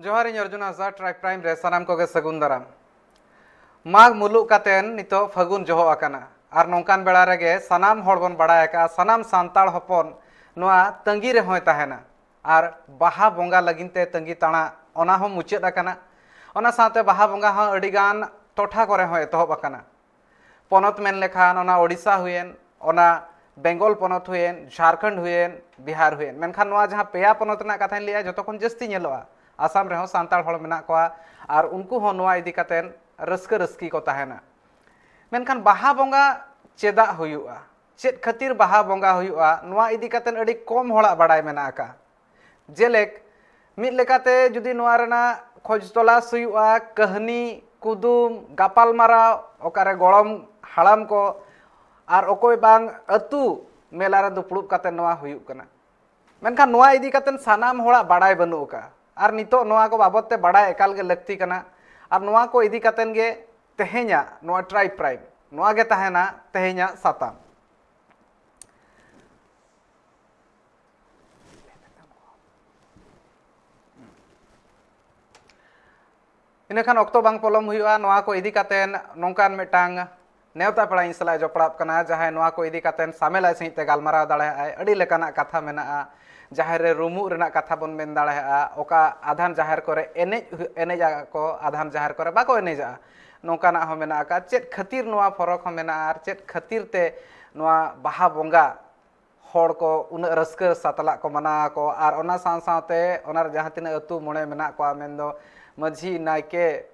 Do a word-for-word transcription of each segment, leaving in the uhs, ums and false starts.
ᱡᱚᱦᱟᱨ, ᱤᱧ ᱚᱨᱡᱩᱱ ᱦᱟᱸᱥᱫᱟ, tribe prime ᱨᱮ ᱥᱟᱱᱟᱢ ᱠᱚᱜᱮ ᱥᱟᱹᱜᱩᱱ ᱫᱟᱨᱟᱢ᱾ ᱢᱟᱜᱽ ᱢᱩᱞᱩᱜ ᱠᱟᱛᱮᱱ ᱱᱤᱛᱚᱜ ᱯᱷᱟᱹᱜᱩᱱ ᱡᱚᱦᱚᱜ ᱟᱠᱟᱱᱟ, ᱟᱨ ᱱᱚᱝᱠᱟᱱ ᱵᱮᱲᱟ ᱨᱮᱜᱮ ᱥᱟᱱᱟᱢ ᱦᱚᱲ ᱵᱚᱱ ᱵᱟᱲᱟᱭ ᱟᱠᱟᱫᱼᱟ, ᱥᱟᱱᱟᱢ ᱥᱟᱱᱛᱟᱲ ᱦᱚᱯᱚᱱ ᱱᱚᱣᱟ ᱛᱟᱺᱜᱤ ᱨᱮᱦᱚᱸᱭ ᱛᱟᱦᱮᱱᱟ᱾ ᱟᱨ ᱵᱟᱦᱟ ᱵᱚᱸᱜᱟ ᱞᱟᱹᱜᱤᱫ ᱛᱮ ᱛᱟᱺᱜᱤ ᱛᱟᱬᱟ, ᱚᱱᱟ ᱦᱚᱸ ᱢᱩᱪᱟᱹᱫ ᱟᱠᱟᱱᱟ᱾ ᱚᱱᱟ ᱥᱟᱶᱛᱮ ᱵᱟᱦᱟ ᱵᱚᱸᱜᱟ ᱦᱚᱸ ᱟᱹᱰᱤᱜᱟᱱ ᱴᱚᱴᱷᱟ ᱠᱚᱨᱮ ᱦᱚᱸ ᱮᱛᱚᱦᱚᱵ ᱟᱠᱟᱱᱟ᱾ ᱯᱚᱱᱚᱛ ᱢᱮᱱ ᱞᱮᱠᱷᱟᱱ ᱚᱱᱟ ᱳᱰᱤᱥᱟ ᱦᱩᱭᱮᱱ, ᱚᱱᱟ ᱵᱮᱝᱜᱚᱞ ᱯᱚᱱᱚᱛ ᱦᱩᱭᱮᱱ, ᱡᱷᱟᱲᱠᱷᱚᱸᱰ ᱦᱩᱭᱮᱱ, ᱵᱤᱦᱟᱨ ᱦᱩᱭᱮᱱ᱾ ᱢᱮᱱᱠᱷᱟᱱ ᱱᱚᱣᱟ ᱡᱟᱦᱟᱸ ᱯᱮᱭᱟ ᱯᱚᱱᱚᱛ ᱨᱮᱱᱟᱜ ᱠᱟᱛᱷᱟᱧ ᱞᱟᱹᱭᱟ, ᱡᱚᱛᱚ ᱠᱷᱚᱱ ᱡᱟᱹᱥᱛᱤ ᱧᱮᱞᱚᱜᱼᱟ, ᱟᱥᱟᱢ ᱨᱮᱦᱚᱸ ᱥᱟᱱᱛᱟᱲ ᱦᱚᱲ ᱢᱮᱱᱟᱜ ᱠᱚᱣᱟ, ᱟᱨ ᱩᱱᱠᱩ ᱦᱚᱸ ᱱᱚᱣᱟ ᱤᱫᱤ ᱠᱟᱛᱮᱱ ᱨᱟᱹᱥᱠᱟᱹ ᱨᱟᱹᱥᱠᱤ ᱠᱚ ᱛᱟᱦᱮᱱᱟ᱾ ᱢᱮᱱᱠᱷᱟᱱ ᱵᱟᱦᱟ ᱵᱚᱸᱜᱟ ᱪᱮᱫᱟᱜ ᱦᱩᱭᱩᱜᱼᱟ, ᱪᱮᱫ ᱠᱷᱟᱹᱛᱤᱨ ᱵᱟᱦᱟ ᱵᱚᱸᱜᱟ ᱦᱩᱭᱩᱜᱼᱟ, ᱱᱚᱣᱟ ᱤᱫᱤ ᱠᱟᱛᱮᱱ ᱟᱹᱰᱤ ᱠᱚᱢ ᱦᱚᱲᱟᱜ ᱵᱟᱲᱟᱭ ᱢᱮᱱᱟᱜ ᱟᱠᱟᱫᱼᱟ᱾ ᱡᱮᱞᱮᱠ, ᱢᱤᱫ ᱞᱮᱠᱟᱛᱮ ᱡᱩᱫᱤ ᱱᱚᱣᱟ ᱨᱮᱱᱟᱜ ᱠᱷᱚᱡᱽ ᱛᱚᱞᱟᱥ ᱦᱩᱭᱩᱜᱼᱟ, ᱠᱟᱹᱦᱱᱤ, ᱠᱩᱫᱩᱢ, ᱜᱟᱯᱟᱞᱢᱟᱨᱟᱣ, ᱚᱠᱟᱨᱮ ᱜᱚᱲᱚᱢ ᱦᱟᱲᱟᱢ ᱠᱚ ᱟᱨ ᱚᱠᱚᱭ ᱵᱟᱝ ᱟᱹᱛᱩ ᱢᱮᱞᱟ ᱨᱮ ᱫᱩᱯᱲᱩᱵ ᱠᱟᱛᱮ ᱱᱚᱣᱟ ᱦᱩᱭᱩᱜ ᱠᱟᱱᱟ᱾ ᱢᱮᱱᱠᱷᱟᱱ ᱱᱚᱣᱟ ᱤᱫᱤ ᱠᱟᱛᱮ ᱥᱟᱱᱟᱢ ᱦᱚᱲᱟᱜ ᱵᱟᱲᱟᱭ ᱵᱟᱹᱱᱩᱜ ᱟᱠᱟᱫᱼᱟ, ᱟᱨ ᱱᱤᱛᱚᱜ ᱱᱚᱣᱟ ᱠᱚ ᱵᱟᱵᱚᱫ ᱛᱮ ᱵᱟᱲᱟᱭ ᱮᱠᱟᱞ ᱜᱮ ᱞᱟᱹᱠᱛᱤ ᱠᱟᱱᱟ᱾ ᱟᱨ ᱱᱚᱣᱟ ᱠᱚ ᱤᱫᱤ ᱠᱟᱛᱮ ᱜᱮ ᱛᱮᱦᱮᱧᱟᱜ ᱱᱚᱣᱟ ᱴᱨᱟᱭᱤᱵᱽ ᱯᱨᱟᱭᱤᱢ, ᱱᱚᱣᱟ ᱜᱮ ᱛᱟᱦᱮᱱᱟ ᱛᱮᱦᱮᱧᱟᱜ ᱥᱟᱛᱟᱢ᱾ ᱤᱱᱟᱹᱠᱷᱟᱱ ᱚᱠᱛᱚ ᱵᱟᱝ ᱯᱚᱞᱚᱢ ᱦᱩᱭᱩᱜᱼᱟ᱾ ᱱᱚᱣᱟ ᱠᱚ ᱤᱫᱤ ᱠᱟᱛᱮᱱ ᱱᱚᱝᱠᱟᱱ ᱢᱤᱫᱴᱟᱝ ᱱᱮᱣᱛᱟ ᱯᱮᱲᱟ ᱤᱧ ᱥᱟᱞᱟᱜ ᱮ ᱡᱚᱯᱲᱟᱜ ᱠᱟᱱᱟ, ᱡᱟᱦᱟᱸᱭ ᱱᱚᱣᱟ ᱠᱚ ᱤᱫᱤ ᱠᱟᱛᱮᱱ ᱥᱟᱢᱮᱞᱟᱭ ᱥᱟᱺᱦᱤᱡ ᱛᱮ ᱜᱟᱞᱢᱟᱨᱟᱣ ᱫᱟᱲᱮᱭᱟᱜᱼᱟᱭ᱾ ᱟᱹᱰᱤ ᱞᱮᱠᱟᱱᱟᱜ ᱠᱟᱛᱷᱟ ᱢᱮᱱᱟᱜᱼᱟ, ᱡᱟᱦᱮᱨ ᱨᱮ ᱨᱩᱢᱩᱜ ᱨᱮᱱᱟᱜ ᱠᱟᱛᱷᱟ ᱵᱚᱱ ᱢᱮᱱ ᱫᱟᱲᱮᱭᱟᱜᱼᱟ, ᱚᱠᱟ ᱟᱫᱷᱟᱱ ᱡᱟᱦᱮᱨ ᱠᱚᱨᱮ ᱮᱱᱮᱡ ᱮᱱᱮᱡ ᱟᱠᱚ, ᱟᱫᱷᱟᱱ ᱡᱟᱦᱮᱨ ᱠᱚᱨᱮ ᱵᱟᱠᱚ ᱮᱱᱮᱡᱟᱜᱼᱟ, ᱱᱚᱝᱠᱟᱱᱟᱜ ᱦᱚᱸ ᱢᱮᱱᱟᱜ ᱟᱠᱟᱫ᱾ ᱪᱮᱫ ᱠᱷᱟᱹᱛᱤᱨ ᱱᱚᱣᱟ ᱯᱷᱚᱨᱚᱠ ᱦᱚᱸ ᱢᱮᱱᱟᱜᱼᱟ, ᱟᱨ ᱪᱮᱫ ᱠᱷᱟᱹᱛᱤᱨ ᱛᱮ ᱱᱚᱣᱟ ᱵᱟᱦᱟ ᱵᱚᱸᱜᱟ ᱦᱚᱲ ᱠᱚ ᱩᱱᱟᱹᱜ ᱨᱟᱹᱥᱠᱟᱹ ᱥᱟᱛᱞᱟᱜ ᱠᱚ ᱢᱟᱱᱟᱣ ᱟᱠᱚ, ᱟᱨ ᱚᱱᱟ ᱥᱟᱶ ᱥᱟᱶᱛᱮ ᱚᱱᱟ ᱨᱮ ᱡᱟᱦᱟᱸ ᱛᱤᱱᱟᱹᱜ ᱟᱹᱛᱩ ᱢᱚᱬᱮ ᱢᱮᱱᱟᱜ ᱠᱚᱣᱟ, ᱢᱮᱱᱫᱚ ᱢᱟᱹᱡᱷᱤ, ᱱᱟᱭᱠᱮ,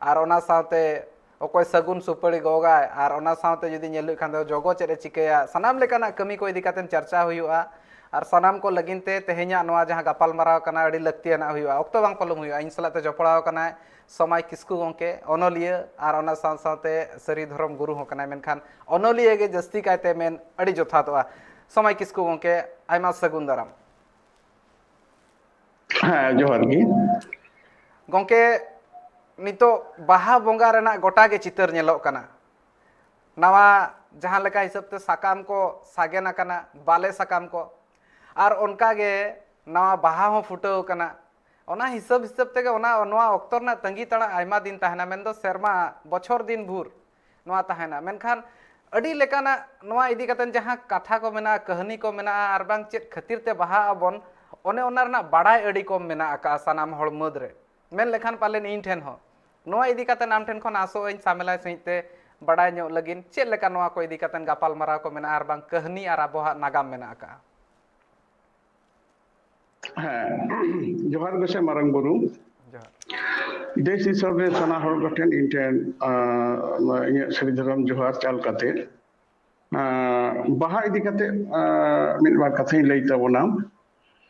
ᱟᱨ ᱚᱱᱟ ᱥᱟᱶᱛᱮ ᱚᱠᱚᱭ ᱥᱟᱹᱜᱩᱱ ᱥᱩᱯᱟᱹᱲᱤ ᱜᱚᱜᱟᱭ, ᱟᱨ ᱚᱱᱟ ᱥᱟᱶᱛᱮ ᱡᱩᱫᱤ ᱧᱮᱞ ᱦᱩᱭᱩᱜ ᱠᱷᱟᱱ ᱫᱚ ᱡᱚᱜᱚ ᱪᱮᱫ ᱮ ᱪᱤᱠᱟᱹᱭᱟ, ᱥᱟᱱᱟᱢ ᱞᱮᱠᱟᱱᱟᱜ ᱠᱟᱹᱢᱤ ᱠᱚ ᱤᱫᱤ ᱠᱟᱛᱮ ᱪᱟᱨᱪᱟ ᱦᱩᱭᱩᱜᱼᱟ᱾ ᱟᱨ ᱥᱟᱱᱟᱢ ᱠᱚ ᱞᱟᱹᱜᱤᱫ ᱛᱮ ᱛᱮᱦᱮᱧᱟᱜ ᱱᱚᱣᱟ ᱡᱟᱦᱟᱸ ᱜᱟᱯᱟᱞᱢᱟᱨᱟᱣ ᱠᱟᱱᱟ, ᱟᱹᱰᱤ ᱞᱟᱹᱠᱛᱤᱭᱟᱱᱟᱜ ᱦᱩᱭᱩᱜᱼᱟ᱾ ᱚᱠᱛᱚ ᱵᱟᱝ ᱯᱚᱞᱚᱢ ᱦᱩᱭᱩᱜᱼᱟ, ᱤᱧ ᱥᱟᱞᱟᱜ ᱛᱮ ᱡᱚᱯᱲᱟᱣ ᱠᱟᱱᱟᱭ ᱥᱚᱢᱟᱭ ᱠᱤᱥᱠᱩ ᱜᱚᱢᱠᱮ, ᱚᱱᱚᱞᱤᱭᱟᱹ ᱟᱨ ᱚᱱᱟ ᱥᱟᱶ ᱥᱟᱶᱛᱮ ᱥᱟᱹᱨᱤ ᱫᱷᱚᱨᱚᱢ ᱜᱩᱨᱩ ᱦᱚᱸ ᱠᱟᱱᱟᱭ, ᱢᱮᱱᱠᱷᱟᱱ ᱚᱱᱚᱞᱤᱭᱟᱹ ᱜᱮ ᱡᱟᱹᱥᱛᱤ ᱠᱟᱭᱛᱮ ᱢᱮᱱ ᱟᱹᱰᱤ ᱡᱚᱛᱷᱟᱛᱚᱜᱼᱟ᱾ ᱥᱚᱢᱟᱭ ᱠᱤᱥᱠᱩ ᱜᱚᱢᱠᱮ, ᱟᱭᱢᱟ ᱥᱟᱹᱜᱩᱱ ᱫᱟᱨᱟᱢ᱾ ᱦᱮᱸ, ᱡᱚᱦᱟᱨ ᱜᱮ᱾ ᱜᱚᱢᱠᱮ, ᱱᱤᱛᱚᱜ ᱵᱟᱦᱟ ᱵᱚᱸᱜᱟ ᱨᱮᱱᱟᱜ ᱜᱚᱴᱟ ᱜᱮ ᱪᱤᱛᱟᱹᱨ ᱧᱮᱞᱚᱜ ᱠᱟᱱᱟ᱾ ᱱᱟᱣᱟ ᱡᱟᱦᱟᱸ ᱞᱮᱠᱟ ᱦᱤᱥᱟᱹᱵ ᱛᱮ ᱥᱟᱠᱟᱢ ᱠᱚ ᱥᱟᱜᱮᱱ ᱟᱠᱟᱱᱟ, ᱵᱟᱞᱮ ᱥᱟᱠᱟᱢ ᱠᱚ, ᱟᱨ ᱚᱱᱠᱟ ᱜᱮ ᱱᱟᱣᱟ ᱵᱟᱦᱟ ᱦᱚᱸ ᱯᱷᱩᱴᱟᱹᱣ ᱟᱠᱟᱱᱟ᱾ ᱚᱱᱟ ᱦᱤᱥᱟᱹᱵ ᱦᱤᱥᱟᱹᱵ ᱛᱮᱜᱮ ᱚᱱᱟ, ᱱᱚᱣᱟ ᱚᱠᱛᱚ ᱨᱮᱱᱟᱜ ᱛᱟᱺᱜᱤ ᱛᱟᱲᱟᱜ ᱟᱭᱢᱟ ᱫᱤᱱ ᱛᱟᱦᱮᱱᱟ, ᱢᱮᱱᱫᱚ ᱥᱮᱨᱢᱟ, ᱵᱚᱪᱷᱚᱨ ᱫᱤᱱ ᱵᱷᱳᱨ ᱱᱚᱣᱟ ᱛᱟᱦᱮᱱᱟ᱾ ᱢᱮᱱᱠᱷᱟᱱ ᱟᱹᱰᱤ ᱞᱮᱠᱟᱱᱟᱜ ᱱᱚᱣᱟ ᱤᱫᱤ ᱠᱟᱛᱮ ᱡᱟᱦᱟᱸ ᱠᱟᱛᱷᱟ ᱠᱚ ᱢᱮᱱᱟᱜᱼᱟ, ᱠᱟᱹᱦᱱᱤ ᱠᱚ ᱢᱮᱱᱟᱜᱼᱟ, ᱟᱨ ᱵᱟᱝ ᱪᱮᱫ ᱠᱷᱟᱹᱛᱤᱨ ᱛᱮ ᱵᱟᱦᱟᱜ ᱟᱵᱚᱱ, ᱚᱱᱮ ᱚᱱᱟ ᱨᱮᱱᱟᱜ ᱵᱟᱲᱟᱭ ᱟᱹᱰᱤ ᱠᱚᱢ ᱢᱮᱱᱟᱜ ᱟᱠᱟᱫᱼᱟ ᱥᱟᱱᱟᱢ ᱦᱚᱲ ᱢᱩᱫᱽ ᱨᱮ᱾ ᱢᱮᱱ ᱞᱮᱠᱷᱟᱱ ᱯᱟᱞᱮᱱ ᱤᱧ ᱴᱷᱮᱱ ᱦᱚᱸ᱾ ᱱᱚᱣᱟ ᱤᱫᱤ ᱠᱟᱛᱮ ᱟᱢ ᱴᱷᱮᱱ ᱠᱷᱚᱱ ᱟᱥᱚᱜ ᱟᱹᱧ ᱥᱟᱢᱮᱞᱟᱭ ᱥᱟᱺᱦᱤᱡ ᱛᱮ ᱵᱟᱲᱟᱭ ᱧᱚᱜ ᱞᱟᱹᱜᱤᱫ, ᱪᱮᱫ ᱞᱮᱠᱟ ᱱᱚᱣᱟ ᱠᱚ ᱤᱫᱤ ᱠᱟᱛᱮ ᱜᱟᱯᱟᱞ ᱢᱟᱨᱟᱣ ᱠᱚ ᱢᱮᱱᱟᱜᱼᱟ ᱟᱨ ᱵᱟᱝ ᱠᱟᱹᱦᱱᱤ ᱟᱨ ᱟᱵᱚᱣᱟᱜ ᱱᱟᱜᱟᱢ ᱢᱮᱱᱟᱜ ᱟᱠᱟᱫᱼᱟ? ᱦᱮᱸ, ᱡᱚᱦᱟᱨ ᱜᱮ ᱥᱮ ᱢᱟᱨᱟᱝ ᱵᱩᱨᱩ᱾ ᱡᱚᱦᱟᱨ᱾ ᱫᱮᱥ ᱫᱤᱥᱚᱢ ᱨᱮ ᱥᱟᱱᱟ ᱦᱚᱲ ᱠᱚᱴᱷᱮᱱ ᱤᱧ ᱴᱷᱮᱱ, ᱟᱸ, ᱱᱚᱣᱟ ᱤᱧᱟᱹᱜ ᱥᱟᱹᱨᱤ ᱫᱷᱚᱨᱚᱢ ᱡᱚᱦᱟᱨ ᱪᱟᱞ ᱠᱟᱛᱮ, ᱟᱸ, ᱵᱟᱦᱟ ᱤᱫᱤ ᱠᱟᱛᱮ, ᱟᱸ, ᱢᱤᱫ ᱵᱟᱨ ᱠᱟᱛᱷᱟᱧ ᱞᱟᱹᱭ ᱛᱟᱵᱚᱱᱟ᱾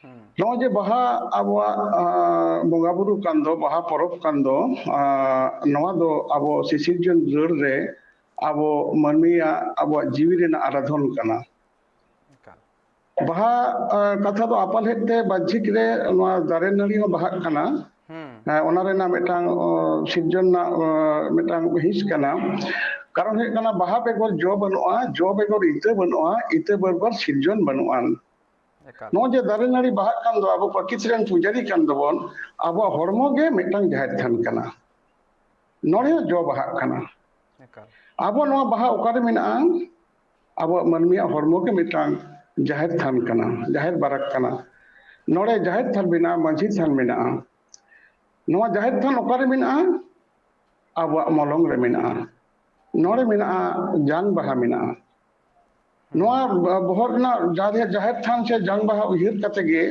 ᱦᱩᱸ᱾ ᱱᱚᱜᱼᱚᱭ ᱡᱮ ᱵᱟᱦᱟ ᱟᱵᱚᱣᱟᱜ, ᱟᱸ, ᱵᱚᱸᱜᱟ ᱵᱩᱨᱩ ᱠᱟᱱ ᱫᱚ, ᱵᱟᱦᱟ ᱯᱚᱨᱚᱵᱽ ᱠᱟᱱ ᱫᱚ, ᱟᱸ, ᱱᱚᱣᱟ ᱫᱚ ᱟᱵᱚ ᱥᱤᱥᱤᱨᱡᱚᱱ ᱡᱟᱹᱲ ᱨᱮ ᱟᱵᱚ ᱢᱟᱹᱱᱢᱤᱭᱟᱜ, ᱟᱵᱚᱣᱟᱜ ᱡᱤᱣᱤ ᱨᱮᱱᱟᱜ ᱟᱨᱟᱫᱷᱚᱱ ᱠᱟᱱᱟ᱾ ᱮᱠᱟᱞ᱾ ᱵᱟᱦᱟ, ᱟᱸ, ᱠᱟᱛᱷᱟ ᱫᱚ ᱟᱯᱟᱞᱦᱮᱫ ᱛᱮ ᱵᱟᱦᱡᱷᱤᱠ ᱨᱮ ᱱᱚᱣᱟ ᱫᱟᱨᱮ ᱱᱟᱹᱲᱤ ᱦᱚᱸ ᱵᱟᱦᱟᱜ ᱠᱟᱱᱟ᱾ ᱦᱩᱸ᱾ ᱟᱸ, ᱚᱱᱟ ᱨᱮᱱᱟᱜ ᱢᱤᱫᱴᱟᱝ, ᱚ, ᱥᱤᱨᱡᱚᱱ ᱨᱮᱱᱟᱜ, ᱚ, ᱢᱤᱫᱴᱟᱝ ᱦᱤᱸᱥ ᱠᱟᱱᱟ᱾ ᱠᱟᱨᱚᱱ ᱦᱩᱭᱩᱜ ᱠᱟᱱᱟ, ᱵᱟᱦᱟ ᱵᱮᱜᱚᱨ ᱡᱚ ᱵᱟᱹᱱᱩᱜᱼᱟ, ᱡᱚ ᱵᱮᱜᱚᱨ ᱤᱛᱟᱹ ᱵᱟᱹᱱᱩᱜᱼᱟ, ᱤᱛᱟᱹ ᱵᱮᱜᱚᱨ ᱥᱤᱨᱡᱚᱱ ᱵᱟᱹᱱᱩᱜᱼᱟ᱾ ᱮᱠᱟᱞ᱾ ᱱᱚᱜᱼᱚᱭ ᱡᱮ ᱫᱟᱨᱮ ᱱᱟᱹᱲᱤ ᱵᱟᱦᱟᱜ ᱠᱟᱱ ᱫᱚ, ᱟᱵᱚ ᱯᱨᱚᱠᱤᱛᱤ ᱨᱮᱱ ᱯᱩᱡᱟᱨᱤ ᱠᱟᱱ ᱫᱚᱵᱚᱱ, ᱟᱵᱚᱣᱟᱜ ᱦᱚᱲᱢᱚ ᱜᱮ ᱢᱤᱫᱴᱟᱝ ᱡᱟᱦᱮᱨ ᱛᱷᱟᱱ ᱠᱟᱱᱟ᱾ ᱱᱚᱰᱮ ᱦᱚᱸ ᱡᱚ ᱵᱟᱦᱟᱜ ᱠᱟᱱᱟ᱾ ᱮᱠᱟᱞ᱾ ᱟᱵᱚ ᱱᱚᱣᱟ ᱵᱟᱦᱟ ᱚᱠᱟᱨᱮ ᱢᱮᱱᱟᱜᱼᱟ? ᱟᱵᱚᱣᱟᱜ ᱢᱟᱹᱱᱢᱤᱭᱟᱜ ᱦᱚᱲᱢᱚ ᱜᱮ ᱢᱤᱫᱴᱟᱝ ᱡᱟᱦᱮᱨ ᱛᱷᱟᱱ ᱠᱟᱱᱟ, ᱡᱟᱦᱮᱨ ᱵᱟᱨᱟᱠ ᱠᱟᱱᱟ᱾ ᱱᱚᱰᱮ ᱡᱟᱦᱮᱨ ᱛᱷᱟᱱ ᱢᱮᱱᱟᱜᱼᱟ, ᱢᱟᱹᱡᱷᱤ ᱛᱷᱟᱱ ᱢᱮᱱᱟᱜᱼᱟ᱾ ᱱᱚᱣᱟ ᱡᱟᱦᱮᱨ ᱛᱷᱟᱱ ᱚᱠᱟᱨᱮ ᱢᱮᱱᱟᱜᱼᱟ? ᱟᱵᱚᱣᱟᱜ ᱢᱚᱞᱚᱝ ᱨᱮ ᱢᱮᱱᱟᱜᱼᱟ᱾ ᱱᱚᱰᱮ ᱢᱮᱱᱟᱜᱼᱟ, ᱡᱟᱝ ᱵᱟᱦᱟ ᱢᱮᱱᱟᱜᱼᱟ᱾ ᱱᱚᱣᱟ ᱵᱚᱦᱚᱜ ᱨᱮᱱᱟᱜ ᱡᱟᱦᱮᱨ, ᱡᱟᱦᱮᱨ ᱛᱷᱟᱱ ᱥᱮ ᱡᱟᱝ ᱵᱟᱦᱟ ᱩᱭᱦᱟᱹᱨ ᱠᱟᱛᱮ ᱜᱮ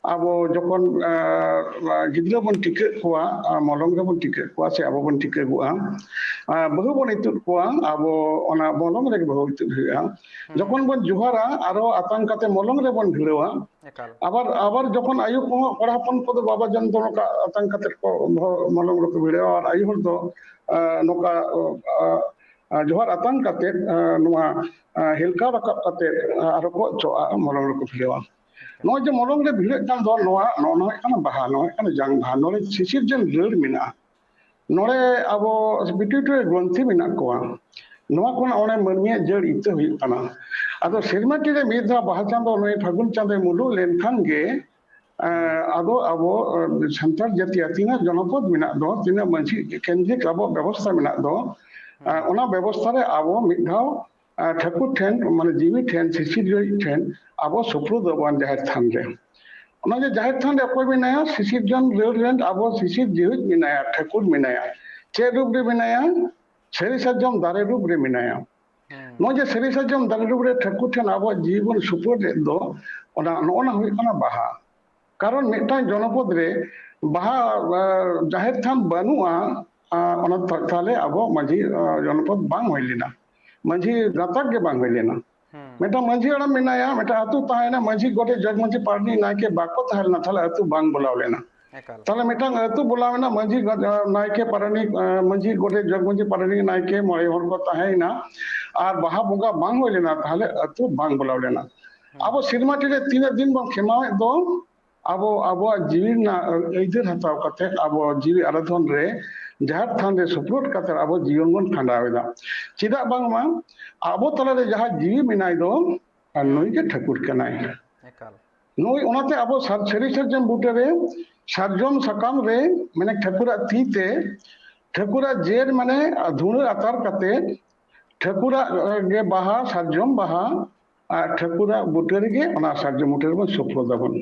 ᱟᱵᱚ ᱡᱚᱠᱷᱚᱱ, ᱟᱸ, ᱜᱤᱫᱽᱨᱟᱹ ᱵᱚᱱ ᱴᱤᱠᱟᱹᱜ ᱠᱚᱣᱟ, ᱟᱸ, ᱢᱚᱞᱚᱝ ᱨᱮᱵᱚᱱ ᱴᱤᱠᱟᱹᱜ ᱠᱚᱣᱟ ᱥᱮ ᱟᱵᱚ ᱵᱚᱱ ᱴᱤᱠᱟᱹᱜᱚᱜᱼᱟ, ᱟᱸ, ᱵᱟᱹᱦᱩ ᱵᱚᱱ ᱤᱛᱩᱫ ᱠᱚᱣᱟ, ᱟᱵᱚ ᱚᱱᱟ ᱢᱚᱞᱚᱝ ᱨᱮᱜᱮ ᱵᱟᱹᱦᱩ ᱤᱛᱩᱫ ᱦᱩᱭᱩᱜᱼᱟ᱾ ᱡᱚᱠᱷᱚᱱ ᱵᱚᱱ ᱡᱚᱦᱟᱨᱟ, ᱟᱨᱦᱚᱸ ᱟᱛᱟᱝ ᱠᱟᱛᱮ ᱢᱚᱞᱚᱝ ᱨᱮᱵᱚᱱ ᱵᱷᱤᱲᱟᱹᱣᱟ᱾ ᱮᱠᱟᱞ᱾ ᱟᱵᱟᱨ, ᱟᱵᱟᱨ ᱡᱚᱠᱷᱚᱱ ᱟᱭᱳ ᱠᱚᱦᱚᱸ, ᱠᱚᱲᱟ ᱦᱚᱯᱚᱱ ᱠᱚᱫᱚ ᱵᱟᱵᱟ ᱡᱚᱱ ᱫᱚ ᱱᱚᱝᱠᱟ ᱟᱛᱟᱝ ᱠᱟᱛᱮ ᱠᱚ ᱵᱚᱦᱚᱜ ᱢᱚᱞᱚᱝ ᱨᱮᱠᱚ ᱵᱷᱤᱲᱟᱹᱣᱟ, ᱟᱨ ᱟᱭᱳ ᱦᱚᱲ ᱫᱚ, ᱟᱸ, ᱱᱚᱝᱠᱟ, ᱟᱸ, ᱟᱸ, ᱡᱚᱦᱟᱨ ᱟᱛᱟᱝ ᱠᱟᱛᱮ, ᱟᱸ, ᱱᱚᱣᱟ, ᱟᱸ, ᱦᱮᱞᱠᱟᱣ ᱨᱟᱠᱟᱵ ᱠᱟᱛᱮ, ᱟᱸ, ᱟᱨᱚ ᱠᱚ ᱚᱪᱚᱜᱼᱟ, ᱢᱚᱞᱚᱝ ᱨᱮᱠᱚ ᱵᱷᱤᱲᱟᱹᱣᱟ᱾ ᱱᱚᱜᱼᱚᱭ ᱡᱮ ᱢᱚᱞᱚᱝ ᱨᱮ ᱵᱷᱤᱲᱟᱹᱜ ᱠᱟᱱ ᱫᱚ, ᱱᱚᱣᱟ, ᱱᱚᱜᱼᱚ ᱱᱚᱣᱟ ᱦᱩᱭᱩᱜ ᱠᱟᱱᱟ ᱵᱟᱦᱟ, ᱱᱚᱣᱟ ᱦᱩᱭᱩᱜ ᱠᱟᱱᱟ ᱡᱟᱝ ᱵᱟᱦᱟ, ᱱᱚᱰᱮ ᱥᱤᱥᱤᱨᱡᱟᱹᱱ ᱨᱟᱹᱲ ᱢᱮᱱᱟᱜᱼᱟ᱾ ᱱᱚᱰᱮ ᱟᱵᱚ pituitary ᱜᱨᱚᱱᱛᱷᱤ ᱢᱮᱱᱟᱜ ᱠᱚᱣᱟ᱾ ᱱᱚᱣᱟ ᱠᱷᱚᱱᱟᱜ ᱚᱸᱰᱮ ᱢᱟᱹᱱᱢᱤᱭᱟᱜ ᱡᱟᱹᱲ ᱤᱛᱟᱹ ᱦᱩᱭᱩᱜ ᱠᱟᱱᱟ᱾ ᱟᱫᱚ ᱥᱮᱨᱢᱟ ᱴᱤ ᱨᱮ ᱢᱤᱫ ᱫᱷᱟᱣ ᱵᱟᱦᱟ ᱪᱟᱸᱫᱚ, ᱱᱩᱭ ᱯᱷᱟᱹᱜᱩᱱ ᱪᱟᱸᱫᱚᱭ ᱢᱩᱞᱩᱜ ᱞᱮᱱᱠᱷᱟᱱ ᱜᱮ ᱟᱫᱚ ᱟᱵᱚ ᱥᱟᱱᱛᱟᱲ ᱡᱟᱹᱛᱤᱭᱟᱜ ᱛᱤᱱᱟᱹᱜ ᱡᱚᱱᱚᱯᱚᱫ ᱢᱮᱱᱟᱜ ᱫᱚ, ᱛᱤᱱᱟᱹᱜ ᱢᱟᱹᱡᱷᱤ ᱠᱮᱱᱫᱨᱤᱠ ᱟᱵᱚ ᱵᱮᱵᱚᱥᱛᱷᱟ ᱢᱮᱱᱟᱜ ᱫᱚ, ᱚᱱᱟ ᱵᱮᱵᱚᱥᱛᱷᱟ ᱨᱮ ᱟᱵᱚ ᱢᱤᱫ ᱫᱷᱟᱣ ᱴᱷᱟᱹᱠᱩᱨ ᱴᱷᱮᱱ, ᱢᱟᱱᱮ ᱡᱤᱣᱤ ᱴᱷᱮᱱ, ᱥᱤᱥᱤᱨ ᱡᱤᱣᱤ ᱴᱷᱮᱱ ᱟᱵᱚ ᱥᱩᱯᱨᱩᱫ ᱟᱵᱚᱱ ᱡᱟᱦᱮᱨ ᱛᱷᱟᱱ ᱨᱮ᱾ ᱚᱱᱟ ᱡᱮ ᱡᱟᱦᱮᱨ ᱛᱷᱟᱱ ᱨᱮ ᱚᱠᱚᱭ ᱢᱮᱱᱟᱭᱟ? ᱥᱤᱥᱤᱨ ᱡᱚᱱ ᱨᱟᱹᱲ ᱨᱮᱱ ᱟᱵᱚ ᱥᱤᱥᱤᱨ ᱡᱤᱣᱤ ᱢᱮᱱᱟᱭᱟ, ᱴᱷᱟᱹᱠᱩᱨ ᱢᱮᱱᱟᱭᱟ, ᱪᱮᱫ ᱨᱩᱯ ᱨᱮ ᱢᱮᱱᱟᱭᱟ? ᱥᱟᱹᱨᱤ ᱥᱟᱨᱡᱚᱢ ᱫᱟᱨᱮ ᱨᱩᱯ ᱨᱮ ᱢᱮᱱᱟᱭᱟ᱾ ᱱᱚᱜᱼᱚᱭ ᱡᱮ ᱥᱟᱹᱨᱤ ᱥᱟᱨᱡᱚᱢ ᱫᱟᱨᱮ ᱨᱩᱯ ᱨᱮ ᱴᱷᱟᱹᱠᱩᱨ ᱴᱷᱮᱱ ᱟᱵᱚᱣᱟᱜ ᱡᱤᱣᱤ ᱵᱚᱱ ᱥᱩᱯᱩᱨ ᱞᱮᱫ ᱫᱚ, ᱚᱱᱟ, ᱱᱚᱜᱼᱚ ᱱᱟ ᱦᱩᱭᱩᱜ ᱠᱟᱱᱟ ᱵᱟᱦᱟ᱾ ᱠᱟᱨᱚᱱ ᱢᱤᱫᱴᱟᱝ ᱡᱚᱱᱚᱯᱚᱫ ᱨᱮ ᱵᱟᱦᱟ, ᱟ, ᱡᱟᱦᱮᱨ ᱛᱷᱟᱱ ᱵᱟᱹᱱᱩᱜᱼᱟ, ᱟ, ᱚᱱᱟ ᱛᱟ-, ᱛᱟᱦᱞᱮ ᱟᱵᱚ ᱢᱟᱹᱡᱷᱤ, ᱟ, ᱡᱚᱱᱚᱯᱚᱫ ᱵᱟᱝ ᱦᱩᱭ ᱞᱮᱱᱟ, ᱢᱟᱹᱡᱷᱤ ᱜᱟᱛᱟᱠ ᱜᱮ ᱵᱟᱝ ᱦᱩᱭ ᱞᱮᱱᱟ᱾ ᱢᱤᱫᱴᱟᱝ ᱢᱟᱹᱡᱷᱤ ᱦᱟᱲᱟᱢ ᱢᱮᱱᱟᱭᱟ, ᱢᱤᱫᱴᱟᱝ ᱟᱹᱛᱩ ᱛᱟᱦᱮᱸᱭᱮᱱᱟ, ᱢᱟᱹᱡᱷᱤ, ᱜᱚᱰᱮᱛ, ᱡᱚᱜᱽ ᱢᱟᱹᱡᱷᱤ, ᱯᱟᱨᱟᱱᱤᱠ, ᱱᱟᱭᱠᱮ ᱵᱟᱠᱚ ᱛᱟᱦᱮᱸ ᱞᱮᱱᱟ, ᱛᱟᱦᱞᱮ ᱟᱹᱛᱩ ᱵᱟᱝ ᱵᱚᱞᱟᱣ ᱞᱮᱱᱟ᱾ ᱮᱠᱟᱞ᱾ ᱛᱟᱦᱞᱮ ᱢᱤᱫᱴᱟᱝ ᱟᱹᱛᱩ ᱵᱚᱞᱟᱣ ᱮᱱᱟ, ᱢᱟᱹᱡᱷᱤ, ᱜᱚᱰ-, ᱱᱟᱭᱠᱮ, ᱯᱟᱨᱟᱱᱤᱠ, ᱢᱟᱹᱡᱷᱤ, ᱜᱚᱰᱮᱛ, ᱡᱚᱜᱽ ᱢᱟᱹᱡᱷᱤ, ᱯᱟᱨᱟᱱᱤᱠ, ᱱᱟᱭᱠᱮ, ᱢᱚᱬᱮ ᱦᱚᱲ ᱠᱚ ᱛᱟᱦᱮᱸᱭᱮᱱᱟ, ᱟᱨ ᱵᱟᱦᱟ ᱵᱚᱸᱜᱟ ᱵᱟᱝ ᱦᱩᱭ ᱞᱮᱱᱟ, ᱛᱟᱦᱞᱮ ᱟᱹᱛᱩ ᱵᱟᱝ ᱵᱚᱞᱟᱣ ᱞᱮᱱᱟ᱾ ᱟᱵᱚ ᱥᱮᱨᱢᱟ ᱴᱤ ᱨᱮ ᱛᱤᱱᱟᱹᱜ ᱫᱤᱱ ᱵᱚᱱ ᱠᱷᱮᱢᱟᱣᱮᱫ ᱫᱚ, ᱟᱵᱚ ᱟᱵᱚᱣᱟᱜ ᱡᱤᱣᱤ ᱨᱮᱱᱟᱜ ᱟᱹᱭᱫᱟᱹᱨ ᱦᱟᱛᱟᱣ ᱠᱟᱛᱮ, ᱟᱵᱚ ᱡᱤᱣᱤ ᱟᱨᱟᱫᱷᱚᱱ ᱨᱮ ᱡᱟᱦᱮᱨ ᱛᱷᱟᱱ ᱨᱮ ᱥᱩᱯᱨᱩᱫ ᱠᱟᱛᱮ ᱟᱵᱚ ᱡᱤᱭᱚᱱ ᱵᱚᱱ ᱠᱷᱟᱸᱰᱟᱣ ᱮᱫᱟ᱾ ᱪᱮᱫᱟᱜ ᱵᱟᱝᱢᱟ ᱟᱵᱚ ᱛᱟᱞᱟᱨᱮ ᱡᱟᱦᱟᱸ ᱡᱤᱣᱤ ᱢᱮᱱᱟᱭ ᱫᱚ, ᱟᱨ ᱱᱩᱭ ᱜᱮ ᱴᱷᱟᱹᱠᱩᱨ ᱠᱟᱱᱟᱭ᱾ ᱮᱠᱟᱞ᱾ ᱱᱩᱭ ᱚᱱᱟᱛᱮ ᱟᱵᱚ ᱥᱟᱨ-, ᱥᱟᱹᱨᱤ ᱥᱟᱨᱡᱚᱢ ᱵᱩᱴᱟᱹ ᱨᱮ, ᱥᱟᱨᱡᱚᱢ ᱥᱟᱠᱟᱢ ᱨᱮ, ᱢᱟᱱᱮ ᱴᱷᱟᱹᱠᱩᱨᱟᱜ ᱛᱤ ᱛᱮ ᱴᱷᱟᱹᱠᱩᱨᱟᱜ ᱡᱮᱨ, ᱢᱟᱱᱮ ᱫᱷᱩᱲᱟᱹ ᱟᱛᱟᱨ ᱠᱟᱛᱮ ᱴᱷᱟᱹᱠᱩᱨᱟᱜ, ᱮ, ᱜᱮ ᱵᱟᱦᱟ, ᱥᱟᱨᱡᱚᱢ ᱵᱟᱦᱟ, ᱟᱨ ᱴᱷᱟᱹᱠᱩᱨᱟᱜ ᱵᱩᱴᱟᱹ ᱨᱮᱜᱮ ᱚᱱᱟ ᱥᱟᱨᱡᱚᱢ ᱵᱩᱴᱟᱹ ᱨᱮᱵᱚᱱ ᱥᱩᱯᱨᱩᱫ ᱟᱵᱚᱱ᱾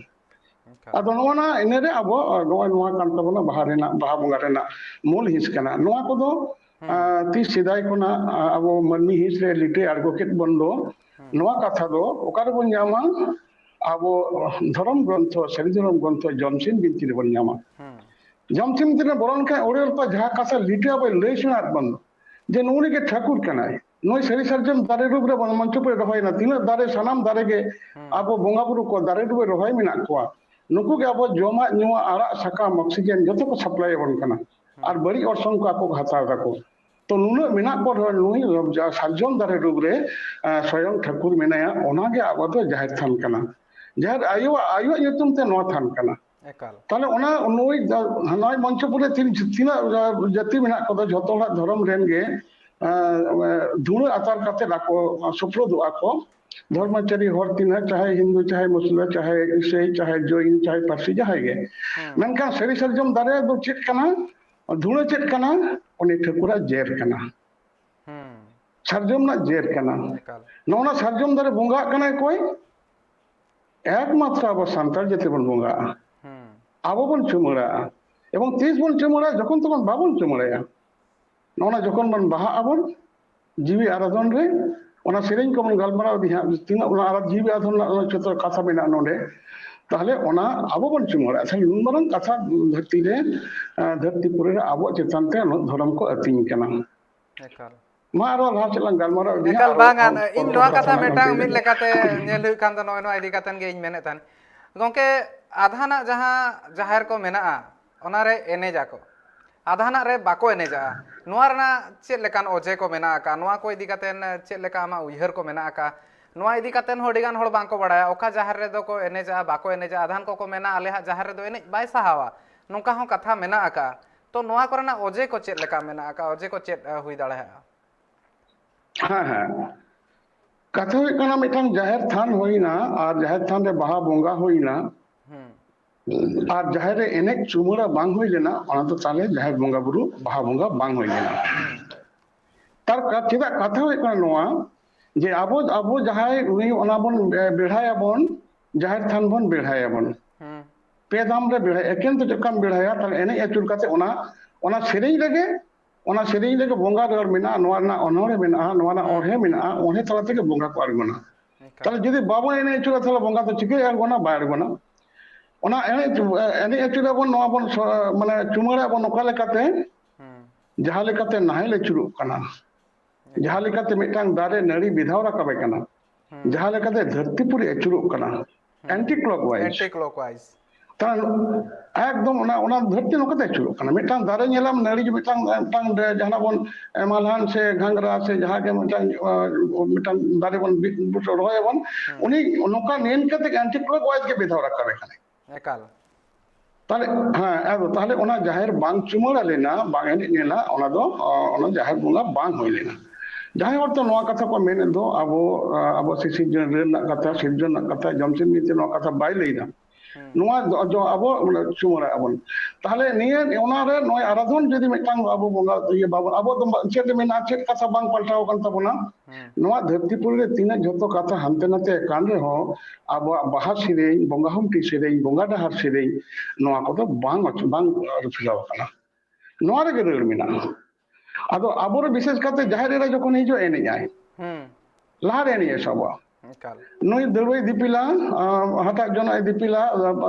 ᱮᱠᱟᱞ᱾ ᱟᱫᱚ ᱱᱚᱜᱼᱚ ᱱᱟ, ᱤᱱᱟᱹᱨᱮ ᱟᱵᱚ, ᱟ, ᱱᱚᱜᱼᱚᱭ ᱱᱚᱣᱟ ᱠᱟᱱ ᱛᱟᱵᱚᱱᱟ ᱵᱟᱦᱟ ᱨᱮᱱᱟᱜ, ᱵᱟᱦᱟ ᱵᱚᱸᱜᱟ ᱨᱮᱱᱟᱜ ᱢᱩᱞ ᱦᱤᱸᱥ ᱠᱟᱱᱟ᱾ ᱱᱚᱣᱟ ᱠᱚᱫᱚ, ᱦᱩᱸ᱾ ᱟ, ᱛᱤᱥ ᱥᱮᱫᱟᱭ ᱠᱷᱚᱱᱟᱜ, ᱟ, ᱟᱵᱚ ᱢᱟᱹᱱᱢᱤ ᱦᱤᱸᱥ ᱨᱮ ᱞᱤᱴᱟᱹ ᱟᱬᱜᱚ ᱠᱮᱫ ᱵᱚᱱ ᱫᱚ, ᱦᱩᱸ᱾ ᱱᱚᱣᱟ ᱠᱟᱛᱷᱟ ᱫᱚ ᱚᱠᱟ ᱨᱮᱵᱚᱱ ᱧᱟᱢᱟ? ᱟᱵᱚ ᱫᱷᱚᱨᱚᱢ ᱜᱨᱚᱱᱛᱷᱚ, ᱥᱟᱹᱨᱤ ᱫᱷᱚᱨᱚᱢ ᱜᱨᱚᱱᱛᱷᱚ ᱡᱚᱢᱥᱤᱢ ᱵᱤᱱᱛᱤ ᱨᱮᱵᱚᱱ ᱧᱟᱢᱟ᱾ ᱦᱩᱸ᱾ ᱡᱚᱢᱥᱤᱢ ᱵᱤᱱᱛᱤ ᱨᱮ ᱵᱚᱞᱚ ᱞᱮᱱᱠᱷᱟᱱ ᱚᱲᱮ ᱚᱞᱯᱟ ᱡᱟᱦᱟᱸ ᱠᱟᱛᱷᱟ ᱞᱤᱴᱟᱹ ᱟᱵᱚᱭ ᱞᱟᱹᱭ ᱥᱮᱬᱟᱣᱟᱫ ᱵᱚᱱ ᱫᱚ, ᱡᱮ ᱱᱩᱜᱼᱩ ᱱᱩᱭ ᱜᱮ ᱴᱷᱟᱹᱠᱩᱨ ᱠᱟᱱᱟᱭ᱾ ᱱᱩᱭ ᱥᱟᱹᱨᱤ ᱥᱟᱨᱡᱚᱢ ᱫᱟᱨᱮ ᱨᱩᱯ ᱨᱮ ᱢᱚᱧᱪᱚ ᱯᱩᱨᱤ ᱨᱚᱦᱚᱭᱮᱱᱟ᱾ ᱛᱤᱱᱟᱹᱜ ᱫᱟᱨᱮ, ᱥᱟᱱᱟᱢ ᱫᱟᱨᱮ ᱜᱮ ᱦᱩᱸ᱾ ᱟᱵᱚ ᱵᱚᱸᱜᱟ ᱵᱩᱨᱩ ᱠᱚ ᱫᱟᱨᱮ ᱨᱩᱯ ᱨᱮ ᱨᱚᱦᱚᱭ ᱢᱮᱱᱟᱜ ᱠᱚᱣᱟ᱾ ᱱᱩᱠᱩ ᱜᱮ ᱟᱵᱚ ᱡᱚᱢᱟᱜ, ᱧᱩᱣᱟᱜ, ᱟᱲᱟᱜ, ᱥᱟᱠᱟᱢ, ᱚᱠᱥᱤᱡᱮᱱ ᱡᱚᱛᱚ ᱠᱚ ᱥᱟᱯᱞᱟᱭ ᱟᱵᱚᱱ ᱠᱟᱱᱟ᱾ ᱦᱩᱸ᱾ ᱟᱨ ᱵᱟᱹᱲᱤᱡ ᱚᱨᱥᱚᱝ ᱠᱚ ᱟᱠᱚ ᱠᱚ ᱦᱟᱛᱟᱣ ᱫᱟᱠᱚ᱾ ᱛᱚ ᱱᱩᱱᱟᱹᱜ ᱢᱮᱱᱟᱜ ᱠᱚ ᱨᱮᱦᱚᱸ ᱱᱩᱭ ᱡᱟ-, ᱥᱟᱨᱡᱚᱢ ᱫᱟᱨᱮ ᱨᱩᱯ ᱨᱮ, ᱮ, ᱥᱚᱭᱚᱝ ᱴᱷᱟᱹᱠᱩᱨ ᱢᱮᱱᱟᱭᱟ, ᱚᱱᱟᱜᱮ ᱟᱵᱚ ᱫᱚ ᱡᱟᱦᱮᱨ ᱛᱷᱟᱱ ᱠᱟᱱᱟ᱾ ᱡᱟᱦᱮᱨ ᱟᱭᱳᱣᱟᱜ, ᱟᱭᱳᱣᱟᱜ ᱧᱩᱛᱩᱢ ᱛᱮ ᱱᱚᱣᱟ ᱛᱷᱟᱱ ᱠᱟᱱᱟ᱾ ᱮᱠᱟᱞ᱾ ᱛᱟᱦᱞᱮ ᱚᱱᱟ, ᱱᱩᱭ ᱡᱟ-, ᱱᱚᱜᱼᱚᱭ ᱢᱚᱧᱪᱚᱯᱩᱨ ᱨᱮ ᱛᱤᱱ-, ᱛᱤᱱᱟᱹᱜ ᱡᱟᱹᱛᱤ ᱢᱮᱱᱟᱜ ᱠᱚᱫᱚ, ᱡᱷᱚᱛᱚ ᱦᱚᱲᱟᱜ ᱫᱷᱚᱨᱚᱢ ᱨᱮᱱ ᱜᱮ, ᱮ, ᱫᱷᱩᱲᱟᱹ ᱟᱛᱟᱨ ᱠᱟᱛᱮ ᱟᱠᱚ ᱥᱩᱯᱨᱩᱫᱚᱜᱼᱟ ᱠᱚ᱾ ᱫᱷᱚᱨᱢᱚᱪᱟᱨᱤ ᱦᱚᱲ ᱛᱤᱱᱟᱹᱜ, ᱪᱟᱦᱮ ᱦᱤᱱᱫᱩ, ᱪᱟᱦᱮ ᱢᱩᱥᱞᱤᱢ, ᱪᱟᱦᱮ ᱤᱥᱟᱹᱭ, ᱪᱟᱦᱮ ᱡᱚᱭᱤᱱ, ᱪᱟᱦᱮ ᱯᱟᱹᱨᱥᱤ, ᱡᱟᱦᱟᱸᱭ ᱜᱮ᱾ ᱦᱮᱸ᱾ ᱢᱮᱱᱠᱷᱟᱱ ᱥᱟᱹᱨᱤ ᱥᱟᱨᱡᱚᱢ ᱫᱟᱨᱮ ᱫᱚ ᱪᱮᱫ ᱠᱟᱱᱟ? ᱫᱷᱩᱲᱟᱹ ᱪᱮᱫ ᱠᱟᱱᱟ? ᱩᱱᱤ ᱴᱷᱟᱹᱠᱩᱨᱟᱜ ᱡᱮᱨ ᱠᱟᱱᱟ᱾ ᱦᱮᱸ᱾ ᱥᱟᱨᱡᱚᱢ ᱨᱮᱱᱟᱜ ᱡᱮᱨ ᱠᱟᱱᱟ᱾ ᱮᱠᱟᱞ᱾ ᱱᱚᱜᱼᱚ ᱱᱟ ᱥᱟᱨᱡᱚᱢ ᱫᱟᱨᱮ ᱵᱚᱸᱜᱟᱜ ᱠᱟᱱᱟᱭ ᱚᱠᱚᱭ? ᱮᱠᱢᱟᱛᱨᱚ ᱟᱵᱚ ᱥᱟᱱᱛᱟᱲ ᱡᱟᱹᱛᱤ ᱵᱚᱱ ᱵᱚᱸᱜᱟᱜᱼᱟ᱾ ᱦᱮᱸ᱾ ᱟᱵᱚ ᱵᱚᱱ ᱪᱩᱢᱟᱹᱲᱟᱜᱼᱟ᱾ ᱮᱵᱚᱝ ᱛᱤᱥ ᱵᱚᱱ ᱪᱩᱢᱟᱹᱲᱟᱜᱼᱟ? ᱡᱚᱠᱷᱚᱱ ᱛᱚᱠᱷᱚᱱ ᱵᱟᱵᱚᱱ ᱪᱩᱢᱟᱹᱲᱟᱭᱟ᱾ ᱱᱚᱜᱼᱚ ᱱᱟ ᱡᱚᱠᱷᱚᱱ ᱵᱚᱱ ᱵᱟᱦᱟᱜ ᱟᱵᱚᱱ, ᱡᱤᱣᱤ ᱟᱨᱟᱫᱷᱚᱱ ᱨᱮ, ᱚᱱᱟ ᱥᱮᱨᱮᱧ ᱠᱚᱵᱚᱱ ᱜᱟᱞᱢᱟᱨᱟᱣ ᱤᱫᱤ ᱦᱟᱸᱜ, ᱛᱤᱱᱟᱹᱜ ᱚᱱᱟ ᱟᱨᱟᱫ ᱡᱤᱣᱤ ᱟᱨᱟᱫᱷᱚᱱ ᱨᱮᱱᱟᱜ ᱚᱱᱟ ᱡᱚᱛᱚ ᱠᱟᱛᱷᱟ ᱢᱮᱱᱟᱜᱼᱟ ᱱᱚᱰᱮ, ᱛᱟᱦᱞᱮ ᱚᱱᱟ ᱟᱵᱚ ᱵᱚᱱ ᱪᱩᱢᱟᱹᱲᱟᱜᱼᱟ᱾ ᱛᱟᱦᱞᱮ ᱱᱩᱱ ᱢᱟᱨᱟᱝ ᱠᱟᱛᱷᱟ ᱫᱷᱟᱹᱨᱛᱤ ᱨᱮ, ᱟᱸ, ᱫᱷᱟᱹᱨᱛᱤ ᱯᱩᱨᱤ ᱨᱮ ᱟᱵᱚᱣᱟᱜ ᱪᱮᱛᱟᱱ ᱛᱮ ᱩᱱᱟᱹᱜ ᱫᱷᱚᱨᱚᱢ ᱠᱚ ᱟᱹᱛᱤᱧ ᱠᱟᱱᱟ᱾ ᱮᱠᱟᱞ᱾ ᱢᱟ ᱟᱨᱚ ᱞᱟᱦᱟ ᱥᱮᱫ ᱞᱟᱝ ᱜᱟᱞᱢᱟᱨᱟᱣ ᱤᱫᱤᱭᱟ, ᱮᱠᱟᱞ ᱟᱨᱚ ᱵᱟᱝᱟ, ᱚᱠᱛᱚ ᱤᱧ ᱱᱚᱣᱟ ᱠᱚ ᱠᱟᱛᱷᱟ ᱥᱟᱱᱟᱢ ᱢᱤᱫᱴᱟᱝ ᱦᱟᱱᱛᱮ ᱢᱤᱫ ᱨᱮ᱾ ᱞᱮᱠᱟᱛᱮ ᱧᱮᱞ ᱦᱩᱭᱩᱜ ᱠᱷᱟᱱ ᱫᱚ ᱱᱚᱜᱼᱚᱭ ᱱᱚᱣᱟ ᱤᱫᱤ ᱠᱟᱛᱮᱱ ᱜᱮ ᱤᱧ ᱢᱮᱱᱮᱫ ᱛᱟᱦᱮᱱ᱾ ᱜᱚᱢᱠᱮ, ᱟᱫᱷᱟᱱᱟᱜ ᱡᱟᱦᱟᱸ ᱡᱟᱦᱮᱨ ᱠᱚ ᱢᱮᱱᱟᱜᱼᱟ, ᱚᱱᱟᱨᱮ ᱮᱱᱮᱡᱟᱠᱚ, ᱟᱫᱷᱟᱱᱟᱜ ᱨᱮ ᱵᱟᱠᱚ ᱮᱱᱮᱡᱟᱜᱼᱟ, ᱱᱚᱣᱟ ᱨᱮᱱᱟᱜ ᱪᱮᱫ ᱞᱮᱠᱟᱱ ᱚᱡᱮ ᱠᱚ ᱢᱮᱱᱟᱜ ᱟᱠᱟᱫᱼᱟ? ᱱᱚᱣᱟ ᱠᱚ ᱤᱫᱤ ᱠᱟᱛᱮᱱ ᱪᱮᱫ ᱞᱮᱠᱟ ᱟᱢᱟᱜ ᱩᱭᱦᱟᱹᱨ ᱠᱚ ᱢᱮᱱᱟᱜ ᱟᱠᱟᱫᱼᱟ? ᱱᱚᱣᱟ ᱤᱫᱤ ᱠᱟᱛᱮᱱ ᱦᱚᱸ ᱟᱹᱰᱤ ᱜᱟᱱ ᱦᱚᱲ ᱵᱟᱝᱠᱚ ᱵᱟᱲᱟᱭᱟ, ᱚᱠᱟ ᱡᱟᱦᱮᱨ ᱨᱮᱫᱚ ᱠᱚ ᱮᱱᱮᱡᱟᱜᱼᱟ, ᱵᱟᱠᱚ ᱮᱱᱮᱡᱟᱜᱼᱟ᱾ ᱟᱫᱷᱟᱱ ᱠᱚᱠᱚ ᱢᱮᱱᱟ, "ᱟᱞᱮᱭᱟᱜ ᱡᱟᱦᱮᱨ ᱨᱮᱫᱚ ᱮᱱᱮᱡ ᱵᱟᱭ ᱥᱟᱦᱟᱣᱟ", ᱱᱚᱝᱠᱟ ᱦᱚᱸ ᱠᱟᱛᱷᱟ ᱢᱮᱱᱟᱜ ᱟᱠᱟᱫᱼᱟ᱾ ᱛᱚ, ᱱᱚᱣᱟ ᱠᱚᱨᱮᱱᱟᱜ ᱚᱡᱮ ᱠᱚ ᱪᱮᱫ ᱞᱮᱠᱟ ᱢᱮᱱᱟᱜ ᱟᱠᱟᱫᱼᱟ? ᱚᱡᱮ ᱠᱚ ᱪᱮᱫ, ᱟᱸ, ᱦᱩᱭ ᱫᱟᱲᱮᱭᱟᱜᱼᱟ? ᱦᱮᱸ, ᱦᱮᱸ᱾ ᱠᱟᱛᱷᱟ ᱦᱩᱭᱩᱜ ᱠᱟᱱᱟ, ᱢᱤᱫᱴᱟᱝ ᱡᱟᱦᱮᱨ ᱛᱷᱟᱱ ᱦᱩᱭᱱᱟ ᱟᱨ ᱡᱟᱦᱮᱨ ᱛᱷᱟᱱ ᱨᱮ ᱵᱟᱦᱟ ᱵᱚᱸᱜᱟ ᱦᱩᱭᱱᱟ, ᱦᱩᱸ᱾ ᱟᱨ ᱡᱟᱦᱮᱨ ᱨᱮ ᱮᱱᱮᱡ ᱪᱩᱢᱟᱹᱲᱟ ᱵᱟᱝ ᱦᱩᱭ ᱞᱮᱱᱟ, ᱚᱱᱟ ᱫᱚ ᱛᱟᱦᱞᱮ ᱡᱟᱦᱮᱨ ᱵᱚᱸᱜᱟ ᱵᱩᱨᱩ, ᱵᱟᱦᱟ ᱵᱚᱸᱜᱟ ᱵᱟᱝ ᱦᱩᱭ ᱞᱮᱱᱟ᱾ ᱦᱩᱸ᱾ ᱛᱟᱨ ᱠᱟ-, ᱪᱮᱫᱟᱜ ᱠᱟᱛᱷᱟ ᱦᱩᱭᱩᱜ ᱠᱟᱱᱟ ᱱᱚᱣᱟ, ᱡᱮ ᱟᱵᱚ, ᱟᱵᱚ ᱡᱟᱦᱟᱸᱭ ᱩᱱᱤ ᱚᱱᱟ ᱵᱚᱱ ᱵᱮ-, ᱵᱮᱲᱦᱟᱭᱟᱵᱚᱱ, ᱡᱟᱦᱮᱨ ᱛᱷᱟᱱ ᱵᱚᱱ ᱵᱮᱲᱦᱟᱭᱟᱵᱚᱱ᱾ ᱦᱩᱸ᱾ ᱯᱮ ᱫᱷᱟᱢ ᱨᱮ ᱵᱮᱲᱦᱟᱭ, ᱮᱠᱮᱱ ᱛᱮ ᱪᱮᱫ ᱞᱮᱠᱟᱢ ᱵᱮᱲᱦᱟᱭᱟ, ᱛᱟᱦᱞᱮ ᱮᱱᱮᱡ ᱟᱹᱪᱩᱨ ᱠᱟᱛᱮ ᱚᱱᱟ, ᱚᱱᱟ ᱥᱮᱨᱮᱧ ᱨᱮᱜᱮ, ᱚᱱᱟ ᱥᱮᱨᱮᱧ ᱨᱮᱜᱮ ᱵᱚᱸᱜᱟ ᱨᱚᱲ ᱢᱮᱱᱟᱜᱼᱟ, ᱱᱚᱣᱟ ᱨᱮᱱᱟᱜ ᱚᱱᱚᱬᱦᱮ ᱢᱮᱱᱟᱜᱼᱟ, ᱱᱚᱣᱟ ᱨᱮᱱᱟᱜ ᱦᱩᱸ᱾ ᱚᱬᱦᱮ ᱢᱮᱱᱟᱜᱼᱟ, ᱚᱬᱦᱮ ᱛᱟᱞᱟ ᱛᱮᱜᱮ ᱵᱚᱸᱜᱟ ᱠᱚ ᱟᱬᱜᱚᱱᱟ᱾ ᱮᱠᱟᱞ᱾ ᱛᱟᱦᱞᱮ ᱡᱩᱫᱤ ᱵᱟᱵᱚᱱ ᱮᱱᱮᱡ ᱟᱹᱪᱩᱨᱟ, ᱛᱟᱦᱞᱮ ᱵᱚᱸᱜᱟ ᱫᱚ ᱪᱤᱠᱟᱹᱭ ᱟᱬᱜᱚᱱᱟ? ᱵᱟᱭ ᱟᱬᱜᱚᱱᱟ᱾ ᱚᱱᱟ ᱮᱱᱮᱡ, ᱮᱱᱮᱡ ᱟᱹᱪᱩᱨᱟᱵᱚᱱ, ᱱᱚᱣᱟ ᱵᱚᱱ ᱥᱚ-, ᱢᱟᱱᱮ ᱪᱩᱢᱟᱹᱲᱟᱵᱚᱱ ᱚᱠᱟ ᱞᱮᱠᱟᱛᱮ? ᱦᱩᱸ᱾ ᱡᱟᱦᱟᱸ ᱞᱮᱠᱟᱛᱮ ᱱᱟᱦᱮᱞ ᱟᱹᱪᱩᱨᱚᱜ ᱠᱟᱱᱟ, ᱮᱠᱟᱞ᱾ ᱡᱟᱦᱟᱸ ᱞᱮᱠᱟᱛᱮ ᱢᱤᱫᱴᱟᱝ ᱫᱟᱨᱮ ᱱᱟᱹᱲᱤ ᱵᱮᱫᱷᱟᱣ ᱨᱟᱠᱟᱵᱮ ᱠᱟᱱᱟ, ᱦᱩᱸ᱾ ᱡᱟᱦᱟᱸ ᱞᱮᱠᱟᱛᱮ ᱫᱷᱟᱹᱨᱛᱤ ᱯᱩᱨᱤ ᱟᱹᱪᱩᱨᱚᱜ ᱠᱟᱱᱟ, ᱦᱩᱸ᱾ Anti clockwise᱾ Anti clockwise᱾ ᱛᱟᱦᱞᱮ ᱮᱠᱫᱚᱢ ᱚᱱᱟ, ᱚᱱᱟ ᱫᱷᱟᱹᱨᱛᱤ ᱱᱚᱝᱠᱟ ᱛᱮ ᱟᱹᱪᱩᱨᱚᱜ ᱠᱟᱱᱟ᱾ ᱢᱤᱫᱴᱟᱝ ᱫᱟᱨᱮ ᱧᱮᱞᱟᱢ, ᱱᱟᱹᱲᱤ ᱜᱮ ᱢᱤᱫᱴᱟᱝ, ᱢᱤᱫᱴᱟᱝ ᱡᱟᱦᱟᱱᱟᱜ ᱵᱚᱱ, ᱮ, ᱢᱟᱞᱦᱟᱱ ᱥᱮ ᱜᱷᱟᱸᱜᱽᱨᱟ ᱥᱮ ᱡᱟᱦᱟᱸ ᱜᱮ ᱢᱤᱫᱴᱟᱝ, ᱟ, ᱢᱤᱫᱴᱟᱝ ᱫᱟᱨᱮ ᱵᱚᱱ ᱵᱤᱫ, ᱨᱚᱦᱚᱭᱟᱵᱚᱱ, ᱦᱩᱸ᱾ ᱩᱱᱤ ᱱᱚᱝᱠᱟ ᱱᱮᱱ ᱠᱟᱛᱮ ᱜᱮ anti clockwise ᱜᱮ ᱵᱮᱫᱷᱟᱣ ᱨᱟᱠᱟᱵᱮ ᱠᱟᱱᱟᱭ᱾ ᱮᱠᱟᱞ᱾ ᱛᱟᱦᱞᱮ, ᱦᱮᱸ, ᱟᱫᱚ ᱛᱟᱦᱞᱮ ᱚᱱᱟ ᱡᱟᱦᱮᱨ ᱵᱟᱝ ᱪᱩᱢᱟᱹᱲᱟ ᱞᱮᱱᱟ, ᱵᱟᱝ ᱮᱱᱮᱡ ᱞᱮᱱᱟ, ᱚᱱᱟ ᱫᱚ, ᱚ, ᱚᱱᱟ ᱡᱟᱦᱮᱨ ᱵᱚᱸᱜᱟ ᱵᱟᱝ ᱦᱩᱭ ᱞᱮᱱᱟ᱾ ᱡᱟᱦᱟᱸᱭ ᱦᱚᱲ ᱛᱚ ᱱᱚᱣᱟ ᱠᱟᱛᱷᱟ ᱠᱚ ᱢᱮᱱᱮᱫ ᱫᱚ, ᱟᱵᱚ, ᱟᱵᱚ ᱥᱤᱥᱤᱨᱡᱚᱱ ᱨᱮᱱᱟᱜ ᱠᱟᱛᱷᱟ, ᱥᱤᱨᱡᱚᱱ ᱨᱮᱱᱟᱜ ᱠᱟᱛᱷᱟ, ᱡᱚᱢᱥᱤᱢ ᱵᱤᱱᱛᱤ ᱱᱚᱣᱟ ᱠᱟᱛᱷᱟ ᱵᱟᱭ ᱞᱟᱹᱭᱫᱟ᱾ ᱱᱚᱣᱟ ᱫᱚ, ᱫᱚ ᱟᱵᱚ ᱢᱟᱱᱮ ᱪᱩᱢᱟᱹᱲᱟᱭᱮᱫ ᱟᱵᱚᱱ᱾ ᱛᱟᱦᱞᱮ ᱱᱤᱭᱟᱹ, ᱚᱱᱟᱨᱮ ᱱᱚᱜᱼᱚᱭ ᱟᱨᱟᱫᱷᱚᱱ ᱡᱩᱫᱤ ᱢᱤᱫᱴᱟᱝ ᱟᱵᱚ ᱵᱚᱸᱜᱟ ᱤᱭᱟᱹ ᱵᱟᱵᱚᱱ, ᱟᱵᱚ ᱫᱚ ᱪᱮᱫ ᱨᱮ ᱢᱮᱱᱟᱜᱼᱟ, ᱪᱮᱫ ᱠᱟᱛᱷᱟ ᱵᱟᱝ ᱯᱟᱞᱴᱟᱣ ᱟᱠᱟᱱ ᱛᱟᱵᱚᱱᱟ? ᱱᱚᱣᱟ ᱫᱷᱟᱹᱨᱛᱤ ᱯᱩᱨᱤ ᱨᱮ ᱛᱤᱱᱟᱹᱜ ᱡᱷᱚᱛᱚ ᱠᱟᱛᱷᱟ ᱦᱟᱱᱛᱮ ᱱᱟᱛᱮ ᱟᱠᱟᱱ ᱨᱮᱦᱚᱸ, ᱟᱵᱚᱣᱟᱜ ᱵᱟᱦᱟ ᱥᱮᱨᱮᱧ, ᱵᱚᱸᱜᱟ ᱦᱩᱢᱴᱤ ᱥᱮᱨᱮᱧ, ᱵᱚᱸᱜᱟ ᱰᱟᱦᱟᱨ ᱥᱮᱨᱮᱧ, ᱱᱚᱣᱟ ᱠᱚᱫᱚ ᱵᱟᱝ, ᱵᱟᱝ ᱟᱹᱨᱩ ᱯᱷᱮᱨᱟᱣ ᱟᱠᱟᱱᱟ᱾ ᱱᱚᱣᱟ ᱨᱮᱜᱮ ᱨᱟᱹᱲ ᱢᱮᱱᱟᱜᱼᱟ᱾ ᱟᱫᱚ ᱟᱵᱚᱨᱮ ᱵᱤᱥᱮᱥ ᱠᱟᱛᱮ ᱡᱟᱦᱮᱨ ᱮᱨᱟ ᱡᱚᱠᱷᱚᱱ ᱦᱤᱡᱩᱜᱼᱟ, ᱮᱱᱮᱡ ᱟᱭ, ᱦᱩᱸ᱾ ᱞᱟᱦᱟᱨᱮ ᱮᱱᱮᱡ ᱮ ᱥᱟᱵᱚᱜᱼᱟ᱾ ᱮᱠᱟᱞ᱾ ᱱᱩᱭ ᱫᱟᱹᱣᱲᱟᱹᱭ ᱫᱤᱯᱤᱞᱟ, ᱟᱸ, ᱦᱟᱴᱟᱜ ᱡᱚᱱᱚᱜ ᱮ ᱫᱤᱯᱤᱞᱟ,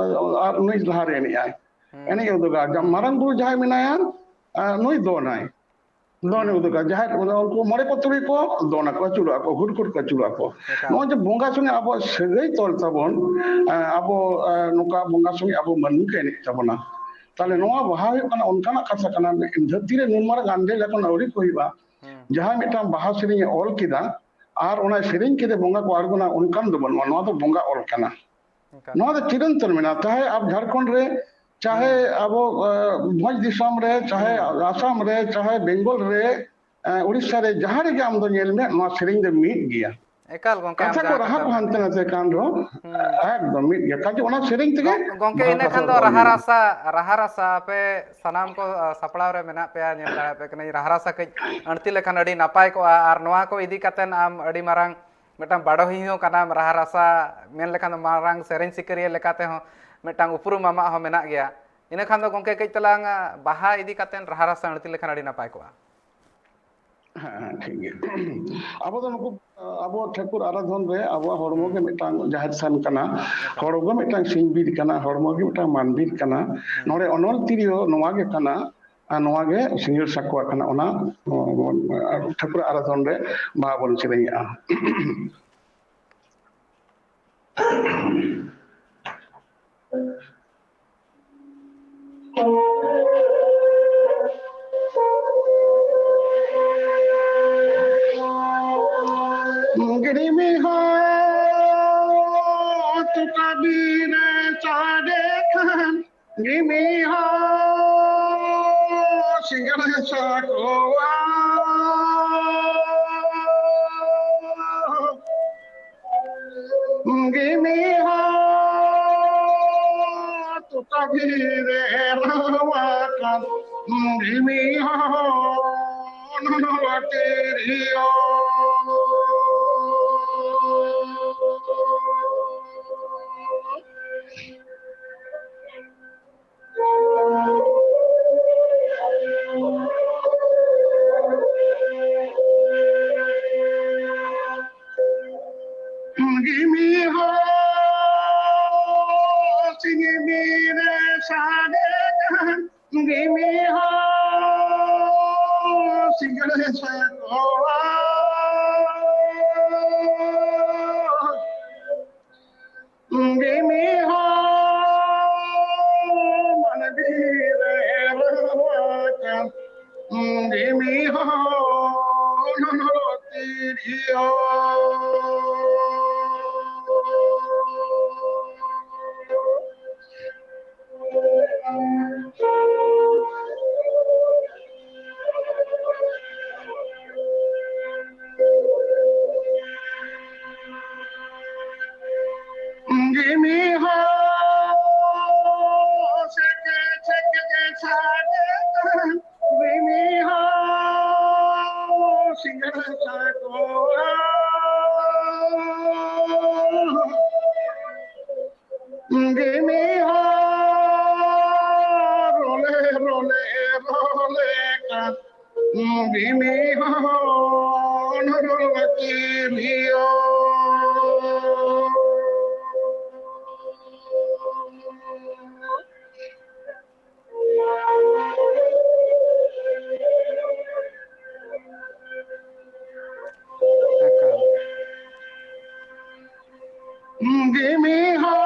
ᱟᱨ ᱱᱩᱭ ᱞᱟᱦᱟᱨᱮ ᱮᱱᱮᱡ ᱟᱭ᱾ ᱦᱩᱸ᱾ ᱮᱱᱮᱡ ᱮ ᱩᱫᱩᱜᱟ᱾ ᱡᱟ-, ᱢᱟᱨᱟᱝ ᱵᱩᱨᱩ ᱡᱟᱦᱟᱸᱭ ᱢᱮᱱᱟᱭᱟ, ᱟᱸ, ᱱᱩᱭ ᱫᱚᱱᱟᱭ᱾ ᱫᱚᱱᱮ ᱩᱫᱩᱜᱟ᱾ ᱡᱟᱦᱟᱸᱭ ᱩᱱᱠᱩ ᱢᱚᱬᱮ ᱠᱚ ᱛᱩᱨᱩᱭ ᱠᱚ ᱫᱚᱱ ᱟᱠᱚ, ᱟᱹᱪᱩᱨᱚᱜ ᱟᱠᱚ, ᱦᱩᱰ ᱦᱩᱰ ᱠᱚ ᱟᱹᱪᱩᱨᱚᱜ ᱟᱠᱚ᱾ ᱮᱠᱟᱞ᱾ ᱱᱚᱜᱼᱚᱭ ᱡᱮ ᱵᱚᱸᱜᱟ ᱥᱚᱸᱜᱮ ᱟᱵᱚᱣᱟᱜ ᱥᱟᱹᱜᱟᱹᱭ ᱛᱚᱞ ᱛᱟᱵᱚᱱ, ᱟᱸ, ᱟᱵᱚ, ᱟᱸ, ᱱᱚᱝᱠᱟ ᱵᱚᱸᱜᱟ ᱥᱚᱸᱜᱮ ᱟᱵᱚ ᱢᱟᱹᱱᱢᱤ ᱠᱚ ᱮᱱᱮᱡ ᱛᱟᱵᱚᱱᱟ᱾ ᱛᱟᱦᱞᱮ ᱱᱚᱣᱟ ᱵᱟᱦᱟ ᱦᱩᱭᱩᱜ ᱠᱟᱱᱟ ᱚᱱᱠᱟᱱᱟᱜ ᱠᱟᱛᱷᱟ ᱠᱟᱱᱟ, ᱫᱷᱟᱹᱨᱛᱤ ᱨᱮ ᱱᱩᱱ ᱢᱟᱨᱟᱝ ᱟᱱᱫᱮ ᱡᱚᱠᱷᱚᱱ ᱟᱹᱣᱨᱤ ᱠᱚ ᱦᱩᱭᱩᱜᱼᱟ, ᱦᱩᱸ᱾ ᱡᱟᱦᱟᱸᱭ ᱢᱤᱫᱴᱟᱝ ᱵᱟᱦᱟ ᱥᱮᱨᱮᱧ ᱮ ᱚᱞ ᱠᱮᱫᱟ ᱟᱨ ᱚᱱᱟ ᱥᱮᱨᱮᱧ ᱠᱮᱫᱟ ᱵᱚᱸᱜᱟ ᱠᱚ ᱟᱬᱜᱚᱱᱟ, ᱚᱱᱠᱟᱱ ᱫᱚ ᱵᱟᱹᱱᱩᱜᱼᱟ᱾ ᱱᱚᱣᱟ ᱫᱚ ᱵᱚᱸᱜᱟ ᱚᱞ ᱠᱟᱱᱟ᱾ ᱮᱠᱟᱞ᱾ ᱱᱚᱣᱟ ᱫᱚ ᱪᱤᱨᱚᱱᱛᱚᱱ ᱢᱮᱱᱟᱜᱼᱟ, ᱪᱟᱦᱮ ᱟᱵ ᱡᱷᱟᱲᱠᱷᱚᱸᱰ ᱨᱮ, ᱪᱟᱦᱮ ᱦᱩᱸ᱾ ᱟᱵᱚ, ᱮ, ᱵᱷᱚᱸᱡᱽ ᱫᱤᱥᱚᱢ ᱨᱮ, ᱪᱟᱦᱮ ᱦᱩᱸ᱾ ᱟᱥᱟᱢ ᱨᱮ, ᱪᱟᱦᱮ ᱵᱮᱝᱜᱚᱞ ᱨᱮ, ᱮ, ᱩᱲᱤᱥᱥᱟ ᱨᱮ, ᱡᱟᱦᱟᱸ ᱨᱮᱜᱮ ᱟᱢ ᱫᱚ ᱧᱮᱞ ᱢᱮ, ᱱᱚᱣᱟ ᱥᱮᱨᱮᱧ ᱫᱚ ᱢᱤᱫ ᱜᱮᱭᱟ᱾ ᱮᱠᱟᱞ ᱜᱚᱝᱠᱮ, ᱟᱢ ᱠᱟᱛᱷᱟ ᱠᱚ ᱡᱟᱦᱟᱸ ᱨᱟᱦᱟ ᱠᱟᱛᱷᱟ ᱠᱚ ᱢᱮᱱ ᱦᱟᱱᱛᱮ ᱱᱟᱛᱮ ᱠᱟᱱ ᱨᱮᱦᱚᱸ, ᱦᱩᱸ᱾ ᱮᱠᱫᱚᱢ ᱢᱤᱫ ᱜᱮᱭᱟ᱾ ᱠᱟᱡᱮ ᱚᱱᱟ ᱥᱮᱨᱮᱧ ᱛᱮᱜᱮ ᱜᱚᱝ-, ᱜᱚᱝᱠᱮ, ᱵᱟᱦᱟ ᱤᱱᱟᱹ ᱠᱟᱛᱷᱟ ᱠᱷᱟᱱ ᱫᱚ ᱫᱚ ᱨᱟᱦᱟ ᱢᱮᱱᱟᱜᱼᱟ᱾ ᱨᱟᱥᱟ, ᱨᱟᱦᱟ ᱨᱟᱥᱟ ᱟᱯᱮ ᱥᱟᱱᱟᱢ ᱠᱚ, ᱟ, ᱥᱟᱯᱲᱟᱣ ᱨᱮ ᱢᱮᱱᱟᱜ ᱯᱮᱭᱟ, ᱧᱮᱞ ᱫᱟᱲᱮᱭᱟᱜ ᱯᱮ ᱠᱟᱹᱱᱟᱹᱧ, ᱨᱟᱦᱟ ᱨᱟᱥᱟ ᱠᱟᱹᱡ ᱟᱹᱬᱛᱤ ᱞᱮᱠᱷᱟᱱ ᱟᱹᱰᱤ ᱱᱟᱯᱟᱭ ᱠᱚᱜᱼᱟ᱾ ᱟᱨ ᱱᱚᱣᱟ ᱠᱚ ᱤᱫᱤ ᱠᱟᱛᱮᱱ ᱟᱢ ᱟᱹᱰᱤ ᱢᱟᱨᱟᱝ ᱢᱤᱫᱴᱟᱝ ᱵᱟᱰᱚᱦᱤ ᱦᱚᱸ ᱠᱟᱱᱟᱢ, ᱨᱟᱦᱟ ᱨᱟᱥᱟ ᱢᱮᱱ ᱞᱮᱠᱷᱟᱱ ᱫᱚ ᱢᱟᱨᱟᱝ ᱥᱮᱨᱮᱧ ᱥᱤᱠᱟᱹᱨᱤᱭᱟᱹ ᱞᱮᱠᱟ ᱛᱮᱦᱚᱸ ᱢᱤᱫᱴᱟᱝ ᱩᱯᱨᱩᱢ ᱟᱢᱟᱜ ᱦᱚᱸ ᱢᱮᱱᱟᱜ ᱜᱮᱭᱟ᱾ ᱤᱱᱟᱹ ᱠᱷᱟᱱ ᱫᱚ ᱜᱚᱝᱠᱮ, ᱠᱟᱹᱡ ᱛᱟᱞᱟᱝ, ᱟ, ᱵᱟᱦᱟ ᱤᱫᱤ ᱠᱟᱛᱮᱱ ᱨᱟᱦᱟ ᱨᱟᱥᱟ ᱟᱹᱬᱛᱤ ᱞᱮᱠᱷᱟᱱ ᱟᱹᱰᱤ ᱱᱟᱯᱟᱭ ᱠᱚᱜᱼᱟ᱾ ᱦᱮᱸ, ᱦᱮᱸ, ᱴᱷᱤᱠ ᱜᱮᱭᱟ᱾ ᱟᱵᱚ ᱫᱚ ᱱᱩᱠᱩ, ᱟᱵᱚ ᱴᱷᱟᱹᱠᱩᱨ ᱟᱨᱟᱫᱷᱚᱱ ᱨᱮ ᱟᱵᱚᱣᱟᱜ ᱦᱚᱲᱢᱚ ᱜᱮ ᱢᱤᱫᱴᱟᱝ ᱡᱟᱦᱮᱨ ᱛᱷᱟᱱ ᱠᱟᱱᱟ, ᱮᱠᱟᱞ᱾ ᱦᱚᱲᱢᱚ ᱜᱮ ᱢᱤᱫᱴᱟᱝ ᱥᱤᱧ ᱵᱤᱨ ᱠᱟᱱᱟ, ᱦᱚᱲᱢᱚ ᱜᱮ ᱢᱤᱫᱴᱟᱝ ᱢᱟᱱ ᱵᱤᱨ ᱠᱟᱱᱟ᱾ ᱦᱩᱸ᱾ ᱱᱚᱰᱮ ᱚᱱᱚᱞ ᱛᱤᱨᱭᱳ ᱱᱚᱣᱟ ᱜᱮ ᱠᱟᱱᱟ, ᱟᱨ ᱱᱚᱣᱟ ᱜᱮ ᱥᱤᱸᱜᱟᱹᱲ ᱥᱟᱠᱣᱟ ᱠᱟᱱᱟ, ᱚᱱᱟ, ᱚ, ᱴᱷᱟᱹᱠᱩᱨ ᱟᱨᱟᱫᱷᱚᱱ ᱨᱮ ᱵᱟᱦᱟ ᱵᱚᱱ ᱥᱮᱨᱮᱧᱮᱜᱼᱟ᱾ ᱜᱤᱰᱤ ᱢᱮ ᱦᱚᱸ ᱛᱩᱠᱟ ᱵᱤᱱ ᱪᱟᱰᱮ ᱠᱷᱟᱱ, ᱜᱤᱰᱤ ᱢᱮ ᱦᱚᱸ ᱥᱤᱸᱜᱟᱹᱲ ᱥᱟᱠᱣᱟ᱾ ᱜᱤᱨᱮ ᱨᱟᱣᱟᱠᱟᱱ ᱜᱤᱢᱤ ᱦᱚᱸ ᱱᱚᱱᱚᱞ ᱛᱤᱨᱭᱳ᱾ ᱜᱤᱢᱤ ᱦᱚᱸ ᱥᱤᱧ ᱵᱤᱨᱮ ᱥᱟᱰᱮ ᱠᱟᱱ, ᱜᱤᱢᱤ ᱦᱚᱸ ᱥᱤᱸᱜᱟᱹᱲ ᱥᱟᱠᱚᱣᱟ᱾ ᱜᱤᱢᱤ ᱦᱚᱸ ᱢᱟᱱᱰᱤ ᱨᱮ ᱨᱟᱣᱟᱠᱟᱱ, ᱜᱤᱢᱤ ᱦᱚᱸ ᱱᱚᱱᱚᱞ ᱛᱤᱨᱭᱳ᱾ ᱜᱤᱢᱤ ᱦᱚᱸ ᱥᱮᱠᱮ ᱥᱮᱠᱮ ᱥᱟᱰᱮ ᱠᱟᱱ, ᱜᱤᱢᱤ ᱦᱚᱸ ᱥᱤᱸᱜᱟᱹᱲ ᱥᱟᱠᱚᱣᱟ᱾ ᱜᱤᱢᱤ ᱦᱚᱸ ᱨᱚᱞᱮ ᱨᱚᱞᱮ ᱨᱚᱞᱮ ᱠᱟᱱ, ᱜᱤᱢᱤ ᱦᱚᱸ ᱱᱚᱱᱚᱞ ᱛᱤᱨᱭᱳ᱾ ᱮᱠᱟᱞ᱾ ᱜᱤᱢᱤ ᱦᱚᱸ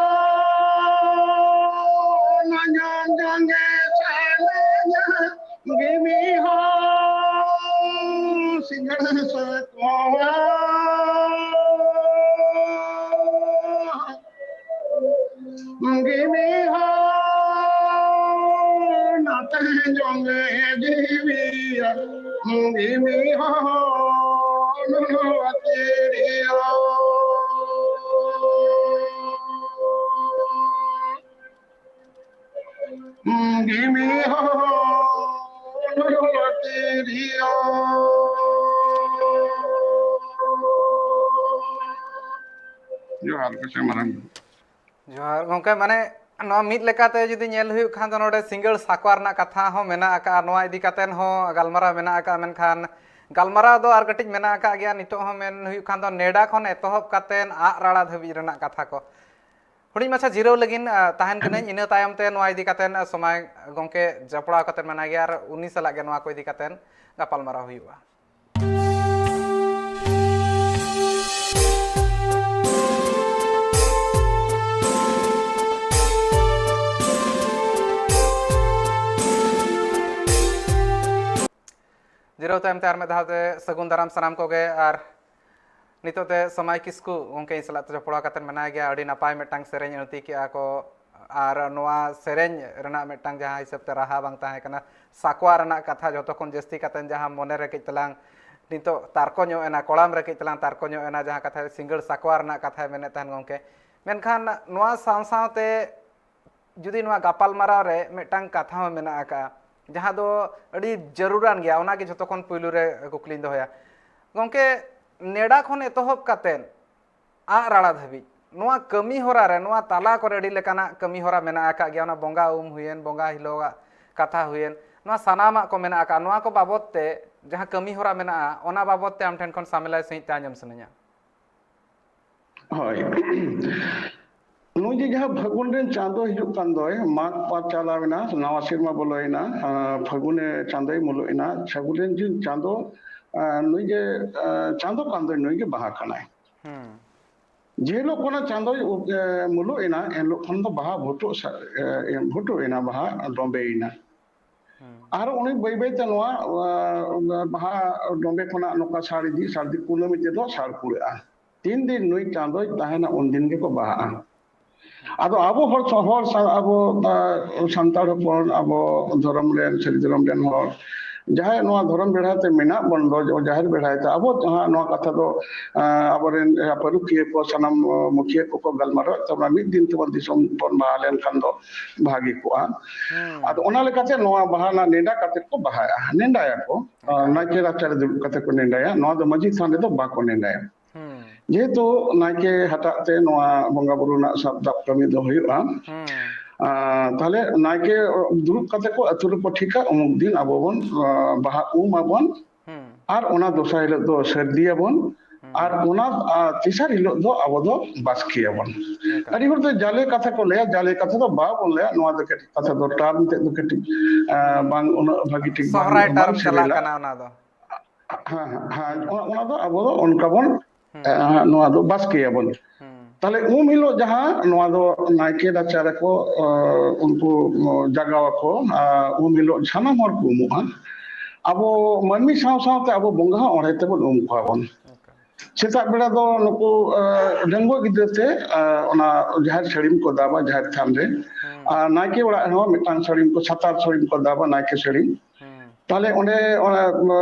ᱱᱟᱧᱟᱱ ᱡᱟᱸᱜᱮ ᱥᱟᱱᱟᱧᱟ, ᱜᱤᱢᱤ ᱦᱚᱸ ᱥᱤᱸᱜᱟᱹᱲ ᱥᱟᱠᱚᱣᱟ᱾ ᱜᱤᱢᱤ ᱦᱚᱸ ᱱᱟᱛᱮ ᱡᱚᱝ ᱮ ᱡᱤᱣᱤᱭᱟ, ᱜᱤᱢᱤ ᱦᱚᱸ ᱱᱚᱱᱚᱞ ᱛᱤᱨᱭᱳ᱾ ᱜᱤᱢᱤ ᱦᱚᱲ ᱛᱤᱨᱭᱳ᱾ ᱡᱚᱦᱟᱨ ᱜᱮ ᱥᱮ ᱢᱟᱨᱟᱝ ᱵᱩᱨᱩ᱾ ᱡᱚᱦᱟᱨ ᱜᱚᱢᱠᱮ, ᱢᱟᱱᱮ ᱱᱚᱣᱟ ᱢᱤᱫ ᱞᱮᱠᱟᱛᱮ ᱡᱩᱫᱤ ᱧᱮᱞ ᱦᱩᱭᱩᱜ ᱠᱷᱟᱱ ᱫᱚ ᱱᱚᱰᱮ ᱥᱤᱸᱜᱟᱹᱲ ᱥᱟᱠᱣᱟ ᱨᱮᱱᱟᱜ ᱠᱟᱛᱷᱟ ᱦᱚᱸ ᱢᱮᱱᱟᱜ ᱟᱠᱟᱫᱼᱟ, ᱱᱚᱣᱟ ᱤᱫᱤ ᱠᱟᱛᱮᱫ ᱦᱚᱸ ᱜᱟᱞᱢᱟᱨᱟᱣ ᱢᱮᱱᱟᱜ ᱟᱠᱟᱫᱼᱟ, ᱢᱮᱱᱠᱷᱟᱱ ᱜᱟᱞᱢᱟᱨᱟᱣ ᱫᱚ ᱟᱨ ᱠᱟᱹᱴᱤᱡ ᱢᱮᱱᱟᱜ ᱟᱠᱟᱫ ᱜᱮᱭᱟ᱾ ᱱᱤᱛᱚᱜ ᱦᱚᱸ ᱢᱮᱱ ᱦᱩᱭᱩᱜ ᱠᱷᱟᱱ ᱫᱚ ᱱᱮᱰᱟ ᱠᱷᱚᱱ ᱮᱛᱚᱦᱚᱵ ᱠᱟᱛᱮᱫ ᱟᱜ ᱨᱟᱲᱟ ᱫᱷᱟᱹᱵᱤᱡ ᱨᱮᱱᱟᱜ ᱠᱟᱛᱷᱟ ᱠᱚ᱾ ᱦᱩᱰᱤᱧ ᱢᱟᱪᱷᱟ ᱡᱤᱨᱟᱹᱣ ᱞᱟᱹᱜᱤᱫ, ᱟ, ᱛᱟᱦᱮᱱ ᱠᱟᱹᱱᱟᱹᱧ, ᱤᱱᱟᱹ ᱛᱟᱭᱚᱢ ᱛᱮ ᱱᱚᱣᱟ ᱤᱫᱤ ᱠᱟᱛᱮᱫ, ᱟ, ᱥᱚᱢᱟᱭ ᱜᱚᱢᱠᱮ ᱡᱚᱯᱲᱟᱣ ᱠᱟᱛᱮᱫ ᱢᱮᱱᱟᱭ ᱜᱮᱭᱟ ᱟᱨ ᱩᱱᱤ ᱥᱟᱞᱟᱜ ᱜᱮ ᱱᱚᱣᱟ ᱠᱚ ᱤᱫᱤ ᱠᱟᱛᱮᱫ ᱜᱟᱯᱟᱞᱢᱟᱨᱟᱣ ᱦᱩᱭᱩᱜᱼᱟ᱾ ᱡᱤᱨᱟᱹᱣ ᱛᱟᱭᱚᱢ ᱛᱮ ᱟᱨ ᱢᱤᱫ ᱫᱷᱟᱣ ᱛᱮ ᱥᱟᱹᱜᱩᱱ ᱫᱟᱨᱟᱢ ᱥᱟᱱᱟᱢ ᱠᱚᱜᱮ᱾ ᱟᱨ ᱱᱤᱛᱚᱜ ᱛᱮ ᱥᱚᱢᱟᱭ ᱠᱤᱥᱠᱩ ᱜᱚᱢᱠᱮ ᱤᱧ ᱥᱟᱞᱟᱜ ᱛᱮ ᱡᱚᱯᱲᱟᱣ ᱠᱟᱛᱮᱫ ᱢᱮᱱᱟᱭ ᱜᱮᱭᱟ᱾ ᱟᱹᱰᱤ ᱱᱟᱯᱟᱭ ᱢᱤᱫᱴᱟᱝ ᱥᱮᱨᱮᱧ ᱟᱹᱲᱛᱤ ᱠᱮᱜᱼᱟ ᱠᱚ, ᱟᱨ ᱱᱚᱣᱟ ᱥᱮᱨᱮᱧ ᱨᱮᱱᱟᱜ ᱢᱤᱫᱴᱟᱝ ᱡᱟᱦᱟᱸ ᱦᱤᱥᱟᱹᱵ ᱛᱮ ᱨᱟᱦᱟ ᱵᱟᱝ ᱛᱟᱦᱮᱸ ᱠᱟᱱᱟ, ᱥᱟᱠᱣᱟ ᱨᱮᱱᱟᱜ ᱠᱟᱛᱷᱟ ᱡᱚᱛᱚ ᱠᱷᱚᱱ ᱡᱟᱹᱥᱛᱤ ᱠᱟᱛᱮᱫ ᱡᱟᱦᱟᱸ ᱢᱚᱱᱮ ᱨᱮ ᱠᱟᱹᱡ ᱛᱟᱞᱟᱝ ᱱᱤᱛᱚᱜ ᱛᱟᱨᱠᱚ ᱧᱚᱜ ᱮᱱᱟ, ᱠᱚᱲᱟᱢ ᱨᱮ ᱠᱟᱹᱡ ᱛᱟᱞᱟᱝ ᱛᱟᱨᱠᱚ ᱧᱚᱜ ᱮᱱᱟ, ᱡᱟᱦᱟᱸ ᱠᱟᱛᱷᱟ ᱥᱤᱸᱜᱟᱹᱲ ᱥᱟᱠᱣᱟ ᱨᱮᱱᱟᱜ ᱠᱟᱛᱷᱟᱭ ᱢᱮᱱᱮᱫ ᱛᱟᱦᱮᱱ ᱜᱚᱢᱠᱮ᱾ ᱢᱮᱱᱠᱷᱟᱱ ᱱᱚᱣᱟ ᱥᱟᱶ ᱥᱟᱶᱛᱮ ᱡᱩᱫᱤ ᱱᱚᱣᱟ ᱜᱟᱯᱟᱞᱢᱟᱨᱟᱣ ᱨᱮ ᱢᱤᱫᱴᱟᱝ ᱠᱟᱛᱷᱟ ᱦᱚᱸ ᱢᱮᱱᱟᱜ ᱟᱠᱟᱫᱼᱟ, ᱡᱟᱦᱟᱸ ᱫᱚ ᱟᱹᱰᱤ ᱡᱟᱹᱨᱩᱲᱟᱱ ᱜᱮᱭᱟ, ᱚᱱᱟᱜᱮ ᱡᱷᱚᱛᱚ ᱠᱷᱚᱱ ᱯᱩᱭᱞᱩ ᱨᱮ ᱠᱩᱠᱞᱤᱧ ᱫᱚᱦᱚᱭᱟ᱾ ᱜᱚᱢᱠᱮ, ᱱᱮᱰᱟ ᱠᱷᱚᱱ ᱮᱛᱚᱦᱚᱵ ᱠᱟᱛᱮᱫ ᱟᱜ ᱨᱟᱲᱟ ᱫᱷᱟᱹᱵᱤᱡ ᱱᱚᱣᱟ ᱠᱟᱹᱢᱤ ᱦᱚᱨᱟ ᱨᱮ, ᱱᱚᱣᱟ ᱛᱟᱞᱟ ᱠᱚᱨᱮ ᱟᱹᱰᱤ ᱞᱮᱠᱟᱱᱟᱜ ᱠᱟᱹᱢᱤ ᱦᱚᱨᱟ ᱢᱮᱱᱟᱜ ᱟᱠᱟᱫ ᱜᱮᱭᱟ᱾ ᱚᱱᱟ ᱵᱚᱸᱜᱟ ᱩᱢ ᱦᱩᱭᱮᱱ, ᱵᱚᱸᱜᱟ ᱦᱤᱞᱳᱜᱟᱜ ᱠᱟᱛᱷᱟ ᱦᱩᱭᱮᱱ, ᱱᱚᱣᱟ ᱥᱟᱱᱟᱢᱟᱜ ᱠᱚ ᱢᱮᱱᱟᱜ ᱟᱠᱟᱫ᱾ ᱱᱚᱣᱟ ᱠᱚ ᱵᱟᱵᱚᱫ ᱛᱮ ᱡᱟᱦᱟᱸ ᱠᱟᱹᱢᱤ ᱦᱚᱨᱟ ᱢᱮᱱᱟᱜᱼᱟ, ᱚᱱᱟ ᱵᱟᱵᱚᱫ ᱛᱮ ᱟᱢ ᱴᱷᱮᱱ ᱠᱷᱚᱱ ᱥᱟᱢᱮᱞᱟᱭ ᱥᱟᱺᱦᱤᱡ ᱛᱮ ᱟᱸᱡᱚᱢ ᱥᱟᱱᱟᱧᱟ᱾ ᱦᱳᱭ᱾ ᱱᱩᱭ ᱡᱮ ᱡᱟᱦᱟᱸ ᱯᱷᱟᱹᱜᱩᱱ ᱨᱮᱱ ᱪᱟᱸᱫᱚ ᱦᱤᱡᱩᱜ ᱠᱟᱱ ᱫᱚᱭ, ᱢᱟᱜᱽ ᱯᱟᱨ ᱪᱟᱞᱟᱣ ᱮᱱᱟ, ᱱᱟᱣᱟ ᱥᱮᱨᱢᱟ ᱵᱚᱞᱚᱭᱮᱱᱟ, ᱟᱸ, ᱯᱷᱟᱹᱜᱩᱱᱮ ᱪᱟᱸᱫᱚᱭ ᱢᱩᱞᱩᱜ ᱮᱱᱟ᱾ ᱯᱷᱟᱹᱜᱩᱱ ᱨᱮᱱ ᱡᱮ ᱪᱟᱸᱫᱚ, ᱟᱸ, ᱱᱩᱭ ᱡᱮ, ᱟᱸ, ᱪᱟᱸᱫᱚ ᱠᱟᱱ ᱫᱚᱭ, ᱱᱩᱭ ᱜᱮ ᱵᱟᱦᱟ ᱠᱟᱱᱟᱭ᱾ ᱦᱩᱸ᱾ ᱡᱮ ᱦᱤᱞᱳᱜ ᱠᱷᱚᱱᱟᱜ ᱪᱟᱸᱫᱚᱭ ᱩ-, ᱮ, ᱢᱩᱞᱩᱜ ᱮᱱᱟ, ᱮᱱ ᱦᱤᱞᱳᱜ ᱠᱷᱚᱱ ᱫᱚ ᱵᱟᱦᱟ ᱵᱷᱩᱴᱩᱜ ᱥᱟ-, ᱮ, ᱵᱷᱩᱴᱩᱜ ᱮᱱᱟ, ᱵᱟᱦᱟ ᱰᱚᱸᱵᱮᱭᱮᱱᱟ᱾ ᱦᱩᱸ᱾ ᱟᱨ ᱩᱱᱤ ᱵᱟᱹᱭ ᱵᱟᱹᱭ ᱛᱮ ᱱᱚᱣᱟ, ᱟ, ᱵᱟᱦᱟ ᱰᱚᱸᱵᱮ ᱠᱷᱚᱱᱟᱜ ᱱᱚᱝᱠᱟ ᱥᱟᱲ ᱤᱫᱤ, ᱥᱟᱹᱨᱫᱤ ᱠᱩᱱᱟᱹᱢᱤ ᱛᱮᱫᱚ ᱥᱟᱲ ᱠᱩᱲᱟᱹᱜᱼᱟ᱾ ᱛᱤᱱ ᱫᱤᱱ ᱱᱩᱭ ᱪᱟᱸᱫᱚᱭ ᱛᱟᱦᱮᱱᱟ, ᱩᱱ ᱫᱤᱱ ᱜᱮᱠᱚ ᱵᱟᱦᱟᱜᱼᱟ᱾ ᱟᱫᱚ ᱟᱵᱚ ᱦᱚᱲ, ᱦᱚᱲ ᱥᱟ-, ᱟᱵᱚ, ᱟ, ᱥᱟᱱᱛᱟᱲ ᱦᱚᱯᱚᱱ, ᱟᱵᱚ ᱫᱷᱚᱨᱚᱢ ᱨᱮᱱ, ᱥᱟᱹᱨᱤ ᱫᱷᱚᱨᱚᱢ ᱨᱮᱱ ᱦᱚᱲ, ᱡᱟᱦᱟᱸᱭ ᱱᱚᱣᱟ ᱫᱷᱚᱨᱚᱢ ᱵᱮᱲᱦᱟᱭ ᱛᱮ ᱢᱮᱱᱟᱜ ᱵᱚᱱ ᱫᱚ, ᱡᱟᱦᱮᱨ ᱵᱮᱲᱦᱟᱭ ᱛᱮ, ᱟᱵᱚ ᱡᱟᱦᱟᱸ ᱱᱚᱣᱟ ᱠᱟᱛᱷᱟ ᱫᱚ, ᱟᱸ, ᱟᱵᱚᱨᱮᱱ, ᱟᱸ, ᱯᱟᱹᱨᱩᱠᱷᱤᱭᱟᱹ ᱠᱚ, ᱥᱟᱱᱟᱢ, ᱟᱸ, ᱢᱩᱠᱷᱤᱭᱟᱹ ᱠᱚᱠᱚ ᱜᱟᱞᱢᱟᱨᱟᱣᱮᱫ ᱛᱟᱵᱚᱱᱟ, ᱢᱤᱫ ᱫᱤᱱ ᱛᱮᱵᱚᱱ ᱫᱤᱥᱚᱢ ᱵᱚᱱ ᱵᱟᱦᱟ ᱞᱮᱱᱠᱷᱟᱱ ᱫᱚ ᱵᱷᱟᱹᱜᱤ ᱠᱚᱜᱼᱟ᱾ ᱦᱩᱸ᱾ ᱟᱫᱚ ᱚᱱᱟ ᱞᱮᱠᱟᱛᱮ ᱱᱚᱣᱟ ᱵᱟᱦᱟ ᱨᱮᱱᱟᱜ ᱱᱮᱰᱟ ᱠᱟᱛᱮ ᱠᱚ ᱵᱟᱦᱟᱭᱟ, ᱱᱮᱰᱟᱭᱟᱠᱚ᱾ ᱟᱸ, ᱮᱠᱟᱞ᱾ ᱱᱟᱭᱠᱮ ᱨᱟᱪᱟ ᱨᱮ ᱫᱩᱲᱩᱵ ᱠᱟᱛᱮ ᱠᱚ ᱱᱮᱰᱟᱭᱟ, ᱱᱚᱣᱟ ᱫᱚ ᱢᱟᱹᱡᱷᱤ ᱛᱷᱟᱱ ᱨᱮᱫᱚ ᱵᱟᱠᱚ ᱱᱮᱰᱟᱭᱟ᱾ ᱦᱩᱸ᱾ ᱡᱮᱦᱮᱛᱩ ᱱᱟᱭᱠᱮ ᱦᱟᱴᱟᱜ ᱛᱮ ᱱᱚᱣᱟ ᱵᱚᱸᱜᱟ ᱵᱩᱨᱩ ᱨᱮᱱᱟᱜ ᱥᱟᱵ ᱫᱟᱵ ᱠᱟᱹᱢᱤ ᱫᱚ ᱦᱩᱭᱩᱜᱼᱟ, ᱦᱩᱸ᱾ ᱟᱸ, ᱛᱟᱦᱞᱮ ᱱᱟᱭᱠᱮ ᱫᱩᱲᱩᱵ ᱠᱟᱛᱮ ᱠᱚ ᱟᱹᱛᱩ ᱨᱮᱠᱚ ᱴᱷᱤᱠᱟ, ᱩᱢᱩᱠ ᱫᱤᱱ ᱟᱵᱚ ᱵᱚᱱ, ᱟᱸ, ᱵᱟᱦᱟ ᱩᱢ ᱟᱵᱚᱱ, ᱦᱩᱸ᱾ ᱟᱨ ᱚᱱᱟ ᱫᱚᱥᱟᱨ ᱦᱤᱞᱳᱜ ᱫᱚ ᱥᱟᱹᱨᱫᱤᱭᱟᱵᱚᱱ, ᱦᱩᱸ᱾ ᱟᱨ ᱚᱱᱟ, ᱟᱸ, ᱛᱮᱥᱟᱨ ᱦᱤᱞᱳᱜ ᱫᱚ ᱟᱵᱚ ᱫᱚ ᱵᱟᱥᱠᱮᱭᱟᱵᱚᱱ᱾ ᱮᱠᱟᱞ᱾ ᱟᱹᱰᱤ ᱦᱚᱲ ᱫᱚ ᱡᱟᱞᱮ ᱠᱟᱛᱷᱟ ᱠᱚ ᱞᱟᱹᱭᱟ, ᱡᱟᱞᱮ ᱠᱟᱛᱷᱟ ᱫᱚ ᱵᱟᱵᱚᱱ ᱞᱟᱹᱭᱟ, ᱱᱚᱣᱟ ᱫᱚ ᱠᱟᱹᱴᱤᱡ ᱠᱟᱛᱷᱟ ᱫᱚ term ᱛᱮᱫ ᱫᱚ ᱠᱟᱹᱴᱤᱡ, ᱟᱸ, ᱦᱩᱸ᱾ ᱵᱟᱝ ᱩᱱᱟᱹᱜ ᱵᱷᱟᱹᱜᱤ ᱴᱷᱤᱠ ᱵᱟᱝ, ᱥᱚᱦᱨᱟᱭ ᱵᱟᱝ term ᱪᱟᱞᱟᱜ ᱥᱤᱵᱤᱞᱟ᱾ ᱠᱟᱱᱟ ᱚᱱᱟ ᱫᱚ᱾ ᱦᱮᱸ, ᱦᱮᱸ, ᱦᱮᱸ, ᱚᱱᱟ, ᱚᱱᱟ ᱫᱚ ᱟᱵᱚ ᱫᱚ ᱚᱱᱠᱟ ᱵᱚᱱ, ᱦᱩᱸ᱾ ᱮ, ᱱᱚᱣᱟ ᱫᱚ ᱵᱟᱥᱠᱮᱭᱟᱵᱚᱱ᱾ ᱦᱩᱸ᱾ ᱛᱟᱦᱞᱮ ᱩᱢ ᱦᱤᱞᱳᱜ ᱡᱟᱦᱟᱸ ᱱᱚᱣᱟ ᱫᱚ ᱱᱟᱭᱠᱮ ᱨᱟᱪᱟ ᱨᱮᱠᱚ, ᱚ, ᱩᱱᱠᱩ, ᱚ, ᱡᱟᱜᱟᱣ ᱟᱠᱚ, ᱟᱨ ᱩᱢ ᱦᱤᱞᱳᱜ ᱥᱟᱱᱟᱢ ᱦᱚᱲ ᱠᱚ ᱩᱢᱩᱜᱼᱟ᱾ ᱟᱵᱚ ᱢᱟᱹᱱᱢᱤ ᱥᱟᱶ ᱥᱟᱶᱛᱮ ᱟᱵᱚ ᱵᱚᱸᱜᱟ ᱦᱚᱸ ᱚᱸᱰᱮ ᱛᱮᱵᱚᱱ ᱩᱢ ᱠᱚᱣᱟ ᱵᱚᱱ᱾ ᱮᱠᱟᱞ᱾ ᱥᱮᱛᱟᱜ ᱵᱮᱲᱟ ᱫᱚ ᱱᱩᱠᱩ, ᱮ, ᱰᱟᱺᱜᱩᱣᱟᱹ ᱜᱤᱫᱽᱨᱟᱹ ᱛᱮ, ᱮ, ᱚᱱᱟ ᱡᱟᱦᱮᱨ ᱥᱟᱹᱲᱤᱢ ᱠᱚ ᱫᱟᱵᱟ, ᱡᱟᱦᱮᱨ ᱛᱷᱟᱱ ᱨᱮ᱾ ᱦᱩᱸ᱾ ᱟᱨ ᱱᱟᱭᱠᱮ ᱚᱲᱟᱜ ᱨᱮᱦᱚᱸ ᱢᱤᱫᱴᱟᱝ ᱥᱟᱹᱲᱤᱢ ᱠᱚ, ᱥᱟᱛᱟᱨ ᱥᱟᱹᱲᱤᱢ ᱠᱚ ᱫᱟᱵᱟ, ᱱᱟᱭᱠᱮ ᱥᱟᱹᱲᱤᱢ᱾ ᱦᱩᱸ᱾ ᱛᱟᱦᱞᱮ ᱚᱸᱰᱮ ᱚᱱᱟ,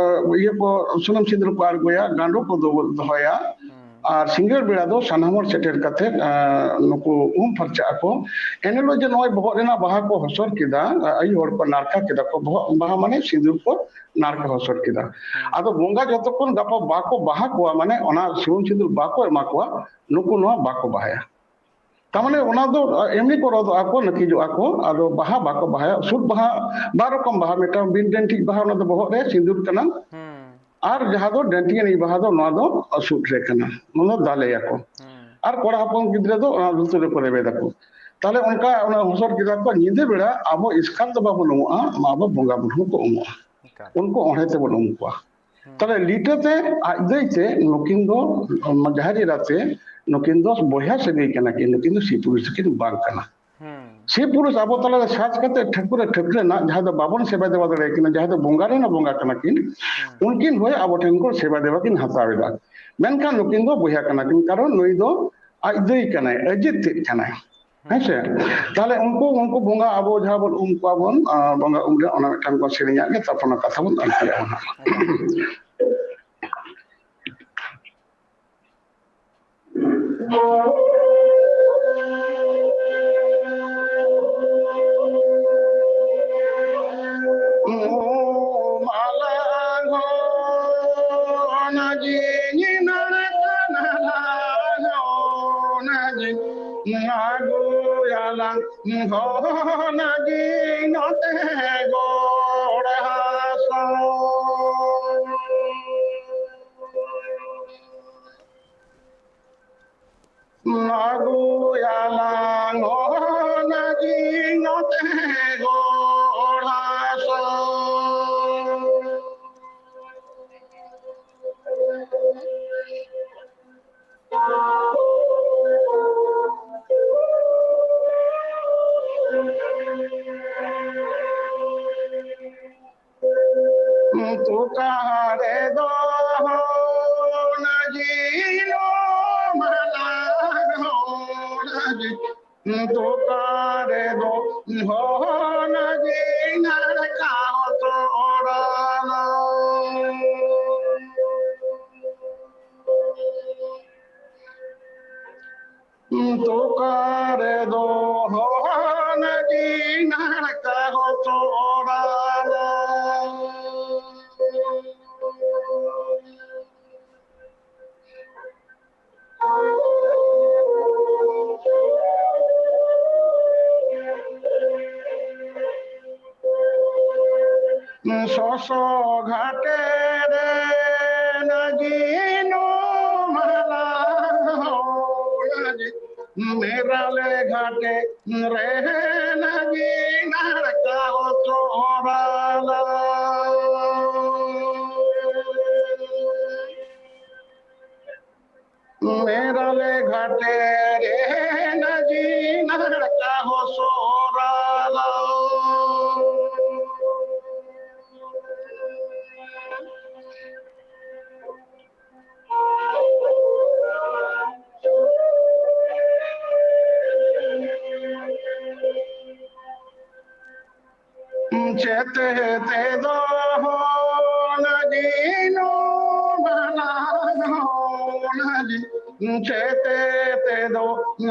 ᱤᱭᱟᱹ ᱠᱚ, ᱥᱩᱱᱩᱢ ᱥᱤᱸᱫᱩᱨ ᱠᱚ ᱟᱬᱜᱚᱭᱟ, ᱜᱟᱸᱰᱚ ᱠᱚ ᱫᱚ-, ᱫᱚᱦᱚᱭᱟ᱾ ᱦᱩᱸ᱾ ᱟᱨ ᱥᱤᱸᱜᱟᱹᱲ ᱵᱮᱲᱟ ᱫᱚ ᱥᱟᱱᱟᱢ ᱦᱚᱲ ᱥᱮᱴᱮᱨ ᱠᱟᱛᱮ, ᱟᱸ, ᱱᱩᱠᱩ ᱩᱢ ᱯᱷᱟᱨᱪᱟᱜ ᱟᱠᱚ᱾ ᱮᱱ ᱦᱤᱞᱳᱜ ᱡᱮ ᱱᱚᱜᱼᱚᱭ ᱵᱚᱦᱚᱜ ᱨᱮᱱᱟᱜ ᱵᱟᱦᱟ ᱠᱚ ᱦᱚᱥᱚᱨ ᱠᱮᱫᱟ, ᱟᱭᱩ ᱦᱚᱲ ᱠᱚ ᱱᱟᱲᱠᱟ ᱠᱮᱫᱟ ᱠᱚ, ᱵᱚᱦᱚᱜ ᱵᱟᱦᱟ ᱢᱟᱱᱮ ᱥᱤᱸᱫᱩᱨ ᱠᱚ ᱱᱟᱲᱠᱟ ᱦᱩᱸ᱾ ᱦᱚᱥᱚᱨ ᱠᱮᱫᱟ᱾ ᱦᱩᱸ᱾ ᱟᱫᱚ ᱵᱚᱸᱜᱟ ᱡᱚᱛᱚᱠᱷᱚᱱ ᱜᱟᱯᱟ ᱵᱟᱠᱚ ᱵᱟᱦᱟ ᱠᱚᱣᱟ, ᱢᱟᱱᱮ ᱚᱱᱟ ᱥᱩᱱᱩᱢ ᱥᱤᱸᱫᱩᱨ ᱵᱟᱠᱚ ᱮᱢᱟ ᱠᱚᱣᱟ, ᱱᱩᱠᱩ ᱱᱚᱣᱟ ᱵᱟᱠᱚ ᱵᱟᱦᱟᱭᱟ᱾ ᱛᱟᱨ ᱢᱟᱱᱮ ᱦᱩᱸ᱾ ᱚᱱᱟ ᱫᱚ, ᱟ, ᱮᱢᱱᱤ ᱠᱚ ᱨᱚᱫᱚᱜ ᱟᱠᱚ, ᱱᱟᱹᱠᱤᱡᱚᱜ ᱟᱠᱚ, ᱟᱫᱚ ᱵᱟᱦᱟ ᱵᱟᱠᱚ ᱵᱟᱦᱟᱭᱟ᱾ ᱥᱩᱫ ᱵᱟᱦᱟ, ᱵᱟᱨ ᱨᱚᱠᱚᱢ ᱵᱟᱦᱟ, ᱢᱤᱫᱴᱟᱝ ᱵᱤᱱ ᱰᱮᱱᱴᱷᱤᱡ ᱵᱟᱦᱟ, ᱚᱱᱟ ᱫᱚ ᱵᱚᱦᱚᱜ ᱨᱮ ᱥᱤᱸᱫᱩᱨ ᱠᱟᱱᱟ᱾ ᱦᱩᱸ᱾ ᱟᱨ ᱡᱟᱦᱟᱸ ᱫᱚ ᱰᱟᱹᱱᱴᱤᱭᱟᱹ ᱱᱤᱡ ᱵᱟᱦᱟ ᱫᱚ ᱱᱚᱣᱟ ᱫᱚ ᱥᱩᱫ ᱨᱮ ᱠᱟᱱᱟ, ᱚᱱᱟ ᱫᱚ ᱫᱟᱞᱮᱭᱟᱠᱚ᱾ ᱦᱩᱸ᱾ ᱟᱨ ᱠᱚᱲᱟ ᱦᱚᱯᱚᱱ ᱜᱤᱫᱽᱨᱟᱹ ᱫᱚ ᱚᱱᱟ ᱞᱩᱛᱩᱨ ᱨᱮᱠᱚ ᱨᱮᱵᱮᱫᱟᱠᱚ᱾ ᱛᱟᱦᱞᱮ ᱚᱱᱠᱟ ᱚᱱᱟ ᱦᱚᱥᱚᱨ ᱜᱤᱫᱽᱨᱟᱹ ᱠᱚ ᱧᱤᱫᱟᱹ ᱵᱮᱲᱟ ᱟᱵᱚ ᱮᱥᱠᱟᱨ ᱫᱚ ᱵᱟᱵᱚᱱ ᱩᱢᱩᱜᱼᱟ, ᱟᱵᱚ ᱵᱚᱸᱜᱟ ᱵᱩᱨᱩ ᱠᱚ ᱩᱢᱩᱜᱼᱟ᱾ ᱮᱠᱟᱞ᱾ ᱩᱱᱠᱩ ᱚᱸᱰᱮ ᱛᱮᱵᱚᱱ ᱩᱢ ᱠᱚᱣᱟ᱾ ᱦᱩᱸ᱾ ᱛᱟᱦᱞᱮ ᱞᱤᱴᱟᱹ ᱛᱮ ᱟᱡ ᱫᱟᱹᱭ ᱛᱮ ᱱᱩᱠᱤᱱ ᱫᱚ, ᱡᱟᱦᱮᱨ ᱮᱨᱟ ᱛᱮ ᱱᱩᱠᱤᱱ ᱫᱚ ᱵᱚᱭᱦᱟ ᱥᱟᱹᱜᱟᱹᱭ ᱠᱟᱱᱟ ᱠᱤᱱ, ᱱᱩᱠᱤᱱ ᱫᱚ ᱥᱤ ᱯᱩᱨᱩᱥ ᱫᱚᱠᱤᱱ ᱵᱟᱝ ᱠᱟᱱᱟ᱾ ᱦᱩᱸ᱾ ᱥᱤ ᱯᱩᱨᱩᱥ ᱟᱵᱚ ᱛᱟᱞᱟᱨᱮ ᱥᱟᱡᱽ ᱠᱟᱛᱮ ᱴᱷᱟᱹᱠᱩᱨ ᱮ ᱴᱷᱟᱹᱠᱨᱟᱹᱱᱟ, ᱡᱟᱦᱟᱸᱭ ᱫᱚ ᱵᱟᱵᱚᱱ ᱥᱮᱵᱟ ᱫᱮᱵᱟ ᱫᱟᱲᱮᱭᱟᱭ ᱠᱟᱱᱟ, ᱡᱟᱦᱟᱸᱭ ᱫᱚ ᱵᱚᱸᱜᱟ ᱨᱮᱱ ᱦᱚᱸ ᱵᱚᱸᱜᱟ ᱠᱟᱱᱟ ᱠᱤᱱ, ᱦᱩᱸ᱾ ᱩᱱᱠᱤᱱ ᱦᱚᱸ ᱟᱵᱚ ᱴᱷᱮᱱ ᱠᱷᱚᱱ ᱥᱮᱵᱟ ᱫᱮᱵᱟ ᱠᱤᱱ ᱦᱟᱛᱟᱣ ᱮᱫᱟ᱾ ᱢᱮᱱᱠᱷᱟᱱ ᱱᱩᱠᱤᱱ ᱫᱚ ᱵᱚᱭᱦᱟ ᱠᱟᱱᱟ ᱠᱤᱱ, ᱠᱟᱨᱚᱱ ᱱᱩᱭ ᱫᱚ ᱟᱡ ᱫᱟᱹᱭ ᱠᱟᱱᱟᱭ, ᱟᱡᱤᱛ ᱛᱮᱫ ᱠᱟᱱᱟᱭ᱾ ᱦᱮᱸ ᱥᱮ? ᱛᱟᱦᱞᱮ ᱩᱱᱠᱩ, ᱩᱱᱠᱩ ᱵᱚᱸᱜᱟ ᱟᱵᱚ ᱡᱟᱦᱟᱸ ᱵᱚᱱ ᱩᱢ ᱠᱚᱣᱟ ᱵᱚᱱ, ᱟᱨ ᱵᱚᱸᱜᱟ ᱩᱢ ᱨᱮ ᱚᱱᱟ ᱢᱤᱫᱴᱟᱝ ᱵᱚᱱ ᱥᱮᱨᱮᱧᱟᱜ ᱜᱮ, ᱛᱟᱨᱯᱚᱨ ᱚᱱᱟ ᱠᱟᱛᱷᱟ ᱵᱚᱱ ᱟᱨᱡᱟᱣᱟ ᱦᱟᱸᱜ᱾ ᱟᱹᱜᱩᱭᱟᱞᱟᱝ ᱦᱚᱱᱟᱜᱤ ᱱᱚᱛᱮ ᱜᱚᱲ ᱦᱟᱥᱟ᱾ ᱟᱹᱜᱩᱭᱟᱞᱟᱝ ᱦᱚᱱᱟᱜᱤ ᱱᱚᱛᱮ ᱜᱚᱲ ᱦᱟᱥᱟ᱾ ᱛᱚᱠᱟ ᱨᱮᱫᱚ ᱦᱚᱱᱟᱜᱤ ᱱᱚ ᱢᱟᱞᱟ ᱦᱚᱱᱟᱜᱤ ᱛᱚᱠᱟ ᱨᱮᱫᱚ ᱦᱚᱱᱟᱜᱤ ᱱᱟᱲᱠᱟ ᱛᱚᱲᱟᱞᱟ᱾ ᱛᱚᱠᱟ ᱨᱮᱫᱚ ᱦᱚᱱᱟᱜᱤ ᱱᱟᱲᱠᱟ ᱛᱚᱲᱟᱞᱟ᱾ ᱥᱚᱥᱚ ᱜᱷᱟᱴᱮ ᱨᱮ ᱱᱟᱜᱤ ᱱᱚ ᱢᱟᱞᱟ ᱦᱚᱱᱟᱜᱤ, ᱢᱮᱨᱟᱞᱮ ᱜᱷᱟᱴᱮ ᱨᱮ ᱱᱟᱜᱤ ᱱᱟᱲᱠᱟ ᱛᱚᱲᱟᱞᱟ᱾ ᱢᱮᱨᱟᱞᱮ ᱜᱷᱟᱴᱮ ᱨᱮ ᱱᱟᱜᱤ ᱱᱟᱲᱠᱟ ᱦᱚᱥᱚᱨᱟᱞᱟ᱾ ᱪᱮᱛᱮ ᱛᱮᱫᱚ ᱦᱚᱱ ᱡᱤᱱᱩ ᱵᱟᱱᱟᱱ ᱦᱚᱱ ᱡᱤ-, ᱪᱮᱛᱮ ᱛᱮᱫᱚ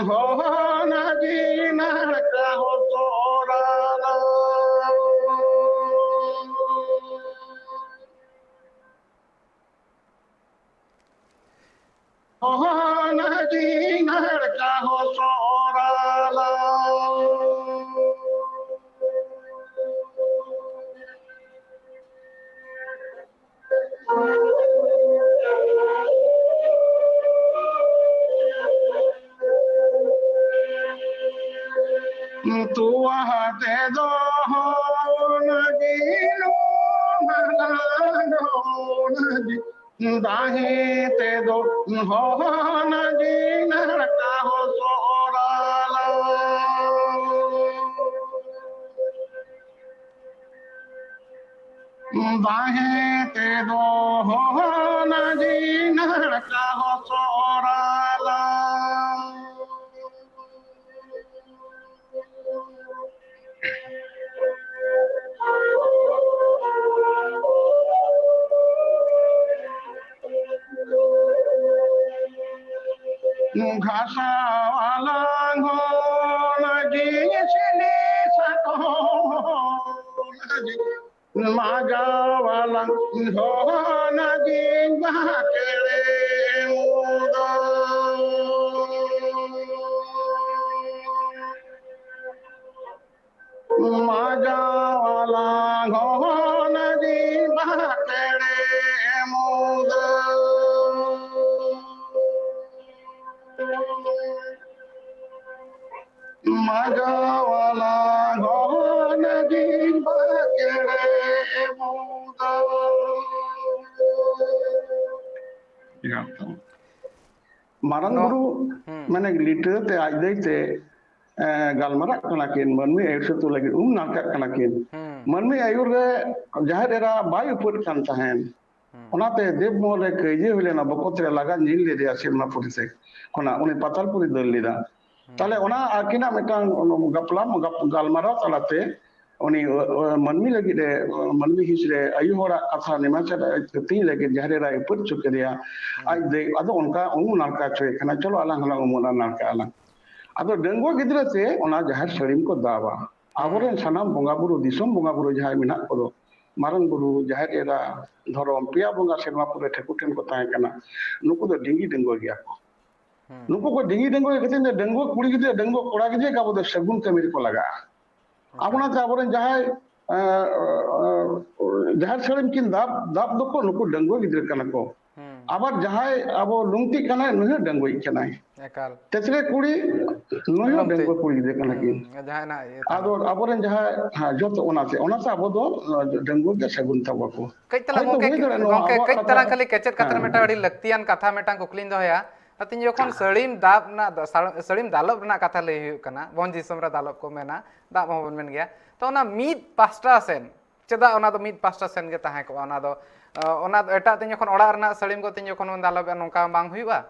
ᱦᱚᱱ ᱡᱤᱱᱟᱲ ᱠᱟᱦᱚ ᱥᱚᱨᱟᱞᱟ᱾ ᱦᱚᱱ ᱡᱤᱱᱟᱲ ᱠᱟᱦᱚ ᱥᱚᱨᱟᱞᱟ᱾ ᱛᱩᱣᱟ ᱛᱮᱫᱚ ᱦᱚᱱ ᱡᱤᱱᱩ ᱢᱟᱞᱟᱱ ᱦᱚᱱ ᱡᱤ-, ᱫᱟᱦᱮ ᱛᱮᱫᱚ ᱦᱚᱱ ᱡᱤᱱᱟᱲ ᱠᱟᱦᱚ ᱥᱚᱨᱟᱞᱟ᱾ ᱫᱟᱦᱮ ᱛᱮᱫᱚ ᱦᱚᱱ ᱡᱤᱱᱟᱲ ᱠᱟᱦᱚ ᱥᱚᱨᱟᱞᱟ᱾ ᱜᱷᱟᱥᱟᱣᱟᱞᱟ ᱦᱚᱱ ᱡᱤᱱᱤᱥ ᱥᱟᱠᱚᱢ ᱢᱟᱡᱟᱣᱟᱞᱟ ᱦᱚᱱ ᱡᱤᱱ ᱵᱟᱠᱮᱲᱮ ᱢᱩᱫᱟ᱾ ᱢᱟᱡᱟᱣᱟᱞᱟ ᱦᱚᱱ ᱡᱤᱱ ᱵᱟᱠᱮᱲᱮ ᱢᱩᱫᱟ᱾ ᱢᱟᱡᱟᱣᱟᱞᱟ ᱦᱚᱱ ᱡᱤᱱ ᱵᱟᱠᱮᱲᱮ ᱢᱩᱫᱟ᱾ ᱢᱟᱨᱟᱝ ᱱᱚᱣᱟ ᱵᱩᱨᱩ ᱦᱩᱸ᱾ ᱢᱟᱱᱮ ᱞᱤᱴᱟᱹ ᱛᱮ ᱟᱡ ᱫᱟᱹᱭ ᱛᱮ, ᱮ, ᱜᱟᱞᱢᱟᱨᱟᱜ ᱠᱟᱱᱟ ᱠᱤᱱ, ᱢᱟᱹᱱᱢᱤ ᱟᱹᱭᱩᱨ ᱥᱟᱹᱛᱩ ᱞᱟᱹᱜᱤᱫ ᱩᱢ ᱱᱟᱲᱠᱟᱜ ᱠᱟᱱᱟ ᱠᱤᱱ᱾ ᱦᱩᱸ᱾ ᱢᱟᱹᱱᱢᱤ ᱟᱹᱭᱩᱨ ᱨᱮ ᱡᱟᱦᱮᱨ ᱮᱨᱟ ᱵᱟᱭ ᱩᱯᱟᱹᱫ ᱠᱟᱱ ᱛᱟᱦᱮᱸᱱ᱾ ᱦᱩᱸ᱾ ᱚᱱᱟᱛᱮ ᱫᱮᱵ ᱢᱚᱦᱚᱞ ᱨᱮ ᱠᱟᱹᱭᱡᱟᱹ ᱦᱩᱭ ᱞᱮᱱᱟ, ᱵᱚᱠᱚᱛ ᱨᱮ ᱞᱟᱜᱟ ᱧᱤᱨ ᱞᱮᱫᱮᱭᱟ ᱥᱮᱨᱢᱟᱯᱩᱨᱤ ᱥᱮᱫ ᱠᱷᱚᱱᱟᱜ, ᱩᱱᱤ ᱯᱟᱛᱟᱞᱯᱩᱨᱤ ᱫᱟᱹᱲ ᱞᱮᱫᱟ᱾ ᱦᱩᱸ᱾ ᱛᱟᱦᱞᱮ ᱚᱱᱟ ᱟᱹᱠᱤᱱᱟᱜ ᱢᱤᱫᱴᱟᱝ ᱜᱟᱯᱞᱟ, ᱜᱟᱯ-, ᱜᱟᱞᱢᱟᱨᱟᱣ ᱛᱟᱞᱟᱛᱮ ᱩᱱᱤ ᱢᱟᱹᱱᱢᱤ ᱞᱟᱹᱜᱤᱫ ᱨᱮ, ᱢᱟᱹᱱᱢᱤ ᱦᱤᱸᱥ ᱨᱮ ᱟᱭᱳ ᱦᱚᱲᱟᱜ ᱠᱟᱛᱷᱟ ᱱᱮᱢᱟᱪᱟᱨ ᱛᱤᱧ ᱞᱟᱹᱜᱤᱫ ᱡᱟᱦᱮᱨ ᱮᱨᱟᱭ ᱩᱯᱟᱹᱫ ᱦᱚᱪᱚ ᱠᱮᱫᱮᱭᱟ᱾ ᱟᱡ ᱫᱚ ᱟᱫᱚ ᱚᱱᱠᱟ ᱩᱢᱩᱜ ᱱᱟᱲᱠᱟ ᱦᱚᱪᱚᱭᱮ ᱠᱟᱱᱟ, ᱪᱚᱞᱚ ᱟᱞᱟᱝ ᱦᱚᱸᱞᱟᱝ ᱩᱢᱩᱜ ᱱᱟᱲᱠᱟ ᱟᱞᱟᱝ᱾ ᱟᱫᱚ ᱰᱟᱺᱜᱩᱣᱟᱹ ᱜᱤᱫᱽᱨᱟᱹ ᱛᱮ ᱚᱱᱟ ᱡᱟᱦᱮᱨ ᱥᱟᱹᱲᱤᱢ ᱠᱚ ᱫᱟᱵᱟ᱾ ᱟᱵᱚᱨᱮᱱ ᱥᱟᱱᱟᱢ ᱵᱚᱸᱜᱟ ᱵᱩᱨᱩ, ᱫᱤᱥᱚᱢ ᱵᱚᱸᱜᱟ ᱵᱩᱨᱩ ᱡᱟᱦᱟᱸᱭ ᱢᱮᱱᱟᱜ ᱠᱚᱫᱚ, ᱢᱟᱨᱟᱝ ᱵᱩᱨᱩ, ᱡᱟᱦᱮᱨ ᱮᱨᱟ, ᱫᱷᱚᱨᱚᱢ, ᱯᱮᱭᱟ ᱵᱚᱸᱜᱟ ᱥᱮᱨᱢᱟ ᱯᱩᱨᱟᱹ ᱴᱷᱟᱹᱠᱩᱨ ᱴᱷᱮᱱ ᱠᱚ ᱛᱟᱦᱮᱸ ᱠᱟᱱᱟ, ᱱᱩᱠᱩ ᱫᱚ ᱰᱤᱝᱜᱤ ᱰᱟᱺᱜᱩᱣᱟᱹ ᱜᱮᱭᱟ ᱠᱚ᱾ ᱱᱩᱠᱩ ᱠᱚ ᱰᱤᱝᱜᱤ ᱰᱟᱺᱜᱩᱣᱟᱹ ᱠᱷᱟᱹᱛᱤᱨ ᱛᱮ ᱰᱟᱺᱜᱩᱣᱟᱹ ᱠᱩᱲᱤ ᱜᱤᱫᱽᱨᱟᱹ, ᱰᱟᱺᱜᱩᱣᱟᱹ ᱠᱚᱲᱟ ᱜᱤᱫᱽᱨᱟᱹ ᱜᱮ ᱟᱵᱚ ᱫᱚ ᱥᱟᱹᱜᱩᱱ ᱠᱟᱹᱢᱤ ᱨᱮᱠᱚ ᱞᱟᱜᱟᱜᱼᱟ᱾ ᱟᱵᱚ ᱚᱱᱟᱛᱮ ᱟᱵᱚᱨᱮᱱ ᱡᱟᱦᱟᱸᱭ, ᱮᱸ, ᱮᱸ, ᱡᱟᱦᱮᱨ ᱥᱟᱹᱲᱤᱢ ᱠᱤᱱ ᱫᱟᱵ, ᱫᱟᱵ ᱫᱚᱠᱚ ᱱᱩᱠᱩ ᱰᱟᱺᱜᱩᱣᱟᱹ ᱜᱤᱫᱽᱨᱟᱹ ᱠᱟᱱᱟ ᱠᱚ᱾ ᱟᱵᱟᱨ ᱡᱟᱦᱟᱸᱭ ᱟᱵᱚ ᱞᱩᱝᱛᱤᱜ ᱠᱟᱱᱟᱭ, ᱱᱩᱭ ᱦᱚᱸ ᱰᱟᱺᱜᱩᱣᱟᱹᱭᱤᱡ ᱠᱟᱱᱟᱭ᱾ ᱮᱠᱟᱞ᱾ ᱛᱮᱛᱨᱮ ᱠᱩᱲᱤ, ᱱᱩᱭ ᱦᱚᱸ ᱞᱩᱝᱛᱤᱡ᱾ ᱰᱟᱺᱜᱩᱣᱟᱹ ᱠᱩᱲᱤ ᱜᱤᱫᱽᱨᱟᱹ ᱠᱟᱱᱟ ᱠᱤᱱ᱾ ᱦᱩᱸ, ᱡᱟᱦᱟᱸᱭ ᱱᱟᱜ ᱤᱭᱟᱹ ᱛᱟᱦᱮᱸ᱾ ᱟᱫᱚ ᱟᱵᱚᱨᱮᱱ ᱡᱟᱦᱟᱸᱭ, ᱦᱮᱸ, ᱡᱚᱛᱚ ᱚᱱᱟᱛᱮ, ᱚᱱᱟᱛᱮ ᱟᱵᱚ ᱫᱚ, ᱟᱸ, ᱰᱟᱺᱜᱩᱣᱟᱹ ᱜᱮ ᱥᱟᱹᱜᱩᱱ ᱛᱟᱵᱚ ᱠᱚ᱾ ᱠᱟᱹᱡ ᱛᱟᱞᱟᱝ ᱦᱚᱭᱛᱳ ᱜᱚᱝᱠᱮ, ᱦᱩᱭ ᱫᱟᱲᱮᱭᱟᱜᱼᱟ ᱱᱚᱣᱟ ᱜᱚᱝᱠᱮ, ᱟᱵᱚᱣᱟᱜ ᱠᱟᱹᱡ ᱠᱟᱛᱷᱟ ᱛᱟᱞᱟᱝ ᱠᱷᱟᱹᱞᱤ ᱠᱮᱪᱮᱫ ᱠᱟᱛᱷᱟ ᱨᱮ ᱦᱮᱸ, ᱢᱤᱫᱴᱟᱝ ᱦᱮᱸ᱾ ᱟᱹᱰᱤ ᱞᱟᱹᱠᱛᱤᱭᱟᱱ ᱠᱟᱛᱷᱟ ᱢᱤᱫᱴᱟᱝ ᱠᱩᱠᱞᱤᱧ ᱫᱚᱦᱚᱭᱟ᱾ ᱛᱤᱧ ᱡᱚᱠᱷᱚᱱ ᱥᱟᱹᱲᱤᱢ ᱫᱟᱵ ᱨᱮᱱᱟᱜ ᱫᱚ, ᱥᱟᱲ-, ᱥᱟᱹᱲᱤᱢ ᱫᱟᱞᱚᱵ ᱨᱮᱱᱟᱜ ᱠᱟᱛᱷᱟ ᱞᱟᱹᱭ ᱦᱩᱭᱩᱜ ᱠᱟᱱᱟ, ᱵᱷᱚᱸᱡᱽ ᱫᱤᱥᱚᱢ ᱨᱮ ᱫᱟᱞᱚᱵ ᱠᱚ ᱢᱮᱱᱟ, ᱫᱟᱵ ᱦᱚᱸᱵᱚᱱ ᱢᱮᱱ ᱜᱮᱭᱟ᱾ ᱛᱚ ᱚᱱᱟ ᱢᱤᱫ ᱯᱟᱥᱴᱟ ᱥᱮᱱ, ᱪᱮᱫᱟᱜ ᱚᱱᱟ ᱫᱚ ᱢᱤᱫ ᱯᱟᱥᱴᱟ ᱥᱮᱱ ᱜᱮ ᱛᱟᱦᱮᱸ ᱠᱚᱜᱼᱟ? ᱚᱱᱟ ᱫᱚ, ᱚᱱᱟ ᱫᱚ ᱮᱴᱟᱜ ᱛᱤᱧ ᱡᱚᱠᱷᱚᱱ ᱚᱲᱟᱜ ᱨᱮᱱᱟᱜ ᱥᱟᱹᱲᱤᱢ ᱠᱚ ᱛᱤᱧ ᱡᱚᱠᱷᱚᱱ ᱵᱚᱱ ᱫᱟᱞᱚᱵᱮᱜᱼᱟ, ᱱᱚᱝᱠᱟ ᱵᱟᱝ ᱦᱩᱭᱩᱜᱼᱟ?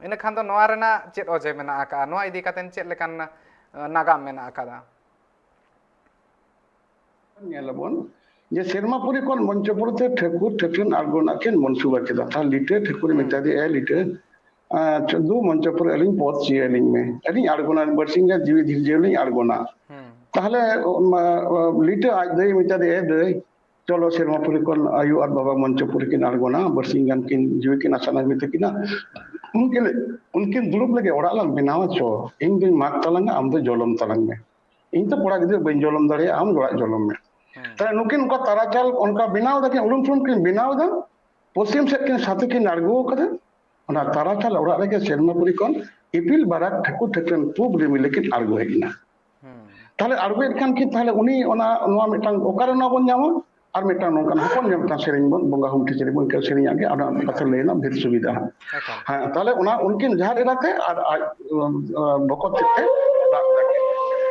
ᱤᱱᱟᱹ ᱠᱷᱟᱱ ᱫᱚ ᱱᱚᱣᱟ ᱨᱮᱱᱟᱜ ᱪᱮᱫ ᱚᱡᱮ ᱢᱮᱱᱟᱜ ᱟᱠᱟᱫᱼᱟ? ᱱᱚᱣᱟ ᱤᱫᱤ ᱠᱟᱛᱮ ᱪᱮᱫ ᱞᱮᱠᱟᱱ, ᱟᱸ, ᱱᱟᱜᱟᱢ ᱢᱮᱱᱟᱜ ᱟᱠᱟᱫᱟ? ᱧᱮᱞ ᱟᱵᱚᱱ ᱡᱮ ᱥᱮᱨᱢᱟᱯᱩᱨᱤ ᱠᱷᱚᱱ ᱢᱚᱧᱪᱚᱯᱩᱨᱤ ᱛᱮ ᱴᱷᱟᱹᱠᱩᱨ ᱴᱷᱟᱹᱠᱨᱟᱹᱱ ᱟᱬᱜᱚᱱᱟ ᱠᱤᱱ ᱢᱚᱱᱥᱩᱵᱟ ᱠᱮᱫᱟ᱾ ᱛᱟᱦᱞᱮ ᱞᱤᱴᱟᱹ ᱴᱷᱟᱹᱠᱩᱨᱮ ᱦᱩᱸ᱾ ᱢᱮᱛᱟ ᱫᱮᱭᱟ, "ᱮ ᱞᱤᱴᱟᱹ, ᱟᱸ, ᱪᱚ-, ᱫᱩ ᱢᱚᱧᱪᱚᱯᱩᱨᱤ ᱟᱹᱞᱤᱧ ᱯᱚᱫᱽ ᱪᱤᱭᱟᱹᱞᱤᱧ ᱢᱮ, ᱟᱹᱞᱤᱧ ᱟᱬᱜᱚᱱᱟ, ᱵᱟᱨᱥᱤᱧ ᱜᱟᱱ ᱡᱤᱣᱤ ᱫᱷᱤᱨᱡᱟᱹᱣ ᱞᱤᱧ ᱟᱬᱜᱚᱱᱟ᱾" ᱦᱩᱸ᱾ ᱛᱟᱦᱞᱮ, ᱚᱱᱟ, ᱞᱤᱴᱟᱹ ᱟᱡ ᱫᱟᱹᱭ ᱢᱮᱛᱟ ᱫᱮᱭᱟ, "ᱮ ᱫᱟᱹᱭ, ᱪᱚᱞᱚ ᱥᱮᱨᱢᱟᱯᱩᱨᱤ ᱠᱷᱚᱱ ᱟᱭᱳ ᱟᱨ ᱵᱟᱵᱟ ᱢᱚᱧᱪᱚᱯᱩᱨᱤ ᱠᱤᱱ ᱟᱬᱜᱚᱱᱟ, ᱵᱟᱨᱥᱤᱧ ᱜᱟᱱ ᱠᱤᱱ ᱡᱤᱣᱤ ᱠᱤᱱ ᱟᱥᱟᱱᱟ ᱦᱩᱭᱩᱜ ᱛᱟᱹᱠᱤᱱᱟ᱾ ᱩᱱᱠᱤᱱ, ᱩᱱᱠᱤᱱ ᱫᱩᱲᱩᱵ ᱞᱟᱹᱜᱤᱫ ᱚᱲᱟᱜ ᱞᱟᱝ ᱵᱮᱱᱟᱣᱟ, ᱪᱚ, ᱤᱧ ᱫᱩᱧ ᱢᱟᱜᱽ ᱛᱟᱞᱟᱝᱟ, ᱟᱢ ᱫᱚ ᱡᱚᱞᱚᱢ ᱛᱟᱞᱟᱝ ᱢᱮ᱾ ᱤᱧ ᱛᱚ ᱠᱚᱲᱟ ᱜᱤᱫᱽᱨᱟᱹ ᱵᱟᱹᱧ ᱡᱚᱞᱚᱢ ᱫᱟᱲᱮᱭᱟᱜᱼᱟ, ᱟᱢ ᱚᱲᱟᱜ ᱡᱚᱞᱚᱢ ᱢᱮ᱾" ᱦᱮᱸ᱾ ᱛᱟᱦᱞᱮ ᱱᱩᱠᱤᱱ ᱚᱱᱠᱟ ᱛᱟᱨᱟᱪᱟᱞ ᱚᱱᱠᱟ ᱵᱮᱱᱟᱣ ᱫᱟᱠᱤᱱ, ᱩᱲᱩᱢ ᱥᱩᱲᱩᱢ ᱠᱤᱱ ᱵᱮᱱᱟᱣ ᱮᱫᱟ᱾ ᱯᱚᱥᱪᱤᱢ ᱥᱮᱫ ᱠᱤᱱ ᱥᱟᱛᱮ ᱠᱤᱱ ᱟᱬᱜᱚ ᱟᱠᱟᱫᱟ᱾ ᱚᱱᱟ ᱛᱟᱨᱟᱪᱟᱞ ᱚᱲᱟᱜ ᱨᱮᱜᱮ ᱥᱮᱨᱢᱟᱯᱩᱨᱤ ᱠᱷᱚᱱ ᱤᱯᱤᱞ ᱵᱟᱨᱟᱠ ᱴᱷᱟᱹᱠᱩᱨ ᱴᱷᱟᱹᱠᱨᱟᱹᱱ ᱯᱩᱵ ᱨᱤᱢᱤᱞ ᱠᱤᱱ ᱟᱬᱜᱚ ᱦᱮᱡ ᱮᱱᱟ᱾ ᱦᱮᱸ᱾ ᱛᱟᱦᱞᱮ ᱟᱬᱜᱚᱭᱮᱫ ᱠᱷᱟᱱ ᱠᱤᱱ, ᱛᱟᱦᱞᱮ ᱩᱱᱤ ᱚᱱᱟ, ᱱᱚᱣᱟ ᱢᱤᱫᱴᱟᱝ ᱚᱠᱟᱨᱮ ᱱᱚᱣᱟ ᱵᱚᱱ ᱧᱟᱢᱟ? ᱟᱨ ᱢᱤᱫᱴᱟᱝ ᱱᱚᱝᱠᱟᱱ ᱦᱚᱯᱚᱱ ᱧᱚᱜ ᱢᱤᱫᱴᱟᱝ ᱥᱮᱨᱮᱧ ᱵᱚᱱ, ᱵᱚᱸᱜᱟ ᱦᱩᱢ ᱠᱷᱤᱪᱲᱤ ᱵᱚᱱ ᱥᱮᱨᱮᱧᱟᱜ ᱜᱮ, ᱟᱫᱚ ᱠᱟᱛᱷᱟ ᱞᱟᱹᱭ ᱨᱮᱱᱟᱜ ᱰᱷᱮᱨ ᱥᱩᱵᱤᱫᱷᱟ᱾ ᱮᱠᱟᱞ᱾ ᱦᱮᱸ, ᱛᱟᱦᱞᱮ ᱚᱱᱟ ᱩᱱᱠᱤᱱ ᱡᱟᱦᱟᱸ ᱮᱨᱟ ᱛᱮ ᱟᱨ ᱟᱡ, ᱩᱢ, ᱵᱚᱠᱚᱛ ᱛᱮᱫ ᱛᱮ ᱨᱟᱜ ᱮᱫᱟ ᱠᱤᱱ᱾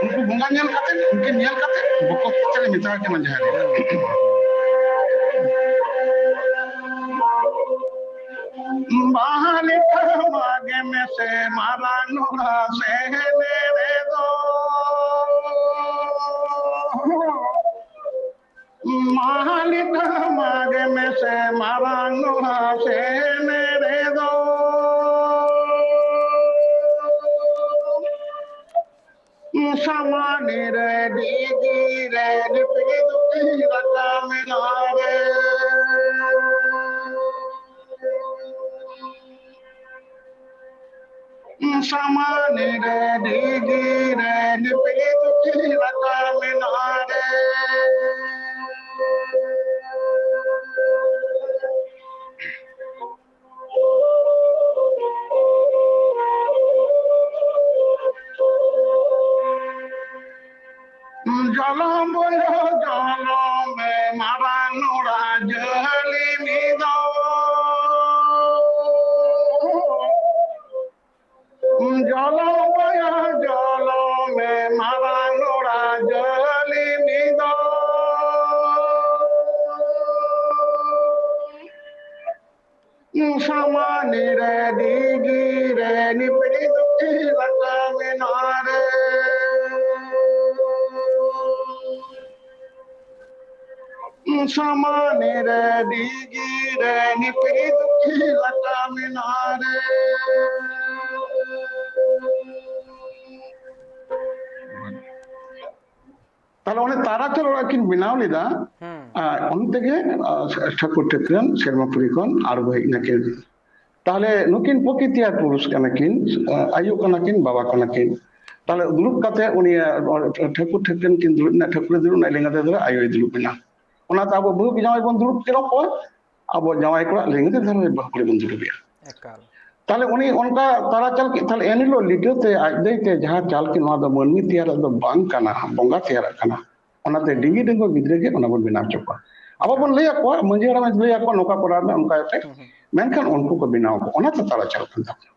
ᱩᱱᱠᱩ ᱵᱚᱸᱜᱟ ᱧᱮᱞ ᱠᱟᱛᱮ, ᱩᱱᱠᱤᱱ ᱧᱮᱞ ᱠᱟᱛᱮ ᱵᱚᱠᱚᱛ ᱛᱮᱫ ᱛᱮ ᱢᱮᱛᱟ ᱠᱤᱱᱟ ᱡᱟᱦᱟᱸ ᱮᱨᱟ᱾ ᱵᱟᱦᱟ ᱞᱮᱠᱟ ᱢᱟᱜᱮ ᱢᱮᱥᱮ ᱢᱟᱨᱟᱝ ᱱᱚᱲᱟ ᱥᱮᱱᱮᱨᱮ ᱫᱚ᱾ ᱢᱟᱦᱟᱞᱤ ᱛᱟᱢᱟᱜᱮ ᱢᱮᱥᱮ ᱢᱟᱨᱟᱝ ᱱᱚᱲᱟ ᱥᱮᱱ ᱨᱮᱫᱚ᱾ ᱥᱟᱢᱟᱱᱤ ᱨᱮ ᱰᱤᱜᱤ ᱨᱮ ᱰᱤᱯᱤ ᱫᱩᱯᱤ ᱨᱟᱠᱟ ᱢᱮᱱᱟᱜ ᱨᱮ᱾ ᱥᱟᱢᱟᱱᱤ ᱨᱮ ᱰᱤᱜᱤ ᱨᱮ ᱰᱤᱯᱤ ᱫᱩᱯᱤ ᱨᱟᱠᱟ ᱢᱮᱱᱟᱜ ᱨᱮ᱾ ᱡᱚᱞᱚᱢ ᱵᱚᱭᱦᱟ ᱡᱚᱞᱚᱢ ᱢᱮ ᱢᱟᱨᱟᱝ ᱱᱚᱲᱟ ᱡᱟᱹᱞᱤ ᱢᱤᱫ ᱫᱚ᱾ ᱡᱚᱞᱚᱢ ᱵᱚᱭᱦᱟ ᱡᱚᱞᱚᱢ ᱢᱮ ᱢᱟᱨᱟᱝ ᱱᱚᱲᱟ ᱡᱟᱹᱞᱤ ᱢᱤᱫ ᱫᱚ᱾ ᱥᱟᱢᱟᱱᱤ ᱨᱮ ᱰᱤᱜᱤ ᱨᱮ ᱱᱤᱯᱲᱤ ᱫᱩᱠᱷᱤ ᱞᱟᱴᱟ ᱢᱮᱱᱟᱜ ᱨᱮ᱾ ᱥᱟᱢᱟᱱᱤ ᱨᱮ ᱰᱤᱜᱤ ᱨᱮ ᱱᱤᱯᱲᱤ ᱫᱩᱠᱷᱤ ᱞᱟᱴᱟ ᱢᱮᱱᱟᱜ ᱨᱮ᱾ ᱛᱟᱦᱞᱮ ᱚᱱᱮ ᱛᱟᱨᱟᱪᱟᱞ ᱚᱲᱟᱜ ᱠᱤᱱ ᱵᱮᱱᱟᱣ ᱞᱮᱫᱟ, ᱦᱩᱸ᱾ ᱟᱨ ᱚᱱᱛᱮ ᱜᱮ, ᱟᱨ, ᱴᱷᱟᱹᱠᱩᱨ ᱴᱷᱟᱹᱠᱨᱟᱹᱱ ᱥᱮᱨᱢᱟᱯᱩᱨᱤ ᱠᱷᱚᱱ ᱟᱬᱜᱚ ᱦᱮᱡ ᱱᱟᱠᱤᱱ᱾ ᱛᱟᱦᱞᱮ ᱱᱩᱠᱤᱱ ᱯᱨᱚᱠᱤᱛᱤᱭᱟᱱ ᱯᱩᱨᱩᱥ ᱠᱟᱱᱟ ᱠᱤᱱ, ᱟᱭᱳ ᱠᱟᱱᱟ ᱠᱤᱱ, ᱵᱟᱵᱟ ᱠᱟᱱᱟ ᱠᱤᱱ᱾ ᱛᱟᱦᱞᱮ ᱫᱩᱲᱩᱵ ᱠᱟᱛᱮ ᱩᱱᱤ, ᱟᱨ, ᱴᱷᱟᱹᱠᱩᱨ ᱴᱷᱟᱹᱠᱨᱟᱹᱱ ᱠᱤᱱ ᱫᱩᱲᱩᱵ ᱮᱱᱟ, ᱴᱷᱟᱹᱠᱩᱨ ᱮ ᱫᱩᱲᱩᱵ ᱮᱱᱟ, ᱞᱮᱸᱜᱟ ᱫᱷᱟᱨᱮ ᱨᱮ ᱟᱭᱳᱭ ᱫᱩᱲᱩᱵ ᱮᱱᱟ᱾ ᱚᱱᱟᱛᱮ ᱟᱵᱚ ᱵᱟᱹᱦᱩ ᱡᱟᱶᱟᱭ ᱵᱚᱱ ᱫᱩᱲᱩᱵ ᱠᱤᱱᱟ ᱠᱚ, ᱟᱵᱚ ᱡᱟᱶᱟᱭ ᱠᱚᱲᱟ ᱞᱮᱸᱜᱟ ᱫᱷᱟᱨᱮ ᱨᱮ ᱵᱟᱹᱦᱩ ᱠᱩᱲᱤ ᱵᱚᱱ ᱫᱩᱲᱩᱵᱮᱭᱟ᱾ ᱮᱠᱟᱞ᱾ ᱛᱟᱦᱞᱮ ᱩᱱᱤ ᱚᱱᱠᱟ ᱛᱟᱨᱟᱪᱟᱞ ᱠᱮᱫ, ᱛᱟᱦᱞᱮ ᱮᱱᱦᱤᱞᱳᱜ ᱞᱤᱴᱟᱹ ᱛᱮ ᱟᱡ ᱫᱟᱹᱭ ᱛᱮ ᱡᱟᱦᱟᱸ ᱪᱟᱞ ᱠᱮᱫ, ᱱᱚᱣᱟ ᱫᱚ ᱢᱟᱹᱱᱢᱤ ᱛᱮᱭᱟᱨᱟᱜ ᱫᱚ ᱵᱟᱝ ᱠᱟᱱᱟ, ᱵᱚᱸᱜᱟ ᱛᱮᱭᱟᱨᱟᱜ ᱠᱟᱱᱟ᱾ ᱚᱱᱟᱛᱮ ᱰᱤᱝᱜᱤ ᱰᱟᱺᱜᱩᱣᱟᱹ ᱜᱤᱫᱽᱨᱟᱹ ᱜᱮ ᱚᱱᱟ ᱵᱚᱱ ᱵᱮᱱᱟᱣ ᱦᱚᱪᱚ ᱠᱚᱣᱟ᱾ ᱟᱵᱚ ᱵᱚᱱ ᱞᱟᱹᱭ ᱟᱠᱚᱣᱟ, ᱢᱟᱹᱡᱷᱤ ᱦᱟᱲᱟᱢᱮ ᱞᱟᱹᱭ ᱟᱠᱚᱣᱟ, ᱱᱚᱝᱠᱟ ᱠᱚᱨᱟᱣ ᱢᱮ, ᱚᱱᱠᱟᱭ ᱯᱮ᱾ ᱦᱩᱸ, ᱦᱩᱸ᱾ ᱢᱮᱱᱠᱷᱟᱱ ᱩᱱᱠᱩ ᱠᱚ ᱵᱮᱱᱟᱣ ᱠᱚᱣᱟ, ᱚᱱᱟᱛᱮ ᱛᱟᱨᱟᱪᱟᱞ ᱠᱟᱱ ᱛᱟᱵᱚᱱᱟ᱾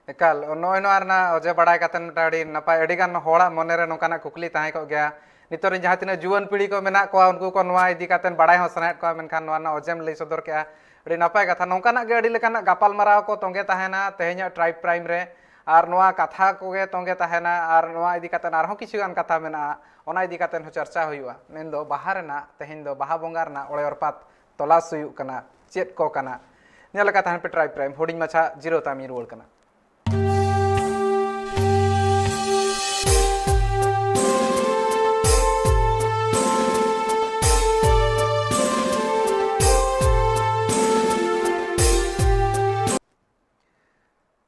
ᱮᱠᱟᱞ, ᱱᱚᱜᱼᱚᱭ ᱱᱚᱣᱟ ᱨᱮᱱᱟᱜ ᱚᱡᱮ ᱵᱟᱲᱟᱭ ᱠᱟᱛᱮ ᱢᱤᱫᱴᱟᱝ ᱟᱹᱰᱤ ᱱᱟᱯᱟᱭ, ᱟᱹᱰᱤ ᱜᱟᱱ ᱦᱚᱲᱟᱜ ᱢᱚᱱᱮ ᱨᱮ ᱱᱚᱝᱠᱟᱱᱟᱜ ᱠᱩᱠᱞᱤ ᱛᱟᱦᱮᱸ ᱠᱚᱜ ᱜᱮᱭᱟ᱾ ᱱᱤᱛᱚᱜ ᱨᱮᱱ ᱡᱟᱦᱟᱸ ᱛᱤᱱᱟᱹᱜ ᱡᱩᱣᱟᱹᱱ ᱯᱤᱲᱦᱤ ᱠᱚ ᱢᱮᱱᱟᱜ ᱠᱚᱣᱟ, ᱩᱱᱠᱩ ᱠᱚ ᱱᱚᱣᱟ ᱤᱫᱤ ᱠᱟᱛᱮ ᱵᱟᱲᱟᱭ ᱦᱚᱸ ᱥᱟᱱᱟᱭᱮᱫ ᱠᱚᱣᱟ, ᱢᱮᱱᱠᱷᱟᱱ ᱱᱚᱣᱟ ᱨᱮᱱᱟᱜ ᱚᱡᱮᱢ ᱞᱟᱹᱭ ᱥᱚᱫᱚᱨ ᱠᱮᱜᱼᱟ, ᱟᱹᱰᱤ ᱱᱟᱯᱟᱭ ᱠᱟᱛᱷᱟ᱾ ᱱᱚᱝᱠᱟᱱᱟᱜ ᱜᱮ ᱟᱹᱰᱤ ᱞᱮᱠᱟᱱᱟᱜ ᱜᱟᱯᱟᱞᱢᱟᱨᱟᱣ ᱠᱚ ᱛᱚᱸᱜᱮ ᱛᱟᱦᱮᱱᱟ ᱛᱮᱦᱮᱧᱟᱜ Tribe Prime ᱨᱮ, ᱟᱨ ᱱᱚᱣᱟ ᱠᱟᱛᱷᱟ ᱠᱚᱜᱮ ᱛᱚᱸᱜᱮ ᱛᱟᱦᱮᱱᱟ, ᱟᱨ ᱱᱚᱣᱟ ᱤᱫᱤ ᱠᱟᱛᱮ ᱟᱨᱦᱚᱸ ᱠᱤᱪᱷᱩ ᱜᱟᱱ ᱠᱟᱛᱷᱟ ᱢᱮᱱᱟᱜᱼᱟ᱾ ᱚᱱᱟ ᱤᱫᱤ ᱠᱟᱛᱮ ᱦᱚᱸ ᱪᱟᱨᱪᱟ ᱦᱩᱭᱩᱜᱼᱟ᱾ ᱢᱮᱱᱫᱚ ᱵᱟᱦᱟ ᱨᱮᱱᱟᱜ, ᱛᱮᱦᱮᱧ ᱫᱚ ᱵᱟᱦᱟ ᱵᱚᱸᱜᱟ ᱨᱮᱱᱟᱜ ᱚᱲᱮ ᱚᱨᱯᱟᱛ ᱛᱚᱞᱟᱥ ᱦᱩᱭᱩᱜ ᱠᱟᱱᱟ, ᱪᱮᱫ ᱠᱚ ᱠᱟᱱᱟ? ᱧᱮᱞ ᱟᱠᱟᱫ ᱛᱟᱦᱮᱱ ᱯᱮ ᱴᱨᱟᱭᱤᱵᱽ ᱯᱨᱟᱭᱤᱢ᱾ ᱦᱩᱰᱤᱧ ᱢᱟᱪᱷᱟ ᱡᱤᱨᱟᱹᱣ ᱛᱟᱭᱚᱢ ᱤᱧ ᱨᱩᱣᱟᱹᱲ ᱠᱟᱱᱟ᱾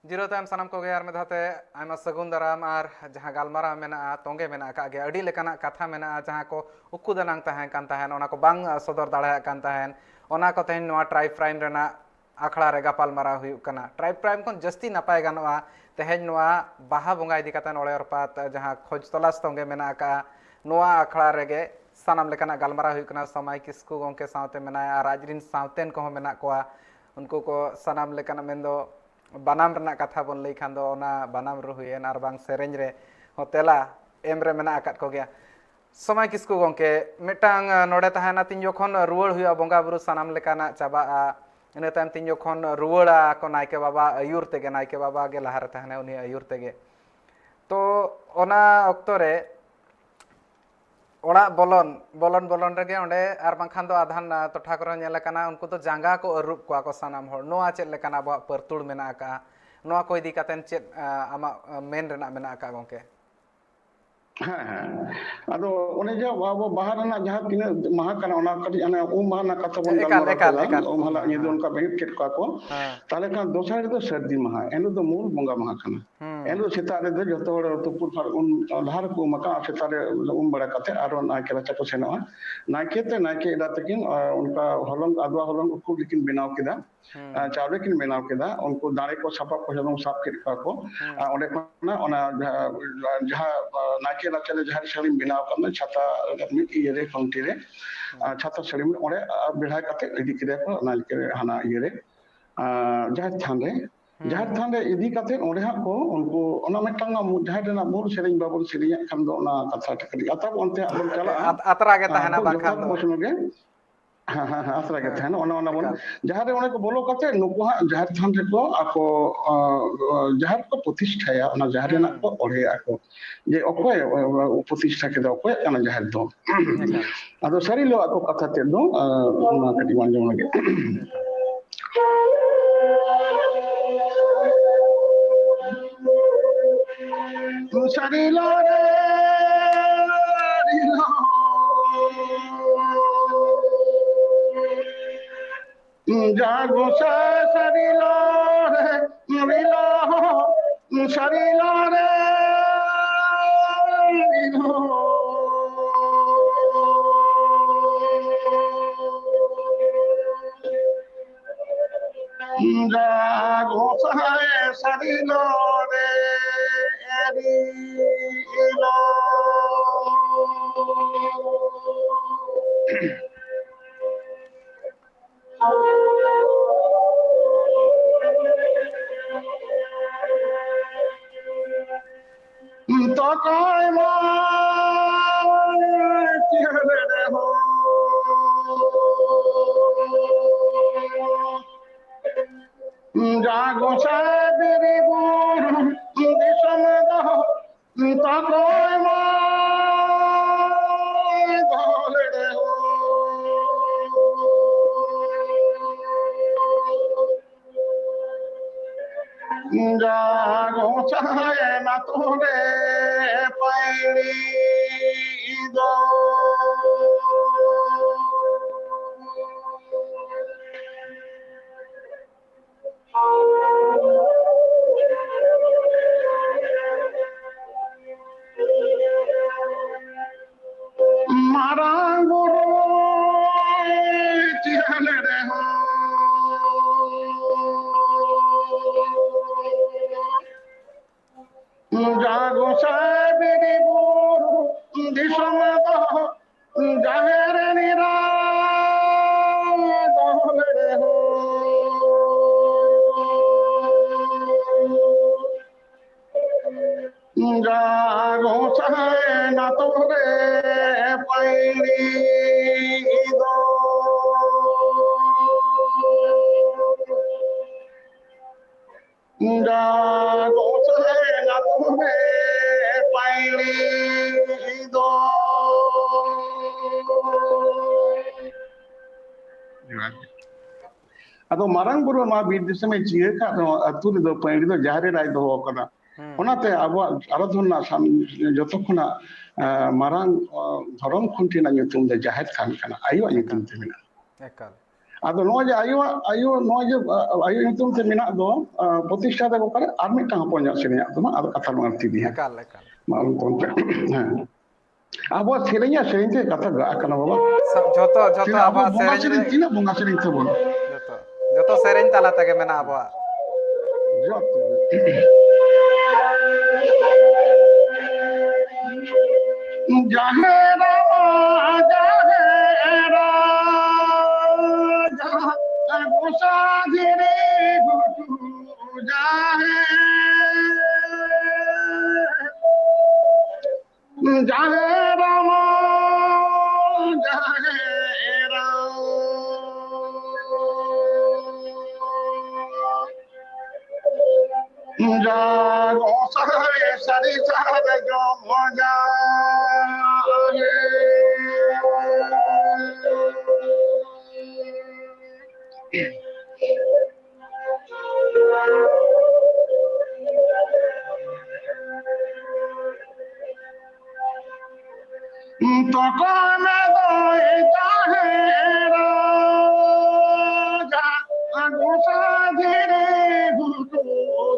ᱡᱤᱨᱟᱹᱣ ᱛᱟᱭᱚᱢ ᱥᱟᱱᱟᱢ ᱠᱚᱜᱮ ᱟᱨ ᱢᱤᱫ ᱫᱷᱟᱣ ᱛᱮ ᱟᱭᱢᱟ ᱥᱟᱹᱜᱩᱱ ᱫᱟᱨᱟᱢ᱾ ᱟᱨ ᱡᱟᱦᱟᱸ ᱜᱟᱞᱢᱟᱨᱟᱣ ᱢᱮᱱᱟᱜᱼᱟ, ᱛᱚᱸᱜᱮ ᱢᱮᱱᱟᱜ ᱟᱠᱟᱫ ᱜᱮᱭᱟ, ᱟᱹᱰᱤ ᱞᱮᱠᱟᱱᱟᱜ ᱠᱟᱛᱷᱟ ᱢᱮᱱᱟᱜᱼᱟ, ᱡᱟᱦᱟᱸ ᱠᱚ ᱩᱠᱩ ᱫᱟᱱᱟᱝ ᱛᱟᱦᱮᱸ ᱠᱟᱱ ᱛᱟᱦᱮᱸᱱ, ᱚᱱᱟ ᱠᱚ ᱵᱟᱝ ᱥᱚᱫᱚᱨ ᱫᱟᱲᱮᱭᱟᱜ ᱠᱟᱱ ᱛᱟᱦᱮᱸᱱ, ᱚᱱᱟ ᱠᱚ ᱛᱮᱦᱮᱧ ᱱᱚᱣᱟ ᱴᱨᱟᱭᱤᱵᱽ ᱯᱨᱟᱭᱤᱢ ᱨᱮᱱᱟᱜ ᱟᱠᱷᱲᱟ ᱨᱮ ᱜᱟᱯᱟᱞ ᱢᱟᱨᱟᱣ ᱦᱩᱭᱩᱜ ᱠᱟᱱᱟ᱾ ᱴᱨᱟᱭᱤᱵᱽ ᱯᱨᱟᱭᱤᱢ ᱠᱷᱚᱱ ᱡᱟᱹᱥᱛᱤ ᱱᱟᱯᱟᱭ ᱜᱟᱱᱚᱜᱼᱟ ᱛᱮᱦᱮᱧ ᱱᱚᱣᱟ ᱵᱟᱦᱟ ᱵᱚᱸᱜᱟ ᱤᱫᱤ ᱠᱟᱛᱮ ᱚᱲᱮ ᱚᱨᱯᱟᱛ ᱡᱟᱦᱟᱸ ᱠᱷᱚᱡᱽ ᱛᱚᱞᱟᱥ ᱛᱚᱸᱜᱮ ᱢᱮᱱᱟᱜ ᱟᱠᱟᱫᱼᱟ, ᱱᱚᱣᱟ ᱟᱠᱷᱲᱟ ᱨᱮᱜᱮ ᱥᱟᱱᱟᱢ ᱞᱮᱠᱟᱱᱟᱜ ᱜᱟᱞᱢᱟᱨᱟᱣ ᱦᱩᱭᱩᱜ ᱠᱟᱱᱟ᱾ ᱥᱚᱢᱟᱭ ᱠᱤᱥᱠᱩ ᱜᱚᱢᱠᱮ ᱥᱟᱶᱛᱮ ᱢᱮᱱᱟᱭᱟ ᱟᱨ ᱟᱡ ᱨᱤᱱ ᱥᱟᱶᱛᱮᱱ ᱠᱚᱦᱚᱸ ᱢᱮᱱᱟᱜ ᱠᱚᱣᱟ᱾ ᱩᱱᱠᱩ ᱠᱚ ᱥᱟᱱᱟᱢ ᱞᱮᱠᱟᱱᱟᱜ, ᱢᱮᱱᱫᱚ ᱵᱟᱱᱟᱢ ᱨᱮᱱᱟᱜ ᱠᱟᱛᱷᱟ ᱵᱚᱱ ᱞᱟᱹᱭ ᱠᱷᱟᱱ ᱫᱚ ᱚᱱᱟ ᱵᱟᱱᱟᱢ ᱨᱩ ᱦᱩᱭᱮᱱ ᱟᱨ ᱵᱟᱝ ᱥᱮᱨᱮᱧ ᱨᱮ ᱦᱚᱸ ᱛᱮᱞᱟ ᱮᱢ ᱨᱮ ᱢᱮᱱᱟᱜ ᱟᱠᱟᱫ ᱠᱚᱜᱮᱭᱟ᱾ ᱥᱚᱢᱟᱭ ᱠᱤᱥᱠᱩ ᱜᱚᱢᱠᱮ, ᱢᱤᱫᱴᱟᱝ, ᱟᱸ, ᱱᱚᱰᱮ ᱛᱟᱦᱮᱱᱟ, ᱛᱤᱧ ᱡᱚᱠᱷᱚᱱ ᱨᱩᱣᱟᱹᱲ ᱦᱩᱭᱩᱜᱼᱟ, ᱵᱚᱸᱜᱟ ᱵᱩᱨᱩ ᱥᱟᱱᱟᱢ ᱞᱮᱠᱟᱱᱟᱜ ᱪᱟᱵᱟᱜᱼᱟ, ᱤᱱᱟᱹ ᱛᱟᱭᱚᱢ ᱛᱤᱧ ᱡᱚᱠᱷᱚᱱ ᱨᱩᱣᱟᱹᱲᱟ ᱠᱚ ᱱᱟᱭᱠᱮ ᱵᱟᱵᱟ ᱟᱹᱭᱩᱨ ᱛᱮᱜᱮ, ᱱᱟᱭᱠᱮ ᱵᱟᱵᱟ ᱜᱮ ᱞᱟᱦᱟᱨᱮ ᱛᱟᱦᱮᱱᱟ, ᱩᱱᱤ ᱟᱹᱭᱩᱨ ᱛᱮᱜᱮ᱾ ᱛᱚ ᱚᱱᱟ ᱚᱠᱛᱚ ᱨᱮ ᱚᱲᱟᱜ ᱵᱚᱞᱚᱱ, ᱵᱚᱞᱚᱱ, ᱵᱚᱞᱚᱱ ᱨᱮᱜᱮ ᱚᱸᱰᱮ, ᱟᱨ ᱵᱟᱝᱠᱷᱟᱱ ᱫᱚ ᱟᱫᱷᱟᱱ, ᱟ, ᱴᱚᱴᱷᱟ ᱠᱚᱨᱮ ᱦᱚᱸ ᱧᱮᱞ ᱟᱠᱟᱱᱟ, ᱩᱱᱠᱩ ᱫᱚ ᱡᱟᱸᱜᱟ ᱠᱚ ᱟᱹᱨᱩᱵ ᱠᱚᱣᱟ ᱠᱚ ᱥᱟᱱᱟᱢ ᱦᱚᱲ᱾ ᱱᱚᱣᱟ ᱪᱮᱫ ᱞᱮᱠᱟᱱ ᱟᱵᱚᱣᱟᱜ ᱯᱟᱹᱨᱛᱩᱲ ᱢᱮᱱᱟᱜ ᱟᱠᱟᱜᱼᱟ? ᱱᱚᱣᱟ ᱠᱚ ᱤᱫᱤ ᱠᱟᱛᱮᱱ ᱪᱮᱫ, ᱟ, ᱟᱢᱟᱜ, ᱟ, ᱢᱮᱱ ᱨᱮᱱᱟᱜ ᱢᱮᱱᱟᱜ ᱟᱠᱟᱜᱼᱟ ᱜᱚᱢᱠᱮ? ᱦᱮᱸ, ᱦᱮᱸ᱾ ᱟᱫᱚ ᱚᱱᱮ ᱡᱮ ᱟᱵᱚ ᱵᱟᱦᱟ ᱨᱮᱱᱟᱜ ᱡᱟᱦᱟᱸ ᱛᱤᱱᱟᱹᱜ ᱢᱟᱦᱟ ᱠᱟᱱᱟ, ᱚᱱᱟ ᱠᱟᱹᱴᱤᱡ ᱦᱟᱱᱮ ᱩᱢ ᱢᱟᱦᱟ ᱨᱮᱱᱟᱜ ᱠᱟᱛᱷᱟ ᱵᱚᱱ ᱮᱠᱟᱞ, ᱜᱟᱞᱢᱟᱨᱟᱣ ᱮᱠᱟᱞ, ᱠᱮᱫᱟ᱾ ᱮᱠᱟᱞ᱾ ᱩᱢ ᱦᱟᱞᱟᱜ ᱧᱤᱫᱟᱹ ᱦᱮᱸ᱾ ᱚᱱᱠᱟ ᱵᱮᱸᱜᱮᱫ ᱠᱮᱫ ᱠᱚᱣᱟ ᱠᱚ᱾ ᱦᱮᱸ᱾ ᱛᱟᱦᱞᱮ ᱠᱷᱟᱱ ᱫᱚᱥᱟᱨ ᱦᱤᱞᱳᱜ ᱫᱚ ᱥᱟᱹᱨᱫᱤ ᱢᱟᱦᱟ, ᱮᱱ ᱦᱤᱞᱳᱜ ᱫᱚ ᱢᱩᱞ ᱵᱚᱸᱜᱟ ᱢᱟᱦᱟ ᱠᱟᱱᱟ᱾ ᱦᱩᱸ᱾ ᱮᱱ ᱦᱤᱞᱳᱜ ᱥᱮᱛᱟᱜ ᱨᱮᱫᱚ ᱡᱚᱛᱚ ᱦᱚᱲ ᱛᱩᱯᱩ ᱯᱷᱟᱨ-, ᱩᱢ, ᱞᱟᱦᱟ ᱨᱮᱠᱚ ᱩᱢ ᱟᱠᱟᱱᱟ, ᱟᱨ ᱥᱮᱛᱟᱜ ᱨᱮ ᱩᱢ ᱵᱟᱲᱟ ᱠᱟᱛᱮ ᱟᱨᱚ ᱱᱟᱭᱠᱮ ᱨᱟᱪᱟ ᱠᱚ ᱥᱮᱱᱚᱜᱼᱟ᱾ ᱱᱟᱭᱠᱮ ᱛᱮ ᱱᱟᱭᱠᱮ ᱮᱨᱟ ᱛᱟᱹᱠᱤᱱ, ᱟᱨ ᱚᱱᱠᱟ ᱦᱚᱞᱚᱝ, ᱟᱫᱣᱟ ᱦᱚᱞᱚᱝ ᱩᱠᱩ ᱜᱮᱠᱤᱱ ᱵᱮᱱᱟᱣ ᱠᱮᱫᱟ᱾ ᱦᱩᱸ᱾ ᱟᱨ ᱪᱟᱣᱞᱮ ᱠᱤᱱ ᱵᱮᱱᱟᱣ ᱠᱮᱫᱟ᱾ ᱩᱱᱠᱩ ᱫᱟᱲᱮ ᱠᱚ ᱥᱟᱯᱟᱵ ᱠᱚ ᱡᱚᱛᱚ ᱥᱟᱵ ᱠᱮᱫ ᱠᱚᱣᱟ ᱠᱚ᱾ ᱦᱩᱸ᱾ ᱟᱨ ᱚᱸᱰᱮ ᱠᱷᱚᱱᱟᱜ ᱚᱱᱟ ᱡᱟᱦᱟᱸ, ᱡᱟᱦᱟᱸ, ᱱᱟᱭᱠᱮ ᱨᱟᱪᱟ ᱨᱮ ᱡᱟᱦᱮᱨ ᱥᱟᱹᱲᱤᱢ ᱵᱮᱱᱟᱣ ᱟᱠᱟᱱᱟ, ᱪᱷᱟᱛᱟ ᱢᱤᱫ ᱤᱭᱟᱹ ᱨᱮ, ᱠᱷᱩᱱᱴᱤ ᱨᱮ, ᱦᱩᱸ᱾ ᱟᱨ ᱪᱷᱟᱛᱟ ᱥᱟᱹᱲᱤᱢ ᱚᱸᱰᱮ, ᱟᱨ ᱵᱮᱲᱦᱟᱭ ᱠᱟᱛᱮ ᱤᱫᱤ ᱠᱮᱫᱟ ᱠᱚ ᱱᱟᱭᱠᱮ ᱦᱟᱱᱟ ᱤᱭᱟᱹ ᱨᱮ, ᱟᱨ ᱡᱟᱦᱮᱨ ᱛᱷᱟᱱ ᱨᱮ᱾ ᱦᱩᱸ᱾ ᱡᱟᱦᱮᱨ ᱛᱷᱟᱱ ᱨᱮ ᱤᱫᱤ ᱠᱟᱛᱮ ᱚᱸᱰᱮ ᱦᱟᱸᱜ ᱠᱚ ᱩᱱᱠᱩ ᱚᱱᱟ ᱢᱤᱫᱴᱟᱝ ᱡᱟᱦᱮᱨ ᱨᱮᱱᱟᱜ ᱢᱩᱞ ᱥᱮᱨᱮᱧ ᱵᱟᱵᱚᱱ ᱥᱮᱨᱮᱧᱟᱜ ᱠᱷᱟᱱ ᱫᱚ ᱚᱱᱟ ᱠᱟᱛᱷᱟ ᱴᱟᱜ ᱠᱟᱹᱴᱤᱡ ᱟᱛᱨᱟ ᱵᱚᱱ ᱛᱮ ᱦᱟᱸᱜ ᱵᱚᱱ ᱪᱟᱞᱟᱜᱼᱟ᱾ ᱟᱛ-, ᱟᱛᱨᱟ ᱜᱮ ᱟᱨ ᱛᱟᱦᱮᱱᱟ, ᱠᱷᱩᱵ ᱵᱟᱝᱠᱷᱟᱱ ᱡᱚᱛᱷᱟᱛ ᱫᱚ᱾ ᱯᱨᱚᱥᱱᱚ ᱜᱮ᱾ ᱦᱮᱸ, ᱦᱮᱸ, ᱦᱮᱸ, ᱟᱥᱨᱟ ᱜᱮ ᱛᱟᱦᱮᱱᱟ᱾ ᱚᱱᱟ, ᱚᱱᱟ ᱵᱚᱱ, ᱮᱠᱟᱞ᱾ ᱡᱟᱦᱟᱸ ᱨᱮ ᱚᱸᱰᱮ ᱠᱚ ᱵᱚᱞᱚ ᱠᱟᱛᱮ ᱱᱩᱠᱩ ᱦᱟᱸᱜ ᱡᱟᱦᱮᱨ ᱛᱷᱟᱱ ᱨᱮᱠᱚ ᱟᱠᱚ, ᱟ, ᱟ, ᱡᱟᱦᱮᱨ ᱠᱚ ᱯᱨᱚᱛᱤᱥᱴᱷᱟᱭᱟ, ᱚᱱᱟ ᱡᱟᱦᱮᱨ ᱨᱮᱱᱟᱜ ᱦᱮᱸ᱾ ᱠᱚ ᱚᱬᱦᱮᱭᱟ ᱠᱚ᱾ ᱡᱮ ᱚᱠᱚᱭ, ᱚ, ᱚ, ᱯᱨᱚᱛᱤᱥᱴᱷᱟ ᱠᱮᱫᱟ, ᱚᱠᱚᱭᱟᱜ ᱠᱟᱱᱟ ᱡᱟᱦᱮᱨ ᱫᱚ? ᱮᱠᱟᱞ᱾ ᱟᱫᱚ ᱥᱟᱹᱨᱤ ᱞᱚ ᱟᱠᱚ ᱠᱟᱛᱷᱟ ᱛᱮᱫ ᱫᱚ, ᱟ, ᱚᱱᱟ ᱠᱟᱹᱴᱤᱡ ᱵᱚᱱ ᱟᱸᱡᱚᱢ ᱞᱮᱜᱮ᱾ ᱥᱟᱹᱨᱤ ᱞᱚ ᱨᱮ, ᱥᱟᱹᱨᱤ ᱞᱚ᱾ ᱡᱟ ᱜᱚᱸᱥᱟᱭ ᱥᱟᱹᱨᱤ ᱞᱚ ᱨᱮ, ᱨᱤᱞᱚ, ᱥᱟᱹᱨᱤ ᱞᱚ ᱨᱮ, ᱨᱤᱞᱚ᱾ ᱡᱟ ᱜᱚᱸᱥᱟᱭ ᱥᱟᱹᱨᱤ ᱞᱚ ᱨᱮ, ᱨᱤᱞᱚ᱾ ᱛᱚᱠᱚᱭ ᱢᱟ ᱪᱮᱦᱨᱟ ᱨᱮᱦᱚᱸ ᱡᱟ ᱜᱚᱸᱥᱟᱭ ᱵᱤᱨ ᱵᱩᱨᱩ ᱫᱤᱥᱚᱢ ᱫᱚ ᱛᱟᱠᱚᱭ ᱢᱟ ᱜᱚᱞᱮ ᱦᱚᱸ᱾ ᱡᱟ ᱜᱚᱸᱥᱟᱭ ᱱᱟᱛᱚ ᱨᱮ ᱯᱟᱹᱭᱲᱤ ᱫᱚ᱾ ᱢᱟᱨᱟᱝ ᱵᱩᱨᱩ ᱪᱮᱦᱟᱱ ᱨᱮᱦᱚᱸ ᱡᱟ ᱜᱚᱸᱥᱟᱭ ᱵᱤᱨ ᱵᱩᱨᱩ ᱫᱤᱥᱚᱢ ᱫᱚ ᱡᱟᱦᱮᱨ ᱱᱤᱨᱟ ᱫᱚᱦᱚ ᱨᱮᱦᱚᱸ ᱡᱟ ᱜᱚᱸᱥᱟᱭ ᱱᱟᱛᱚ ᱨᱮ ᱯᱟᱹᱭᱲᱤ ᱫᱚ᱾ ᱟᱫᱚ ᱢᱟᱨᱟᱝ ᱵᱩᱨᱩ ᱱᱚᱣᱟ ᱵᱤᱨ ᱫᱤᱥᱚᱢᱮ ᱡᱤᱭᱟᱹ ᱠᱟᱜ ᱨᱮᱦᱚᱸ, ᱟᱹᱛᱩ ᱨᱮᱫᱚ ᱯᱟᱹᱭᱲᱤ ᱫᱚ ᱡᱟᱦᱮᱨ ᱮᱨᱟᱭ ᱫᱚᱦᱚ ᱟᱠᱟᱫᱟ᱾ ᱦᱩᱸ᱾ ᱚᱱᱟᱛᱮ ᱟᱵᱚᱣᱟᱜ ᱟᱨᱟᱫᱷᱚᱱᱟ ᱥᱟᱱ-, ᱡᱚᱛᱚ ᱠᱷᱚᱱᱟᱜ, ᱮ, ᱢᱟᱨᱟᱝ, ᱚ, ᱫᱷᱚᱨᱚᱢ ᱠᱷᱩᱱᱴᱤ ᱨᱮᱱᱟᱜ ᱧᱩᱛᱩᱢ ᱫᱚ ᱡᱟᱦᱮᱨ ᱛᱷᱟᱱ ᱠᱟᱱᱟ, ᱟᱭᱳᱣᱟᱜ ᱧᱩᱛᱩᱢ ᱮᱠᱟᱞ᱾ ᱛᱮ ᱢᱮᱱᱟᱜᱼᱟ᱾ ᱮᱠᱟᱞ᱾ ᱟᱫᱚ ᱱᱚᱜᱼᱚᱭ ᱡᱮ ᱟᱭᱳᱣᱟᱜ, ᱟᱭᱳ, ᱱᱚᱜᱼᱚᱭ ᱡᱮ, ᱟ, ᱟᱭᱳ ᱧᱩᱛᱩᱢ ᱛᱮ ᱢᱮᱱᱟᱜ ᱫᱚ, ᱟ, ᱯᱨᱚᱛᱤᱥᱴᱷᱟ ᱫᱚ ᱚᱠᱟᱨᱮ? ᱟᱨ ᱢᱤᱫᱴᱟᱝ ᱦᱚᱯᱚᱱ ᱧᱚᱜ ᱥᱮᱨᱮᱧᱟᱜ ᱫᱚ ᱢᱟ, ᱟᱫᱚ ᱠᱟᱛᱷᱟ ᱱᱚᱣᱟ ᱛᱤ ᱫᱤᱭᱟ᱾ ᱮᱠᱟᱞ, ᱮᱠᱟᱞ᱾ ᱢᱟ, ᱚᱱᱠᱟ, ᱦᱮᱸ᱾ ᱟᱵᱚᱣᱟᱜ ᱥᱮᱨᱮᱧ ᱟᱨ ᱥᱮᱨᱮᱧ ᱛᱮ ᱠᱟᱛᱷᱟ ᱜᱟᱜ ᱟᱠᱟᱱᱟ ᱵᱟᱵᱟ᱾ ᱥᱟ-, ᱡᱷᱚᱛᱚ, ᱡᱷᱚᱛᱚ ᱥᱮᱨᱮᱧ, ᱟᱵᱚ ᱟᱵᱚᱣᱟᱜ ᱵᱚᱸᱜᱟ ᱥᱮᱨᱮᱧ ᱥᱮᱨᱮᱧ ᱨᱮ ᱛᱤᱱᱟᱹᱜ ᱵᱚᱸᱜᱟ ᱥᱮᱨᱮᱧ ᱛᱟᱵᱚᱱ? ᱡᱷᱚᱛᱚ, ᱡᱷᱚᱛᱚ ᱥᱮᱨᱮᱧ ᱛᱟᱞᱟ ᱛᱮᱜᱮ ᱢᱮᱱᱟᱜᱼᱟ ᱟᱵᱚᱣᱟᱜ᱾ ᱡᱷᱚᱛᱚ᱾ ᱡᱟᱦᱮᱨ ᱟᱭᱳ, ᱡᱟᱦᱮᱨ ᱟᱭᱳ, ᱡᱟᱦᱮᱨ ᱜᱚᱸᱥᱟ ᱫᱷᱤᱨᱤ ᱜᱷᱩᱴᱩ ᱡᱟᱦᱮᱨ᱾ ᱡᱟᱦᱮᱨ ᱟᱭᱳ, ᱡᱟᱦᱮᱨ ᱟᱭᱳ, ᱡᱟ ᱜᱚᱸᱥᱟᱭ ᱥᱟᱹᱨᱤ ᱥᱟᱨᱡᱚᱢ ᱡᱟᱦᱮᱨ᱾ ᱛᱚᱠᱚᱭ ᱢᱮ ᱫᱟᱹᱭ ᱡᱟᱦᱮᱨᱟ, ᱜᱚᱸᱥᱟ ᱫᱷᱤᱨᱤ ᱜᱷᱩᱴᱩ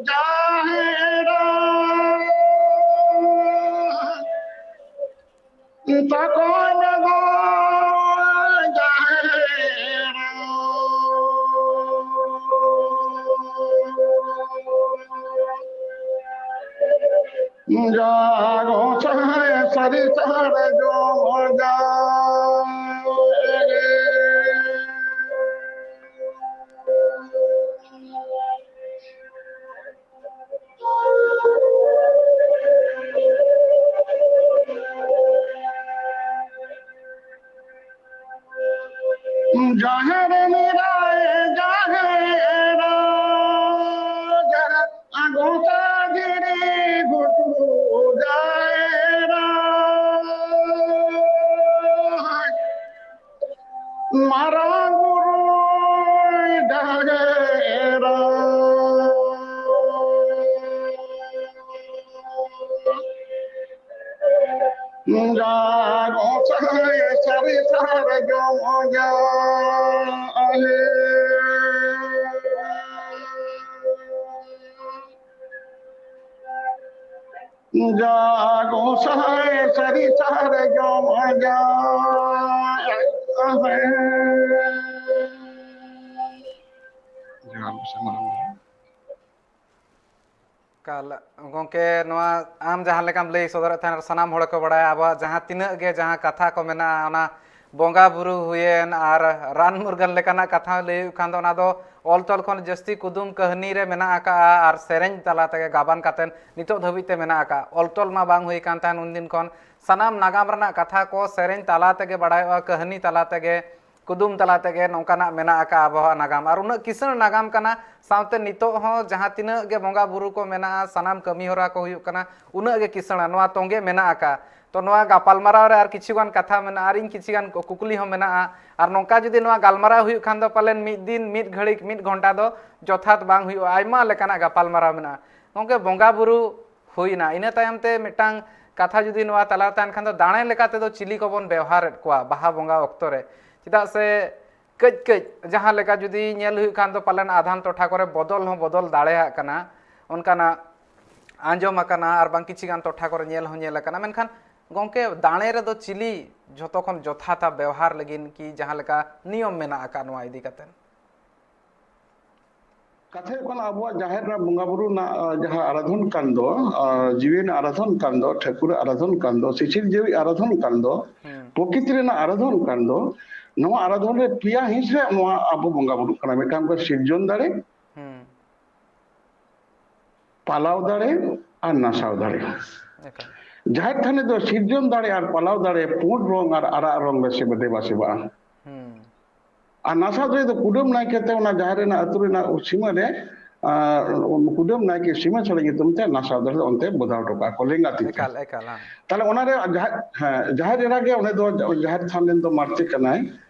ᱡᱟᱦᱮᱨᱟ᱾ ᱛᱟᱠᱚ ᱞᱟᱜᱟ ᱡᱟᱦᱮᱨ᱾ ᱡᱟ ᱜᱚᱸᱥᱟᱭ ᱥᱟᱹᱨᱤ ᱥᱟᱨᱡᱚᱢ ᱡᱟᱦᱮᱨ᱾ ᱡᱟᱦᱮᱨ ᱱᱤᱨᱟᱭ ᱡᱟᱦᱮᱨᱟ, ᱜᱚᱸᱥᱟ ᱫᱷᱤᱨᱤ ᱜᱷᱩᱴᱩ ᱡᱟᱦᱮᱨᱟ᱾ ᱢᱟᱨᱟᱝ ᱵᱩᱨᱩᱭ ᱰᱟᱦᱮᱨᱟ᱾ ᱡᱟ ᱜᱚᱸᱥᱟᱭ ᱥᱟᱹᱨᱤ ᱥᱟᱨᱡᱚᱢ ᱡᱟ ᱟᱞᱮ᱾ ᱡᱟ ᱜᱚᱸᱥᱟᱭ ᱥᱟᱹᱨᱤ ᱥᱟᱨᱡᱚᱢ ᱡᱟ᱾ ᱡᱚᱦᱟᱨ ᱜᱮ ᱥᱮ ᱢᱟᱨᱟᱝ ᱵᱩᱨᱩ᱾ ᱮᱠᱟᱞ, ᱜᱚᱢᱠᱮ, ᱱᱚᱣᱟ ᱟᱢ ᱡᱟᱦᱟᱸ ᱞᱮᱠᱟᱢ ᱞᱟᱹᱭ ᱥᱚᱫᱚᱨᱮᱫ ᱛᱟᱦᱮᱸᱱ, ᱥᱟᱱᱟᱢ ᱦᱚᱲ ᱠᱚ ᱵᱟᱲᱟᱭᱟ, ᱟᱵᱚᱣᱟᱜ ᱡᱟᱦᱟᱸ ᱛᱤᱱᱟᱹᱜ ᱜᱮ ᱡᱟᱦᱟᱸ ᱠᱟᱛᱷᱟ ᱠᱚ ᱢᱮᱱᱟᱜᱼᱟ, ᱚᱱᱟ ᱵᱚᱸᱜᱟ ᱵᱩᱨᱩ ᱦᱩᱭᱮᱱ ᱟᱨ ᱨᱟᱱ ᱢᱩᱨᱜᱟᱹᱱ ᱞᱮᱠᱟᱱᱟᱜ ᱠᱟᱛᱷᱟ ᱞᱟᱹᱭ ᱦᱩᱭᱩᱜ ᱠᱷᱟᱱ ᱫᱚ, ᱚᱱᱟ ᱫᱚ ᱚᱞ ᱛᱚᱞ ᱠᱷᱚᱱ ᱡᱟᱹᱥᱛᱤ ᱠᱩᱫᱩᱢ ᱠᱟᱹᱦᱱᱤ ᱨᱮ ᱢᱮᱱᱟᱜ ᱟᱠᱟᱜᱼᱟ ᱟᱨ ᱥᱮᱨᱮᱧ ᱛᱟᱞᱟ ᱛᱮᱜᱮ ᱜᱟᱵᱟᱱ ᱠᱟᱛᱮᱫ ᱱᱤᱛᱚᱜ ᱫᱷᱟᱹᱵᱤᱡ ᱛᱮ ᱢᱮᱱᱟᱜ ᱟᱠᱟᱜᱼᱟ᱾ ᱚᱞ ᱛᱚᱞ ᱢᱟ ᱵᱟᱝ ᱦᱩᱭ ᱠᱟᱱ ᱛᱟᱦᱮᱸᱱ ᱩᱱᱫᱤᱱ ᱠᱷᱚᱱ, ᱥᱟᱱᱟᱢ ᱱᱟᱜᱟᱢ ᱨᱮᱱᱟᱜ ᱠᱟᱛᱷᱟ ᱠᱚ ᱥᱮᱨᱮᱧ ᱛᱟᱞᱟ ᱛᱮᱜᱮ ᱵᱟᱲᱟᱭᱚᱜᱼᱟ, ᱠᱟᱹᱦᱱᱤ ᱛᱟᱞᱟ ᱛᱮᱜᱮ, ᱠᱩᱫᱩᱢ ᱛᱟᱞᱟ ᱛᱮᱜᱮ ᱱᱚᱝᱠᱟᱱᱟᱜ ᱢᱮᱱᱟᱜ ᱟᱠᱟᱫ ᱟᱵᱚᱣᱟᱜ ᱱᱟᱜᱟᱢ᱾ ᱟᱨ ᱩᱱᱟᱹᱜ ᱠᱤᱥᱟᱹᱬ ᱱᱟᱜᱟᱢ ᱠᱟᱱᱟ, ᱥᱟᱶᱛᱮ ᱱᱤᱛᱚᱜ ᱦᱚᱸ ᱡᱟᱦᱟᱸ ᱛᱤᱱᱟᱹᱜ ᱜᱮ ᱵᱚᱸᱜᱟ ᱵᱩᱨᱩ ᱠᱚ ᱢᱮᱱᱟᱜᱼᱟ, ᱥᱟᱱᱟᱢ ᱠᱟᱹᱢᱤ ᱦᱚᱨᱟ ᱠᱚ ᱦᱩᱭᱩᱜ ᱠᱟᱱᱟ, ᱩᱱᱟᱹᱜ ᱜᱮ ᱠᱤᱥᱟᱹᱬᱟ, ᱱᱚᱣᱟ ᱛᱚᱸᱜᱮ ᱢᱮᱱᱟᱜ ᱟᱠᱟᱫ᱾ ᱛᱚ, ᱱᱚᱣᱟ ᱜᱟᱯᱟᱞᱢᱟᱨᱟᱣ ᱨᱮ ᱟᱨ ᱠᱤᱪᱷᱩ ᱜᱟᱱ ᱠᱟᱛᱷᱟ ᱢᱮᱱᱟᱜᱼᱟ, ᱟᱨ ᱤᱧ ᱠᱤᱪᱷᱩ ᱜᱟᱱ ᱠᱩ-, ᱠᱩᱠᱞᱤ ᱦᱚᱸ ᱢᱮᱱᱟᱜᱼᱟ᱾ ᱟᱨ ᱱᱚᱝᱠᱟ ᱡᱩᱫᱤ ᱱᱚᱣᱟ ᱜᱟᱞᱢᱟᱨᱟᱣ ᱦᱩᱭᱩᱜ ᱠᱷᱟᱱ ᱫᱚ ᱯᱟᱞᱮᱱ ᱢᱤᱫ ᱫᱤᱱ, ᱢᱤᱫ ᱜᱷᱟᱹᱲᱤᱡ, ᱢᱤᱫ ᱜᱷᱚᱱᱴᱟ ᱫᱚ ᱡᱚᱛᱷᱟᱛ ᱵᱟᱝ ᱦᱩᱭᱩᱜᱼᱟ, ᱟᱭᱢᱟ ᱞᱮᱠᱟᱱᱟᱜ ᱜᱟᱯᱟᱞᱢᱟᱨᱟᱣ ᱢᱮᱱᱟᱜᱼᱟ᱾ ᱜᱚᱢᱠᱮ, ᱵᱚᱸᱜᱟ ᱵᱩᱨᱩ ᱦᱩᱭᱱᱟ, ᱤᱱᱟᱹ ᱛᱟᱭᱚᱢ ᱛᱮ ᱢᱤᱫᱴᱟᱝ ᱠᱟᱛᱷᱟ ᱡᱩᱫᱤ ᱱᱚᱣᱟ ᱛᱟᱞᱟ ᱛᱟᱦᱮᱱ ᱠᱷᱟᱱ ᱫᱚ, ᱫᱟᱲᱮ ᱞᱮᱠᱟ ᱛᱮᱫᱚ ᱪᱤᱞᱤ ᱠᱚᱵᱚᱱ ᱵᱮᱣᱦᱟᱨᱮᱫ ᱠᱚᱣᱟ ᱵᱟᱦᱟ ᱵᱚᱸᱜᱟ ᱚᱠᱛᱚ ᱨᱮ? ᱪᱮᱫᱟᱜ ᱥᱮ ᱠᱟᱹᱡ ᱠᱟᱹᱡ ᱡᱟᱦᱟᱸ ᱞᱮᱠᱟ ᱡᱩᱫᱤ ᱧᱮᱞ ᱦᱩᱭᱩᱜ ᱠᱷᱟᱱ ᱫᱚ, ᱯᱟᱞᱮᱱ ᱟᱫᱷᱟᱱ ᱴᱚᱴᱷᱟ ᱠᱚᱨᱮ ᱵᱚᱫᱚᱞ ᱦᱚᱸ ᱵᱚᱫᱚᱞ ᱫᱟᱲᱮᱭᱟᱜ ᱠᱟᱱᱟ, ᱚᱱᱠᱟᱱᱟᱜ ᱟᱸᱡᱚᱢ ᱟᱠᱟᱱᱟ, ᱟᱨ ᱵᱟᱝ ᱠᱤᱪᱷᱤ ᱜᱟᱱ ᱴᱚᱴᱷᱟ ᱠᱚᱨᱮ ᱧᱮᱞ ᱦᱚᱸ ᱧᱮᱞ ᱟᱠᱟᱱᱟ᱾ ᱢᱮᱱᱠᱷᱟᱱ ᱜᱚᱢᱠᱮ, ᱫᱟᱲᱮ ᱨᱮᱫᱚ ᱪᱤᱞᱤ ᱡᱷᱚᱛᱚ ᱠᱷᱚᱱ ᱡᱚᱛᱷᱟᱛᱟ ᱵᱮᱣᱦᱟᱨ ᱞᱟᱹᱜᱤᱫ, ᱠᱤ ᱡᱟᱦᱟᱸ ᱞᱮᱠᱟ ᱱᱤᱭᱚᱢ ᱢᱮᱱᱟᱜ ᱟᱠᱟᱫ ᱱᱚᱣᱟ ᱤᱫᱤ ᱠᱟᱛᱮ? ᱠᱟᱛᱷᱟ ᱦᱩᱭᱩᱜ ᱠᱟᱱᱟ, ᱟᱵᱚᱣᱟᱜ ᱡᱟᱦᱮᱨ ᱨᱮᱱᱟᱜ ᱵᱚᱸᱜᱟ ᱵᱩᱨᱩ ᱨᱮᱱᱟᱜ, ᱟ, ᱡᱟᱦᱟᱸ ᱟᱨᱟᱫᱷᱚᱱ ᱠᱟᱱ ᱫᱚ, ᱟ, ᱡᱤᱣᱤ ᱨᱮᱱᱟᱜ ᱟᱨᱟᱫᱷᱚᱱ ᱠᱟᱱ ᱫᱚ, ᱴᱷᱟᱹᱠᱩᱨᱟᱜ ᱟᱨᱟᱫᱷᱚᱱ ᱠᱟᱱ ᱫᱚ, ᱥᱤᱥᱤᱨ ᱡᱤᱣᱤ ᱟᱨᱟᱫᱷᱚᱱ ᱠᱟᱱ ᱫᱚ, ᱦᱩᱸ᱾ ᱯᱨᱚᱠᱤᱛᱤ ᱨᱮᱱᱟᱜ ᱟᱨᱟᱫᱷᱚᱱ ᱠᱟᱱ ᱫᱚ, ᱱᱚᱣᱟ ᱟᱨᱟᱫᱷᱚᱱ ᱨᱮ ᱯᱮᱭᱟ ᱦᱤᱸᱥ ᱨᱮ ᱱᱚᱣᱟ ᱟᱵᱚ ᱵᱚᱸᱜᱟ ᱵᱩᱨᱩᱜ ᱠᱟᱱᱟ᱾ ᱢᱤᱫᱴᱟᱝ ᱫᱚ ᱥᱤᱨᱡᱚᱱ ᱫᱟᱲᱮ, ᱦᱩᱸ᱾ ᱯᱟᱞᱟᱣ ᱫᱟᱲᱮ ᱟᱨ ᱱᱟᱥᱟᱣ ᱫᱟᱲᱮ᱾ ᱮᱠᱟᱞ᱾ ᱡᱟᱦᱮᱨ ᱛᱷᱟᱱ ᱨᱮᱫᱚ ᱥᱤᱨᱡᱚᱱ ᱫᱟᱲᱮ ᱟᱨ ᱯᱟᱞᱟᱣ ᱫᱟᱲᱮ ᱯᱩᱸᱰ ᱨᱚᱝ ᱟᱨ ᱟᱨᱟᱜ ᱨᱚᱝ ᱨᱮ ᱥᱮᱵᱟ ᱫᱮᱵᱟ ᱥᱮᱵᱟᱜᱼᱟ᱾ ᱦᱩᱸ᱾ ᱟᱨ ᱱᱟᱥᱟᱣ ᱫᱟᱲᱮ ᱫᱚ ᱠᱩᱰᱟᱹᱢ ᱱᱟᱭᱠᱮ ᱛᱮ ᱚᱱᱟ ᱡᱟᱦᱮᱨ ᱨᱮᱱᱟᱜ ᱟᱹᱛᱩ ᱨᱮᱱᱟᱜ ᱥᱤᱢᱟᱹ ᱨᱮ, ᱟᱨ, ᱠᱩᱰᱟᱹᱢ ᱱᱟᱭᱠᱮ ᱥᱤᱢᱟᱹ ᱥᱟᱹᱲᱤ ᱧᱩᱛᱩᱢ ᱛᱮ ᱱᱟᱥᱟᱣ ᱫᱟᱲᱮ ᱫᱚ ᱚᱱᱛᱮ ᱵᱚᱫᱟᱣ ᱦᱚᱴᱚ ᱠᱟᱜᱼᱟ ᱠᱚ ᱞᱮᱸᱜᱟ ᱛᱤ ᱛᱮ᱾ ᱮᱠᱟᱞ, ᱮᱠᱟᱞ, ᱦᱮᱸ᱾ ᱛᱟᱦᱞᱮ ᱚᱱᱟ ᱨᱮ ᱡᱟᱦᱮᱨ, ᱦᱮᱸ, ᱡᱟᱦᱮᱨ ᱮᱨᱟ ᱜᱮ ᱚᱸᱰᱮ ᱫᱚ ᱡᱟᱦᱮᱨ ᱛᱷᱟᱱ ᱨᱮᱱ ᱫᱚ ᱢᱟᱹᱨᱛᱤ ᱠᱟᱱᱟᱭ᱾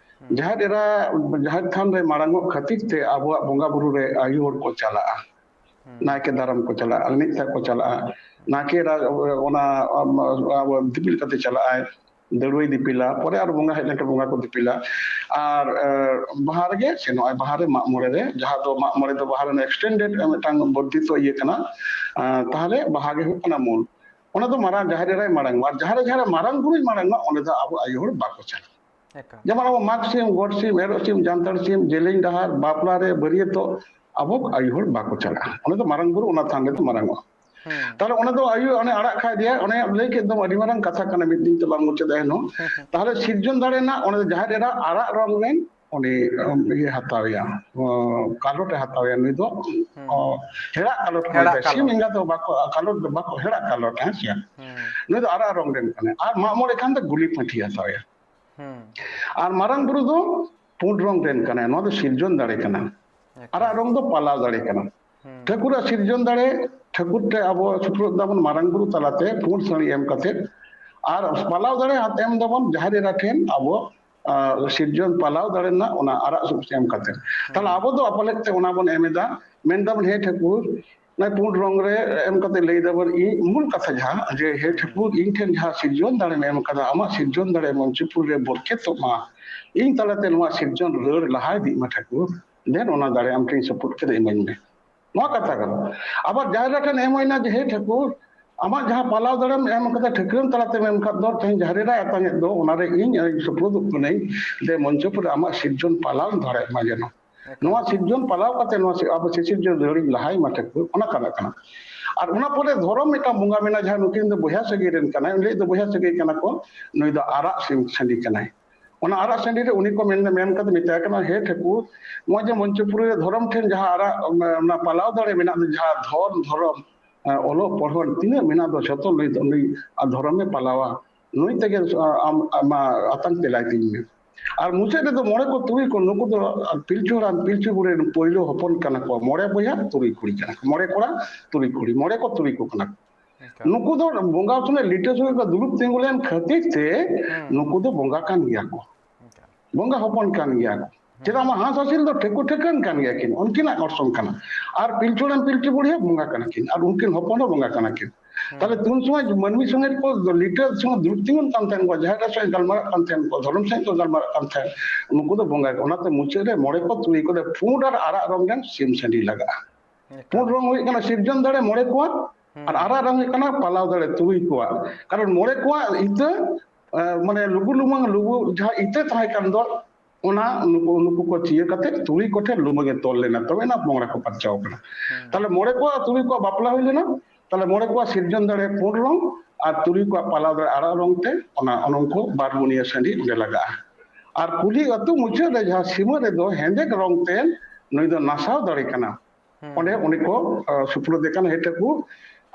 ᱡᱟᱦᱮᱨ ᱮᱨᱟ ᱡᱟᱦᱮᱨ ᱛᱷᱟᱱ ᱨᱮ ᱢᱟᱲᱟᱝ ᱚᱜ ᱠᱷᱟᱹᱛᱤᱨ ᱛᱮ ᱟᱵᱚᱣᱟᱜ ᱵᱚᱸᱜᱟ ᱵᱩᱨᱩ ᱨᱮ ᱟᱭᱳ ᱦᱚᱲ ᱠᱚ ᱪᱟᱞᱟᱜᱼᱟ᱾ ᱱᱟᱭᱠᱮ ᱫᱟᱨᱟᱢ ᱠᱚ ᱪᱟᱞᱟᱜᱼᱟ, ᱮᱱᱮᱡ ᱥᱮᱫ ᱠᱚ ᱪᱟᱞᱟᱜᱼᱟ᱾ ᱱᱟᱭᱠᱮ ᱮᱨᱟ ᱚᱱᱟ ᱟᱵᱚ ᱫᱤᱯᱤᱞ ᱠᱟᱛᱮ ᱪᱟᱞᱟᱜᱼᱟᱭ, ᱫᱟᱹᱲᱩᱭ ᱫᱤᱯᱤᱞᱟ, ᱯᱚᱨᱮ ᱟᱨ ᱵᱚᱸᱜᱟ ᱦᱮᱡ ᱞᱮᱱᱠᱷᱟᱱ ᱵᱚᱸᱜᱟ ᱠᱚ ᱫᱤᱯᱤᱞᱟ᱾ ᱟᱨ ᱵᱟᱦᱟ ᱨᱮᱜᱮ ᱥᱮᱱᱚᱜᱼᱟᱭ, ᱵᱟᱦᱟ ᱨᱮ ᱢᱟᱜ ᱢᱚᱬᱮ ᱨᱮ, ᱡᱟᱦᱟᱸ ᱫᱚ ᱢᱟᱜ ᱢᱚᱬᱮ ᱫᱚ ᱵᱟᱦᱟ ᱨᱮᱱᱟᱜ ᱮᱠᱥᱴᱮᱱᱰᱮᱰ ᱢᱤᱫᱴᱟᱝ ᱵᱚᱨᱫᱷᱤᱛᱚ ᱤᱭᱟᱹ ᱠᱟᱱᱟ᱾ ᱛᱟᱦᱚᱞᱮ ᱵᱟᱦᱟ ᱜᱮ ᱦᱩᱭᱩᱜ ᱠᱟᱱᱟ ᱢᱩᱞ᱾ ᱚᱱᱟ ᱫᱚ ᱢᱟᱨᱟᱝ ᱡᱟᱦᱮᱨ ᱮᱨᱟᱭ ᱢᱟᱲᱟᱝ ᱢᱟ, ᱟᱨ ᱡᱟᱦᱟᱸ ᱨᱮ ᱡᱟᱦᱟᱸ ᱨᱮ ᱢᱟᱨᱟᱝ ᱵᱩᱨᱩᱭ ᱢᱟᱲᱟᱝ ᱢᱟ, ᱚᱸᱰᱮ ᱫᱚ ᱟᱵᱚ ᱟᱭᱳ ᱦᱚᱲ ᱵᱟᱠᱚ ᱪᱟᱞᱟᱜᱼᱟ᱾ ᱡᱮᱢᱚᱱ ᱟᱵᱚ ᱢᱟᱜᱽ ᱥᱤᱢ, ᱜᱚᱰ ᱥᱤᱢ, ᱮᱨᱚᱜ ᱥᱤᱢ, ᱡᱟᱱᱛᱟᱲ ᱥᱤᱢ, ᱡᱮᱞᱮᱧ ᱰᱟᱦᱟᱨ, ᱵᱟᱯᱞᱟ ᱨᱮ, ᱵᱟᱹᱨᱭᱟᱹᱛᱚᱜ, ᱟᱵᱚ ᱟᱭᱳ ᱦᱚᱲ ᱵᱟᱠᱚ ᱪᱟᱞᱟᱜᱼᱟ᱾ ᱚᱸᱰᱮ ᱫᱚ ᱢᱟᱨᱟᱝ ᱵᱩᱨᱩ ᱚᱱᱟ ᱛᱷᱟᱱ ᱨᱮᱫᱚ ᱢᱟᱨᱟᱝ ᱚᱜᱼᱟ᱾ ᱛᱟᱦᱞᱮ ᱚᱱᱟ ᱫᱚ ᱟᱭᱳ ᱚᱱᱮ ᱟᱲᱟᱜ ᱠᱟᱭ ᱫᱮᱭᱟ, ᱚᱱᱮ ᱞᱟᱹᱭ ᱠᱮᱫ ᱫᱚᱢ ᱟᱹᱰᱤ ᱢᱟᱨᱟᱝ ᱠᱟᱛᱷᱟ ᱠᱟᱱᱟ, ᱢᱤᱫ ᱫᱤᱱ ᱛᱮ ᱵᱟᱝ ᱢᱩᱪᱟᱹᱫ ᱮᱱᱦᱚᱸ᱾ ᱛᱟᱦᱞᱮ ᱥᱤᱨᱡᱚᱱ ᱫᱟᱲᱮ ᱨᱮᱱᱟᱜ ᱚᱸᱰᱮ ᱡᱟᱦᱮᱨ ᱮᱨᱟ ᱟᱨᱟᱜ ᱨᱚᱝ ᱨᱮᱱ ᱩᱱᱤ ᱤᱭᱟᱹ ᱦᱟᱛᱟᱣᱮᱭᱟ, ᱠᱟᱞᱚᱴ ᱮ ᱦᱟᱛᱟᱣᱮᱭᱟ᱾ ᱱᱩᱭ ᱫᱚ ᱦᱮᱲᱟᱜ ᱠᱟᱞᱚᱴ ᱠᱚ ᱢᱮᱛᱟᱭᱟ᱾ ᱥᱤᱢ ᱮᱸᱜᱟ ᱫᱚ ᱵᱟᱠᱚ ᱠᱟᱞᱚᱴ ᱫᱚ ᱵᱟᱠᱚ ᱦᱮᱲᱟᱜ ᱠᱟᱞᱚᱴ, ᱦᱮᱸ ᱥᱮ? ᱱᱩᱭ ᱫᱚ ᱟᱨᱟᱜ ᱨᱚᱝ ᱨᱮᱱ ᱠᱟᱱᱟᱭ᱾ ᱟᱨ ᱢᱟᱜ ᱢᱚᱬᱮ ᱠᱷᱟᱱ ᱫᱚ ᱜᱩᱞᱤ ᱯᱟᱹᱴᱷᱤ ᱦᱟᱛᱟᱣᱮᱭᱟ᱾ ᱟᱨ ᱢᱟᱨᱟᱝ ᱵᱩᱨᱩ ᱫᱚ ᱯᱩᱸᱰ ᱨᱚᱝ ᱨᱮᱱ ᱠᱟᱱᱟᱭ᱾ ᱱᱚᱣᱟ ᱫᱚ ᱥᱤᱨᱡᱚᱱ ᱫᱟᱲᱮ ᱠᱟᱱᱟ᱾ ᱟᱨᱟᱜ ᱨᱚᱝ ᱫᱚ ᱯᱟᱞᱟᱣ ᱫᱟᱲᱮ ᱠᱟᱱᱟ᱾ ᱴᱷᱟᱹᱠᱩᱨᱟᱜ ᱥᱤᱨᱡᱚᱱ ᱫᱟᱲᱮ, ᱴᱷᱟᱹᱠᱩᱨ ᱴᱷᱮᱱ ᱟᱵᱚ ᱥᱩᱯᱨᱩᱫ ᱫᱟᱵᱚᱱ ᱢᱟᱨᱟᱝ ᱵᱩᱨᱩ ᱛᱟᱞᱟᱛᱮ ᱯᱩᱸᱰ ᱥᱟᱹᱲᱤ ᱮᱢ ᱠᱟᱛᱮ, ᱟᱨ ᱯᱟᱞᱟᱣ ᱫᱟᱲᱮ ᱮᱢ ᱫᱟᱵᱚᱱ ᱡᱟᱦᱮᱨ ᱮᱨᱟ ᱴᱷᱮᱱ ᱟᱵᱚ ᱥᱤᱨᱡᱚᱱ ᱯᱟᱞᱟᱣ ᱫᱟᱲᱮ ᱨᱮᱱᱟᱜ ᱚᱱᱟ ᱟᱨᱟᱜ ᱥᱩᱠ ᱮᱢ ᱠᱟᱛᱮ᱾ ᱛᱟᱦᱞᱮ ᱟᱵᱚ ᱫᱚ ᱟᱯᱟᱞᱮᱫ ᱛᱮ ᱚᱱᱟ ᱵᱚᱱ ᱮᱢ ᱮᱫᱟ, ᱢᱮᱱ ᱫᱟᱵᱚᱱ, ᱦᱮ ᱴᱷᱟᱹᱠᱩᱨ, ᱱᱚᱜᱼᱚᱭ ᱯᱩᱸᱰ ᱨᱚᱝ ᱨᱮ ᱮᱢ ᱠᱟᱛᱮ ᱞᱟᱹᱭ ᱫᱟᱵᱚᱱ, ᱤᱧ ᱢᱩᱞ ᱠᱟᱛᱷᱟ ᱡᱟᱦᱟᱸ ᱡᱮ, ᱦᱮ ᱴᱷᱟᱹᱠᱩᱨ, ᱤᱧ ᱴᱷᱮᱱ ᱡᱟᱦᱟᱸ ᱥᱤᱨᱡᱚᱱ ᱫᱟᱲᱮᱢ ᱮᱢ ᱠᱟᱫᱟ, ᱟᱢᱟᱜ ᱥᱤᱨᱡᱚᱱ ᱫᱟᱲᱮ ᱢᱚᱧᱪᱚᱯᱩᱨ ᱨᱮ ᱵᱚᱨᱠᱮᱛᱚᱜ ᱢᱟ, ᱤᱧ ᱛᱟᱞᱟᱛᱮ ᱱᱚᱣᱟ ᱥᱤᱨᱡᱚᱱ ᱨᱟᱹᱲ ᱞᱟᱦᱟ ᱤᱫᱤᱜ ᱢᱟ ᱴᱷᱟᱹᱠᱩᱨ, ᱫᱮᱱ ᱚᱱᱟ ᱫᱟᱲᱮ ᱟᱢ ᱴᱷᱮᱱ ᱥᱚᱯᱚᱫ ᱠᱟᱛᱮ ᱤᱢᱟᱹᱧ ᱢᱮ᱾ ᱱᱚᱣᱟ ᱠᱟᱛᱷᱟ ᱠᱟᱱᱟ᱾ ᱟᱵᱟᱨ ᱡᱟᱦᱮᱨ ᱮᱨᱟ ᱴᱷᱮᱱ ᱮᱢ ᱦᱩᱭᱱᱟ ᱡᱮ, ᱦᱮ ᱴᱷᱟᱹᱠᱩᱨ, ᱟᱢᱟᱜ ᱡᱟᱦᱟᱸ ᱯᱟᱞᱟᱣ ᱫᱟᱲᱮᱢ ᱮᱢ ᱠᱟᱫᱟ, ᱴᱷᱟᱹᱠᱨᱟᱹᱱ ᱛᱟᱞᱟᱛᱮᱢ ᱮᱢ ᱠᱟᱫ ᱫᱚ, ᱛᱮᱦᱮᱧ ᱡᱟᱦᱮᱨ ᱮᱨᱟᱭ ᱟᱛᱟᱝ ᱮᱫ ᱫᱚ, ᱚᱱᱟᱨᱮ ᱤᱧ ᱥᱩᱯᱨᱩᱫᱚᱜ ᱠᱟᱹᱱᱟᱹᱧ, ᱫᱮ ᱢᱚᱧᱪᱚᱯᱩᱨ ᱨᱮ ᱟᱢᱟᱜ ᱥᱤᱨᱡᱚᱱ ᱯᱟᱞᱟᱣ ᱫᱟᱲᱮᱭᱟᱜ ᱢᱟ ᱡᱮᱱᱚ᱾ ᱱᱚᱣᱟ ᱥᱤᱨᱡᱚᱱ ᱯᱟᱞᱟᱣ ᱠᱟᱛᱮ ᱱᱚᱣᱟ ᱥᱤ-, ᱟᱵᱚ ᱥᱤᱥᱤᱨ ᱡᱚᱱ ᱨᱟᱹᱲᱤᱧ ᱞᱟᱦᱟᱭ ᱢᱟ ᱴᱷᱟᱹᱠᱩᱨ, ᱚᱱᱟ ᱠᱟᱱᱟ ᱠᱟᱱᱟ᱾ ᱟᱨ ᱚᱱᱟ ᱯᱚᱨᱮ ᱫᱷᱚᱨᱚᱢ ᱢᱤᱫᱴᱟᱝ ᱵᱚᱸᱜᱟ ᱢᱮᱱᱟᱜᱼᱟ, ᱡᱟᱦᱟᱸ ᱱᱩᱠᱤᱱ ᱫᱚ ᱵᱚᱭᱦᱟ ᱥᱟᱹᱜᱟᱹᱭ ᱨᱮᱱ ᱠᱟᱱᱟᱭ, ᱩᱱᱤ ᱫᱚ ᱵᱚᱭᱦᱟ ᱥᱟᱹᱜᱟᱹᱭ ᱠᱟᱱᱟ ᱠᱚ, ᱱᱩᱭ ᱫᱚ ᱟᱨᱟᱜ ᱥᱤᱢ ᱥᱟᱺᱰᱤ ᱠᱟᱱᱟᱭ᱾ ᱚᱱᱟ ᱟᱨᱟᱜ ᱥᱟᱺᱰᱤ ᱨᱮ ᱩᱱᱤ ᱠᱚ ᱢᱮᱱ, ᱢᱮᱱ ᱠᱟᱛᱮ ᱢᱮᱛᱟᱭ ᱠᱟᱱᱟ, ᱦᱮ ᱴᱷᱟᱹᱠᱩᱨ, ᱱᱚᱜᱼᱚᱭ ᱡᱮ ᱢᱚᱧᱪᱚᱯᱩᱨᱤ ᱨᱮ ᱫᱷᱚᱨᱚᱢ ᱴᱷᱮᱱ ᱡᱟᱦᱟᱸ ᱟᱨᱟᱜ, ᱚᱱᱟ ᱯᱟᱞᱟᱣ ᱫᱟᱲᱮ ᱢᱮᱱᱟᱜ ᱫᱚ, ᱡᱟᱦᱟᱸ ᱫᱷᱚᱱ ᱫᱷᱚᱨᱚᱢ, ᱚᱞᱚᱜ ᱯᱚᱲᱦᱚᱱ ᱛᱤᱱᱟᱹᱜ ᱢᱮᱱᱟᱜ ᱫᱚ, ᱡᱷᱚᱛᱚ ᱱᱩᱭ ᱫᱚ, ᱱᱩᱭ ᱫᱷᱚᱨᱚᱢᱮ ᱯᱟᱞᱟᱣᱟ, ᱱᱩᱭ ᱛᱮᱜᱮ ᱟᱢ, ᱟᱢᱟᱜ ᱟᱛᱟᱝ ᱛᱮᱞᱟᱭ ᱛᱤᱧ ᱢᱮ᱾ ᱟᱨ ᱢᱩᱪᱟᱹᱫ ᱨᱮᱫᱚ ᱢᱚᱬᱮ ᱠᱚ ᱛᱩᱨᱩᱭ ᱠᱚ, ᱱᱩᱠᱩ ᱫᱚ ᱯᱤᱞᱪᱩ ᱦᱟᱲᱟᱢ ᱯᱤᱞᱪᱩ ᱵᱩᱲᱦᱤ ᱨᱮᱱ ᱯᱳᱭᱞᱳ ᱦᱚᱯᱚᱱ ᱠᱟᱱᱟ ᱠᱚ, ᱢᱚᱬᱮ ᱵᱚᱭᱦᱟ ᱛᱩᱨᱩᱭ ᱠᱩᱲᱤ ᱠᱟᱱᱟ ᱠᱚ, ᱢᱚᱬᱮ ᱠᱚᱲᱟ ᱛᱩᱨᱩᱭ ᱠᱩᱲᱤ, ᱢᱚᱬᱮ ᱠᱚ ᱛᱩᱨᱩᱭ ᱠᱚ ᱠᱟᱱᱟ ᱠᱚ᱾ ᱱᱩᱠᱩ ᱫᱚ ᱵᱚᱸᱜᱟ ᱥᱚᱸᱜᱮ ᱞᱤᱴᱟᱹ ᱥᱚᱸᱜᱮ ᱠᱚ ᱫᱩᱲᱩᱵ ᱛᱤᱸᱜᱩ ᱞᱮᱱ ᱠᱷᱟᱹᱛᱤᱨ ᱛᱮ ᱱᱩᱠᱩ ᱫᱚ ᱵᱚᱸᱜᱟ ᱠᱟᱱ ᱜᱮᱭᱟ ᱠᱚ᱾ ᱵᱚᱸᱜᱟ ᱦᱚᱯᱚᱱ ᱠᱟᱱ ᱜᱮᱭᱟ ᱠᱚ᱾ ᱪᱮᱫᱟᱜ ᱢᱟ ᱦᱟᱸᱥ ᱦᱟᱹᱥᱤᱞ ᱫᱚ ᱴᱷᱟᱹᱠᱩ ᱴᱷᱟᱹᱠᱟᱹᱱ ᱠᱟᱱ ᱜᱮᱭᱟ ᱠᱤᱱ, ᱩᱱᱠᱤᱱᱟᱜ ᱚᱨᱥᱚᱝ ᱠᱟᱱᱟ᱾ ᱟᱨ ᱯᱤᱞᱪᱩ ᱦᱟᱲᱟᱢ ᱯᱤᱞᱪᱩ ᱵᱩᱲᱦᱤ ᱦᱚᱸ ᱵᱚᱸᱜᱟ ᱠᱟᱱᱟ ᱠᱤᱱ, ᱟᱨ ᱩᱱᱠᱤᱱ ᱦᱚᱯᱚᱱ ᱦᱚᱸ ᱵᱚᱸᱜᱟ ᱠᱟᱱᱟ ᱠᱤᱱ᱾ ᱛᱟᱦᱞᱮ ᱛᱩᱱ ᱥᱚᱢᱚᱭ ᱢᱟᱹᱱᱢᱤ ᱥᱚᱸᱜᱮ ᱠᱚ ᱞᱤᱴᱟᱹ ᱥᱚᱸᱜᱮ ᱫᱩᱲᱩᱵ ᱛᱤᱸᱜᱩᱱ ᱠᱟᱱ ᱛᱟᱦᱮᱸᱱ ᱠᱚ, ᱡᱟᱦᱮᱨ ᱨᱮ ᱥᱚᱸᱜᱮ ᱜᱟᱞᱢᱟᱨᱟᱜ ᱠᱟᱱ ᱛᱟᱦᱮᱸᱱ ᱠᱚ, ᱫᱷᱚᱨᱚᱢ ᱥᱚᱸᱜᱮ ᱠᱚ ᱜᱟᱞᱢᱟᱨᱟᱜ ᱠᱟᱱ ᱛᱟᱦᱮᱸᱱ, ᱱᱩᱠᱩ ᱫᱚ ᱵᱚᱸᱜᱟ ᱜᱮ᱾ ᱚᱱᱟᱛᱮ ᱢᱩᱪᱟᱹᱫ ᱨᱮ ᱢᱚᱬᱮ ᱠᱚ ᱛᱩᱨᱩᱭ ᱠᱚ ᱨᱮ ᱯᱩᱸᱰ ᱟᱨ ᱟᱨᱟᱜ ᱨᱚᱝ ᱨᱮᱱ ᱥᱤᱢ ᱥᱟᱺᱰᱤ ᱞᱟᱜᱟᱜᱼᱟ᱾ ᱯᱩᱸᱰ ᱨᱚᱝ ᱦᱩᱭᱩᱜ ᱠᱟᱱᱟ ᱥᱤᱨᱡᱚᱱ ᱫᱟᱲᱮ ᱢᱚᱬᱮ ᱠᱚᱣᱟᱜ, ᱟᱨ ᱟᱨᱟᱜ ᱨᱚᱝ ᱦᱩᱭᱩᱜ ᱠᱟᱱᱟ ᱯᱟᱞᱟᱣ ᱫᱟᱲᱮ ᱛᱩᱨᱩᱭ ᱠᱚᱣᱟᱜ᱾ ᱠᱟᱨᱚᱱ ᱢᱚᱬᱮ ᱠᱚᱣᱟᱜ ᱤᱛᱟᱹ, ᱮ, ᱢᱟᱱᱮ ᱞᱩᱜᱩ ᱞᱩᱢᱟᱹᱝ ᱞᱩᱜᱩ ᱡᱟᱦᱟᱸ ᱤᱛᱟᱹ ᱛᱟᱦᱮᱸ ᱠᱟᱱ ᱫᱚ, ᱚᱱᱟ ᱱᱩᱠᱩ, ᱱᱩᱠᱩ ᱠᱚ ᱪᱤᱭᱟᱹ ᱠᱟᱛᱮ ᱛᱩᱨᱩᱭ ᱠᱚᱴᱷᱮᱱ ᱞᱩᱢᱟᱹᱝ ᱮ ᱛᱚᱞ ᱞᱮᱱᱟ, ᱛᱚᱵᱮ ᱮᱱᱟ ᱵᱚᱸᱜᱟ ᱠᱚ ᱯᱟᱨᱪᱟᱣ ᱠᱟᱱᱟ᱾ ᱛᱟᱦᱞᱮ ᱢᱚᱬᱮ ᱠᱚᱣᱟᱜ ᱛᱩᱨᱩᱭ ᱠᱚᱣᱟᱜ ᱵᱟᱯᱞᱟ ᱦᱩᱭ ᱞᱮᱱᱟ, ᱛᱟᱦᱞᱮ ᱢᱚᱬᱮ ᱠᱚᱣᱟᱜ ᱥᱤᱨᱡᱚᱱ ᱫᱟᱲᱮ ᱯᱩᱸᱰ ᱨᱚᱝ ᱟᱨ ᱛᱩᱨᱩᱭ ᱠᱚᱣᱟᱜ ᱯᱟᱞᱟᱣ ᱫᱟᱲᱮ ᱟᱨᱟᱜ ᱨᱚᱝ ᱛᱮ ᱚᱱᱟ, ᱚᱱᱟ ᱩᱱᱠᱩ ᱵᱟᱨ ᱜᱩᱱᱤᱭᱟᱹ ᱥᱟᱺᱰᱤ ᱚᱸᱰᱮ ᱞᱟᱜᱟᱜᱼᱟ᱾ ᱟᱨ ᱠᱩᱞᱦᱤ ᱟᱹᱛᱩ ᱢᱩᱪᱟᱹᱫ ᱨᱮ ᱡᱟᱦᱟᱸ ᱥᱤᱢᱟᱹ ᱨᱮᱫᱚ ᱦᱮᱸᱫᱮ ᱨᱚᱝ ᱛᱮ ᱱᱩᱭ ᱫᱚ ᱱᱟᱥᱟᱣ ᱫᱟᱲᱮ ᱠᱟᱱᱟ, ᱚᱸᱰᱮ ᱩᱱᱤ ᱠᱚ, ᱟ, ᱥᱩᱯᱨᱩᱫ ᱮ ᱠᱟᱱᱟ, ᱦᱮᱸ ᱴᱷᱟᱹᱠᱩᱨ,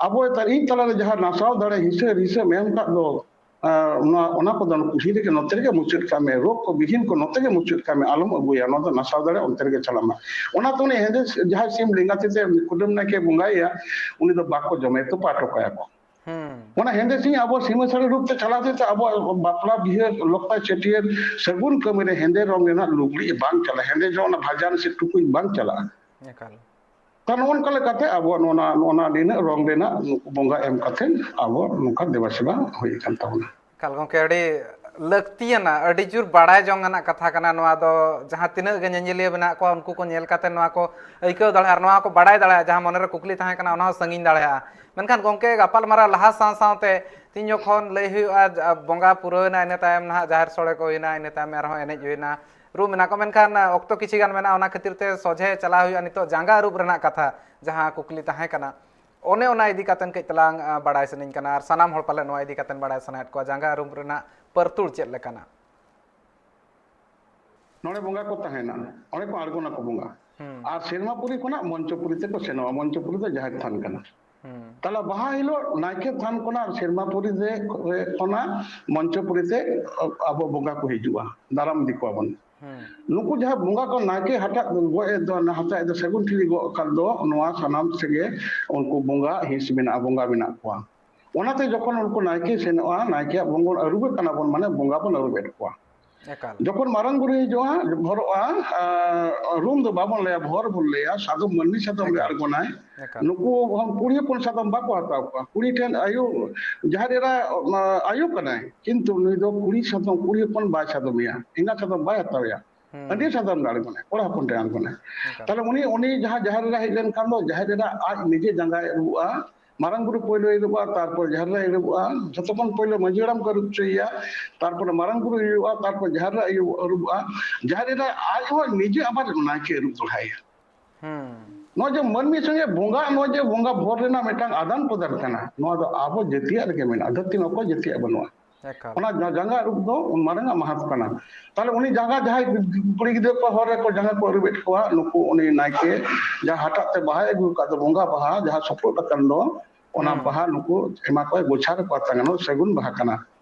ᱟᱵᱚ ᱛᱟᱨ ᱤᱧ ᱛᱟᱞᱟᱨᱮ ᱡᱟᱦᱟᱸ ᱱᱟᱥᱟᱣ ᱫᱟᱲᱮ ᱦᱤᱥᱟᱹ ᱦᱤᱥᱟᱹᱢ ᱮᱢ ᱠᱟᱜ ᱫᱚ, ᱟ, ᱱᱚᱣᱟ, ᱚᱱᱟ ᱠᱚᱫᱚ ᱠᱩᱞᱦᱤ ᱨᱮᱜᱮ ᱱᱚᱛᱮ ᱨᱮᱜᱮ ᱢᱩᱪᱟᱹᱫ ᱠᱟᱜ ᱢᱮ, ᱨᱳᱜᱽ ᱠᱚ ᱵᱤᱦᱤᱱ ᱠᱚ ᱱᱚᱛᱮ ᱜᱮ ᱢᱩᱪᱟᱹᱫ ᱠᱟᱜ ᱢᱮ, ᱟᱞᱚᱢ ᱟᱹᱜᱩᱭᱟ, ᱱᱚᱣᱟ ᱫᱚ ᱱᱟᱥᱟᱣ ᱫᱟᱲᱮ ᱚᱱᱛᱮ ᱨᱮᱜᱮ ᱪᱟᱞᱟᱜ ᱢᱟ᱾ ᱚᱱᱟᱛᱮ ᱩᱱᱤ ᱦᱮᱸᱫᱮ ᱥᱤ-, ᱡᱟᱦᱟᱸᱭ ᱥᱤᱢ ᱞᱮᱸᱜᱟ ᱛᱤ ᱛᱮ ᱠᱩᱰᱟᱹᱢ ᱱᱟᱭᱠᱮ ᱵᱚᱸᱜᱟᱭᱮᱭᱟ, ᱩᱱᱤ ᱫᱚ ᱵᱟᱠᱚ ᱡᱚᱢᱮ, ᱛᱚᱯᱟ ᱦᱚᱴᱚ ᱠᱟᱭᱟ ᱠᱚ᱾ ᱚᱱᱟ ᱦᱮᱸᱫᱮ ᱥᱤᱢ ᱟᱵᱚ ᱥᱤᱢᱟᱹ ᱥᱟᱹᱲᱤ ᱨᱩᱯ ᱛᱮ ᱪᱟᱞᱟᱣ ᱛᱮ ᱟᱵᱚᱣᱟᱜ ᱵᱟᱯᱞᱟ ᱵᱤᱦᱟᱹ ᱞᱚᱠᱛᱟ ᱪᱷᱟᱹᱴᱭᱟᱹᱨ ᱥᱟᱹᱜᱩᱱ ᱠᱟᱹᱢᱤ ᱨᱮ ᱦᱮᱸᱫᱮ ᱨᱚᱝ ᱨᱮᱱᱟᱜ ᱞᱩᱜᱽᱲᱤᱡ ᱵᱟᱝ ᱪᱟᱞᱟᱜᱼᱟ, ᱦᱮᱸᱫᱮ ᱡᱚ ᱚᱱᱟ ᱵᱷᱟᱡᱟᱱ ᱥᱮ ᱴᱩᱠᱩᱡ ᱵᱟᱝ ᱪᱟᱞᱟᱜᱼᱟ᱾ ᱮᱠᱟᱞ᱾ ᱛᱚ, ᱱᱚᱜᱼᱚ ᱱᱚᱝᱠᱟ ᱞᱮᱠᱟᱛᱮ ᱟᱵᱚᱣᱟᱜ ᱱᱚᱣᱟ, ᱱᱚᱣᱟ ᱱᱤᱱᱟᱹᱜ ᱨᱚᱝ ᱨᱮᱱᱟᱜ ᱱᱩᱠᱩ ᱵᱚᱸᱜᱟ ᱮᱢ ᱠᱟᱛᱮ ᱟᱵᱚ ᱱᱚᱝᱠᱟ ᱫᱮᱵᱟ ᱥᱮᱵᱟ ᱦᱩᱭ ᱟᱠᱟᱱ ᱛᱟᱵᱚᱱᱟ᱾ ᱮᱠᱟᱞ ᱜᱚᱢᱠᱮ, ᱟᱹᱰᱤ ᱞᱟᱹᱠᱛᱤᱭᱟᱱᱟ, ᱟᱹᱰᱤ ᱡᱳᱨ ᱵᱟᱲᱟᱭ ᱡᱚᱝ ᱟᱱᱟᱜ ᱠᱟᱛᱷᱟ ᱠᱟᱱᱟ ᱱᱚᱣᱟ ᱫᱚ᱾ ᱡᱟᱦᱟᱸ ᱛᱤᱱᱟᱹᱜ ᱜᱮ ᱧᱮᱧᱮᱞᱤᱭᱟᱹ ᱢᱮᱱᱟᱜ ᱠᱚᱣᱟ, ᱩᱱᱠᱩ ᱠᱚ ᱧᱮᱞ ᱠᱟᱛᱮ ᱱᱚᱣᱟ ᱠᱚ ᱟᱹᱭᱠᱟᱹᱣ ᱫᱟᱲᱮᱭᱟᱜᱼᱟ ᱟᱨ ᱱᱚᱣᱟ ᱠᱚ ᱵᱟᱲᱟᱭ ᱫᱟᱲᱮᱭᱟᱜᱼᱟ, ᱡᱟᱦᱟᱸ ᱢᱚᱱᱮᱨᱮ ᱠᱩᱠᱞᱤ ᱛᱟᱦᱮᱸ ᱠᱟᱱᱟ, ᱚᱱᱟ ᱦᱚᱸ ᱥᱟᱺᱜᱤᱧ ᱫᱟᱲᱮᱭᱟᱜᱼᱟ᱾ ᱢᱮᱱᱠᱷᱟᱱ ᱜᱚᱢᱠᱮ, ᱜᱟᱯᱟᱞ ᱢᱟᱨᱟᱣ ᱞᱟᱦᱟ ᱥᱟᱶ ᱥᱟᱶᱛᱮ ᱛᱤᱦᱤᱧ ᱡᱚᱠᱷᱚᱱ ᱞᱟᱹᱭ ᱦᱩᱭᱩᱜᱼᱟ, ᱡᱟ-, ᱵᱚᱸᱜᱟ ᱯᱩᱨᱟᱹᱣᱮᱱᱟ, ᱤᱱᱟᱹ ᱛᱟᱭᱚᱢ ᱱᱟᱦᱟᱜ ᱡᱟᱦᱮᱨ ᱥᱳᱲᱮ ᱠᱚ ᱦᱩᱭᱱᱟ, ᱤᱱᱟᱹ ᱛᱟᱭᱚᱢ ᱟᱨᱦᱚᱸ ᱮᱱᱮᱡ ᱦᱩᱭᱱᱟ, ᱨᱩ ᱢᱮᱱᱟᱜ ᱠᱚ, ᱢᱮᱱᱠᱷᱟᱱ ᱚᱠᱛᱚ ᱠᱤᱪᱷᱤ ᱜᱟᱱ ᱢᱮᱱᱟᱜᱼᱟ, ᱚᱱᱟ ᱠᱷᱟᱹᱛᱤᱨ ᱛᱮ ᱥᱚᱡᱷᱮ ᱪᱟᱞᱟᱣ ᱦᱩᱭᱩᱜᱼᱟ ᱱᱤᱛᱚᱜ ᱡᱟᱸᱜᱟ ᱟᱹᱨᱩᱵ ᱨᱮᱱᱟᱜ ᱠᱟᱛᱷᱟ, ᱡᱟᱦᱟᱸ ᱠᱩᱠᱞᱤ ᱛᱟᱦᱮᱸ ᱠᱟᱱᱟ᱾ ᱚᱱᱮ ᱚᱱᱟ ᱤᱫᱤ ᱠᱟᱛᱮᱱ ᱠᱟᱹᱡ ᱛᱟᱞᱟᱝ, ᱟ, ᱵᱟᱲᱟᱭ ᱥᱟᱱᱟᱧ ᱠᱟᱱᱟ, ᱟᱨ ᱥᱟᱱᱟᱢ ᱦᱚᱲ ᱯᱟᱞᱮ ᱱᱚᱣᱟ ᱤᱫᱤ ᱠᱟᱛᱮᱱ ᱵᱟᱲᱟᱭ ᱥᱟᱱᱟᱭᱮᱫ ᱠᱚᱣᱟ, ᱡᱟᱸᱜᱟ ᱟᱹᱨᱩᱵ ᱨᱮᱱᱟᱜ ᱯᱟᱹᱨᱛᱩᱲ ᱪᱮᱫ ᱞᱮᱠᱟᱱᱟ? ᱱᱚᱰᱮ ᱵᱚᱸᱜᱟ ᱠᱚ ᱛᱟᱦᱮᱱᱟ, ᱚᱸᱰᱮ ᱠᱚ ᱟᱬᱜᱚᱱᱟ ᱠᱚ ᱵᱚᱸᱜᱟ᱾ ᱦᱩᱸ᱾ ᱟᱨ ᱥᱮᱨᱢᱟᱯᱩᱨᱤ ᱠᱷᱚᱱᱟᱜ ᱢᱚᱧᱪᱚᱯᱩᱨᱤ ᱛᱮᱠᱚ ᱥᱮᱱᱚᱜᱼᱟ, ᱢᱚᱧᱪᱚᱯᱩᱨᱤ ᱫᱚ ᱡᱟᱦᱮᱨ ᱛᱷᱟᱱ ᱠᱟᱱᱟ᱾ ᱦᱩᱸ᱾ ᱛᱟᱦᱞᱮ ᱵᱟᱦᱟ ᱦᱤᱞᱳᱜ ᱱᱟᱭᱠᱮ ᱛᱷᱟᱱ ᱠᱷᱚᱱᱟᱜ ᱥᱮᱨᱢᱟᱯᱩᱨᱤ ᱛᱮ, ᱠᱷᱚᱱᱟᱜ ᱢᱚᱧᱪᱚᱯᱩᱨᱤ ᱛᱮ ᱟᱵᱚ ᱵᱚᱸᱜᱟ ᱠᱚ ᱦᱤᱡᱩᱜᱼᱟ, ᱫᱟᱨᱟᱢ ᱤᱫᱤ ᱠᱚᱣᱟ ᱵᱚᱱ᱾ ᱦᱩᱸ᱾ ᱱᱩᱠᱩ ᱡᱟᱦᱟᱸ ᱵᱚᱸᱜᱟ ᱠᱚ ᱱᱟᱭᱠᱮ ᱦᱟᱴᱟᱜ ᱜᱚᱡ ᱮ ᱫᱚ, ᱚᱱᱟ ᱦᱟᱴᱟᱜ ᱫᱚ ᱥᱟᱹᱜᱩᱱ ᱴᱷᱤᱞᱤ ᱜᱚᱜ ᱟᱠᱟᱫ ᱫᱚ, ᱱᱚᱣᱟ ᱥᱟᱱᱟᱢ ᱥᱮᱜᱮ ᱩᱱᱠᱩ ᱵᱚᱸᱜᱟ ᱦᱤᱸᱥ ᱢᱮᱱᱟᱜᱼᱟ, ᱵᱚᱸᱜᱟ ᱢᱮᱱᱟᱜ ᱠᱚᱣᱟ᱾ ᱚᱱᱟᱛᱮ ᱡᱚᱠᱷᱚᱱ ᱩᱱᱠᱩ ᱱᱟᱭᱠᱮ ᱥᱮᱱᱚᱜᱼᱟ, ᱱᱟᱭᱠᱮᱭᱟᱜ ᱵᱚᱸᱜᱟ ᱟᱹᱨᱩᱵᱮ ᱠᱟᱱᱟ ᱵᱚᱱ, ᱢᱟᱱᱮ ᱵᱚᱸᱜᱟ ᱵᱚᱱ ᱟᱹᱨᱩᱵᱮᱫ ᱠᱚᱣᱟ᱾ ᱮᱠᱟᱞ᱾ ᱡᱚᱠᱷᱚᱱ ᱢᱟᱨᱟᱝ ᱵᱩᱨᱩ ᱦᱤᱡᱩᱜᱼᱟ, ᱵᱷᱚᱨᱚᱜᱼᱟ, ᱟᱨ ᱨᱩᱢ ᱫᱚ ᱵᱟᱵᱚᱱ ᱞᱟᱹᱭᱟ, ᱵᱷᱚᱨ ᱵᱚᱱ ᱞᱟᱹᱭᱟ, ᱥᱟᱫᱚᱢ, ᱢᱟᱹᱱᱢᱤ ᱥᱟᱫᱚᱢ ᱨᱮ ᱮᱠᱟᱞ᱾ ᱟᱬᱜᱚᱱᱟᱭ᱾ ᱮᱠᱟᱞ᱾ ᱱᱩᱠᱩ ᱦᱚᱸ ᱠᱩᱲᱤ ᱦᱚᱯᱚᱱ ᱥᱟᱫᱚᱢ ᱵᱟᱠᱚ ᱦᱟᱛᱟᱣ ᱠᱚᱣᱟ, ᱠᱩᱲᱤ ᱴᱷᱮᱱ ᱟᱭᱳ, ᱡᱟᱦᱮᱨ ᱮᱨᱟ, ᱟ, ᱟᱭᱳ ᱠᱟᱱᱟᱭ, ᱠᱤᱱᱛᱩ ᱱᱩᱭ ᱫᱚ ᱠᱩᱲᱤ ᱥᱟᱫᱚᱢ, ᱠᱩᱲᱤ ᱦᱚᱯᱚᱱ ᱵᱟᱭ ᱥᱟᱫᱚᱢᱮᱭᱟ, ᱮᱸᱜᱟ ᱥᱟᱫᱚᱢ ᱵᱟᱭ ᱦᱟᱛᱟᱣᱮᱭᱟ᱾ ᱦᱩᱸ᱾ ᱟᱹᱰᱤ ᱥᱟᱫᱚᱢ ᱨᱮ ᱟᱬᱜᱚᱱᱟᱭ, ᱠᱚᱲᱟ ᱦᱚᱯᱚᱱ ᱴᱷᱮᱱ ᱟᱬᱜᱚᱱᱟᱭ᱾ ᱮᱠᱟᱞ᱾ ᱛᱟᱦᱞᱮ ᱩᱱᱤ, ᱩᱱᱤ ᱡᱟᱦᱟᱸ ᱡᱟᱦᱮᱨ ᱮᱨᱟ ᱦᱮᱡ ᱞᱮᱱᱠᱷᱟᱱ ᱫᱚ ᱡᱟᱦᱮᱨ ᱮᱨᱟ ᱟᱡ ᱱᱤᱡᱮ ᱡᱟᱸᱜᱟᱭ ᱟᱹᱨᱩᱵᱚᱜᱼᱟ, ᱢᱟᱨᱟᱝ ᱵᱩᱨᱩ ᱯᱳᱭᱞᱳ ᱟᱹᱨᱩᱵᱚᱜᱼᱟ, ᱛᱟᱨᱯᱚᱨ ᱡᱟᱦᱮᱨ ᱮᱨᱟᱭ ᱟᱹᱨᱩᱵᱚᱜᱼᱟ, ᱡᱷᱚᱛᱚ ᱠᱷᱚᱱ ᱯᱳᱭᱞᱳ ᱢᱟᱹᱡᱷᱤ ᱦᱟᱲᱟᱢ ᱠᱚ ᱟᱹᱨᱩᱵ ᱦᱚᱪᱚᱭᱮᱭᱟ, ᱛᱟᱨᱯᱚᱨᱮ ᱢᱟᱨᱟᱝ ᱵᱩᱨᱩ ᱟᱹᱨᱩᱵᱚᱜᱼᱟ, ᱛᱟᱨᱯᱚᱨ ᱡᱟᱦᱮᱨ ᱮᱨᱟ ᱟᱹᱨᱩᱵᱚᱜᱼᱟ, ᱡᱟᱦᱮᱨ ᱮᱨᱟ ᱟᱡ ᱦᱚᱸ ᱱᱤᱡᱮ ᱟᱵᱟᱨ ᱱᱟᱭᱠᱮ ᱟᱹᱨᱩᱵ ᱫᱚᱦᱲᱟᱭᱟ᱾ ᱦᱩᱸ᱾ ᱱᱚᱜᱼᱚᱭ ᱡᱮ ᱢᱟᱹᱱᱢᱤ ᱥᱚᱸᱜᱮ ᱵᱚᱸᱜᱟ, ᱱᱚᱜᱼᱚᱭ ᱡᱮ ᱵᱚᱸᱜᱟ ᱵᱷᱳᱨ ᱨᱮᱱᱟᱜ ᱢᱤᱫᱴᱟᱝ ᱟᱫᱟᱱ ᱯᱨᱚᱫᱟᱱ ᱠᱟᱱᱟ, ᱱᱚᱣᱟ ᱫᱚ ᱟᱵᱚ ᱡᱟᱹᱛᱤᱭᱟᱜ ᱨᱮᱜᱮ ᱢᱮᱱᱟᱜᱼᱟ, ᱫᱷᱟᱹᱨᱛᱤ ᱨᱮ ᱚᱠᱚᱭ ᱡᱟᱹᱛᱤᱭᱟᱜ ᱵᱟᱹᱱᱩᱜᱼᱟ᱾ ᱮᱠᱟᱞ᱾ ᱚᱱᱟ ᱡᱟ-, ᱡᱟᱸᱜᱟ ᱟᱹᱨᱩᱵ ᱫᱚ ᱩᱱ ᱢᱟᱨᱟᱝ ᱟᱜ ᱢᱟᱦᱟᱛ ᱠᱟᱱᱟ᱾ ᱛᱟᱦᱞᱮ ᱩᱱᱤ ᱡᱟᱸᱜᱟ ᱡᱟᱦᱟᱸᱭ ᱠᱩᱲᱤ ᱜᱤᱫᱽᱨᱟᱹ ᱠᱚ ᱦᱚᱨ ᱨᱮᱠᱚ ᱡᱟᱸᱜᱟ ᱠᱚ ᱟᱹᱨᱩᱵᱮᱫ ᱠᱚᱣᱟ, ᱱᱩᱠᱩ ᱩᱱᱤ ᱱᱟᱭᱠᱮ ᱡᱟᱦᱟᱸ ᱦᱟᱴᱟᱜ ᱛᱮ ᱵᱟᱦᱟᱭ ᱟᱹᱜᱩ ᱟᱠᱟᱫ ᱫᱚ, ᱵᱚᱸᱜᱟ ᱵᱟᱦᱟ ᱡᱟᱦᱟᱸ ᱥᱚᱯᱚᱫ ᱟᱠᱟᱱ ᱫᱚ, ᱚᱱᱟ ᱦᱩᱸ᱾ ᱵᱟᱦᱟ ᱱᱩᱠᱩ ᱮᱢᱟ ᱠᱚᱣᱟᱭ, ᱜᱚᱪᱷᱟ ᱨᱮᱠᱚ ᱟᱛᱟᱝᱟ, ᱱᱚᱣᱟ ᱥᱟᱹᱜᱩᱱ ᱵᱟᱦᱟ ᱠᱟᱱᱟ᱾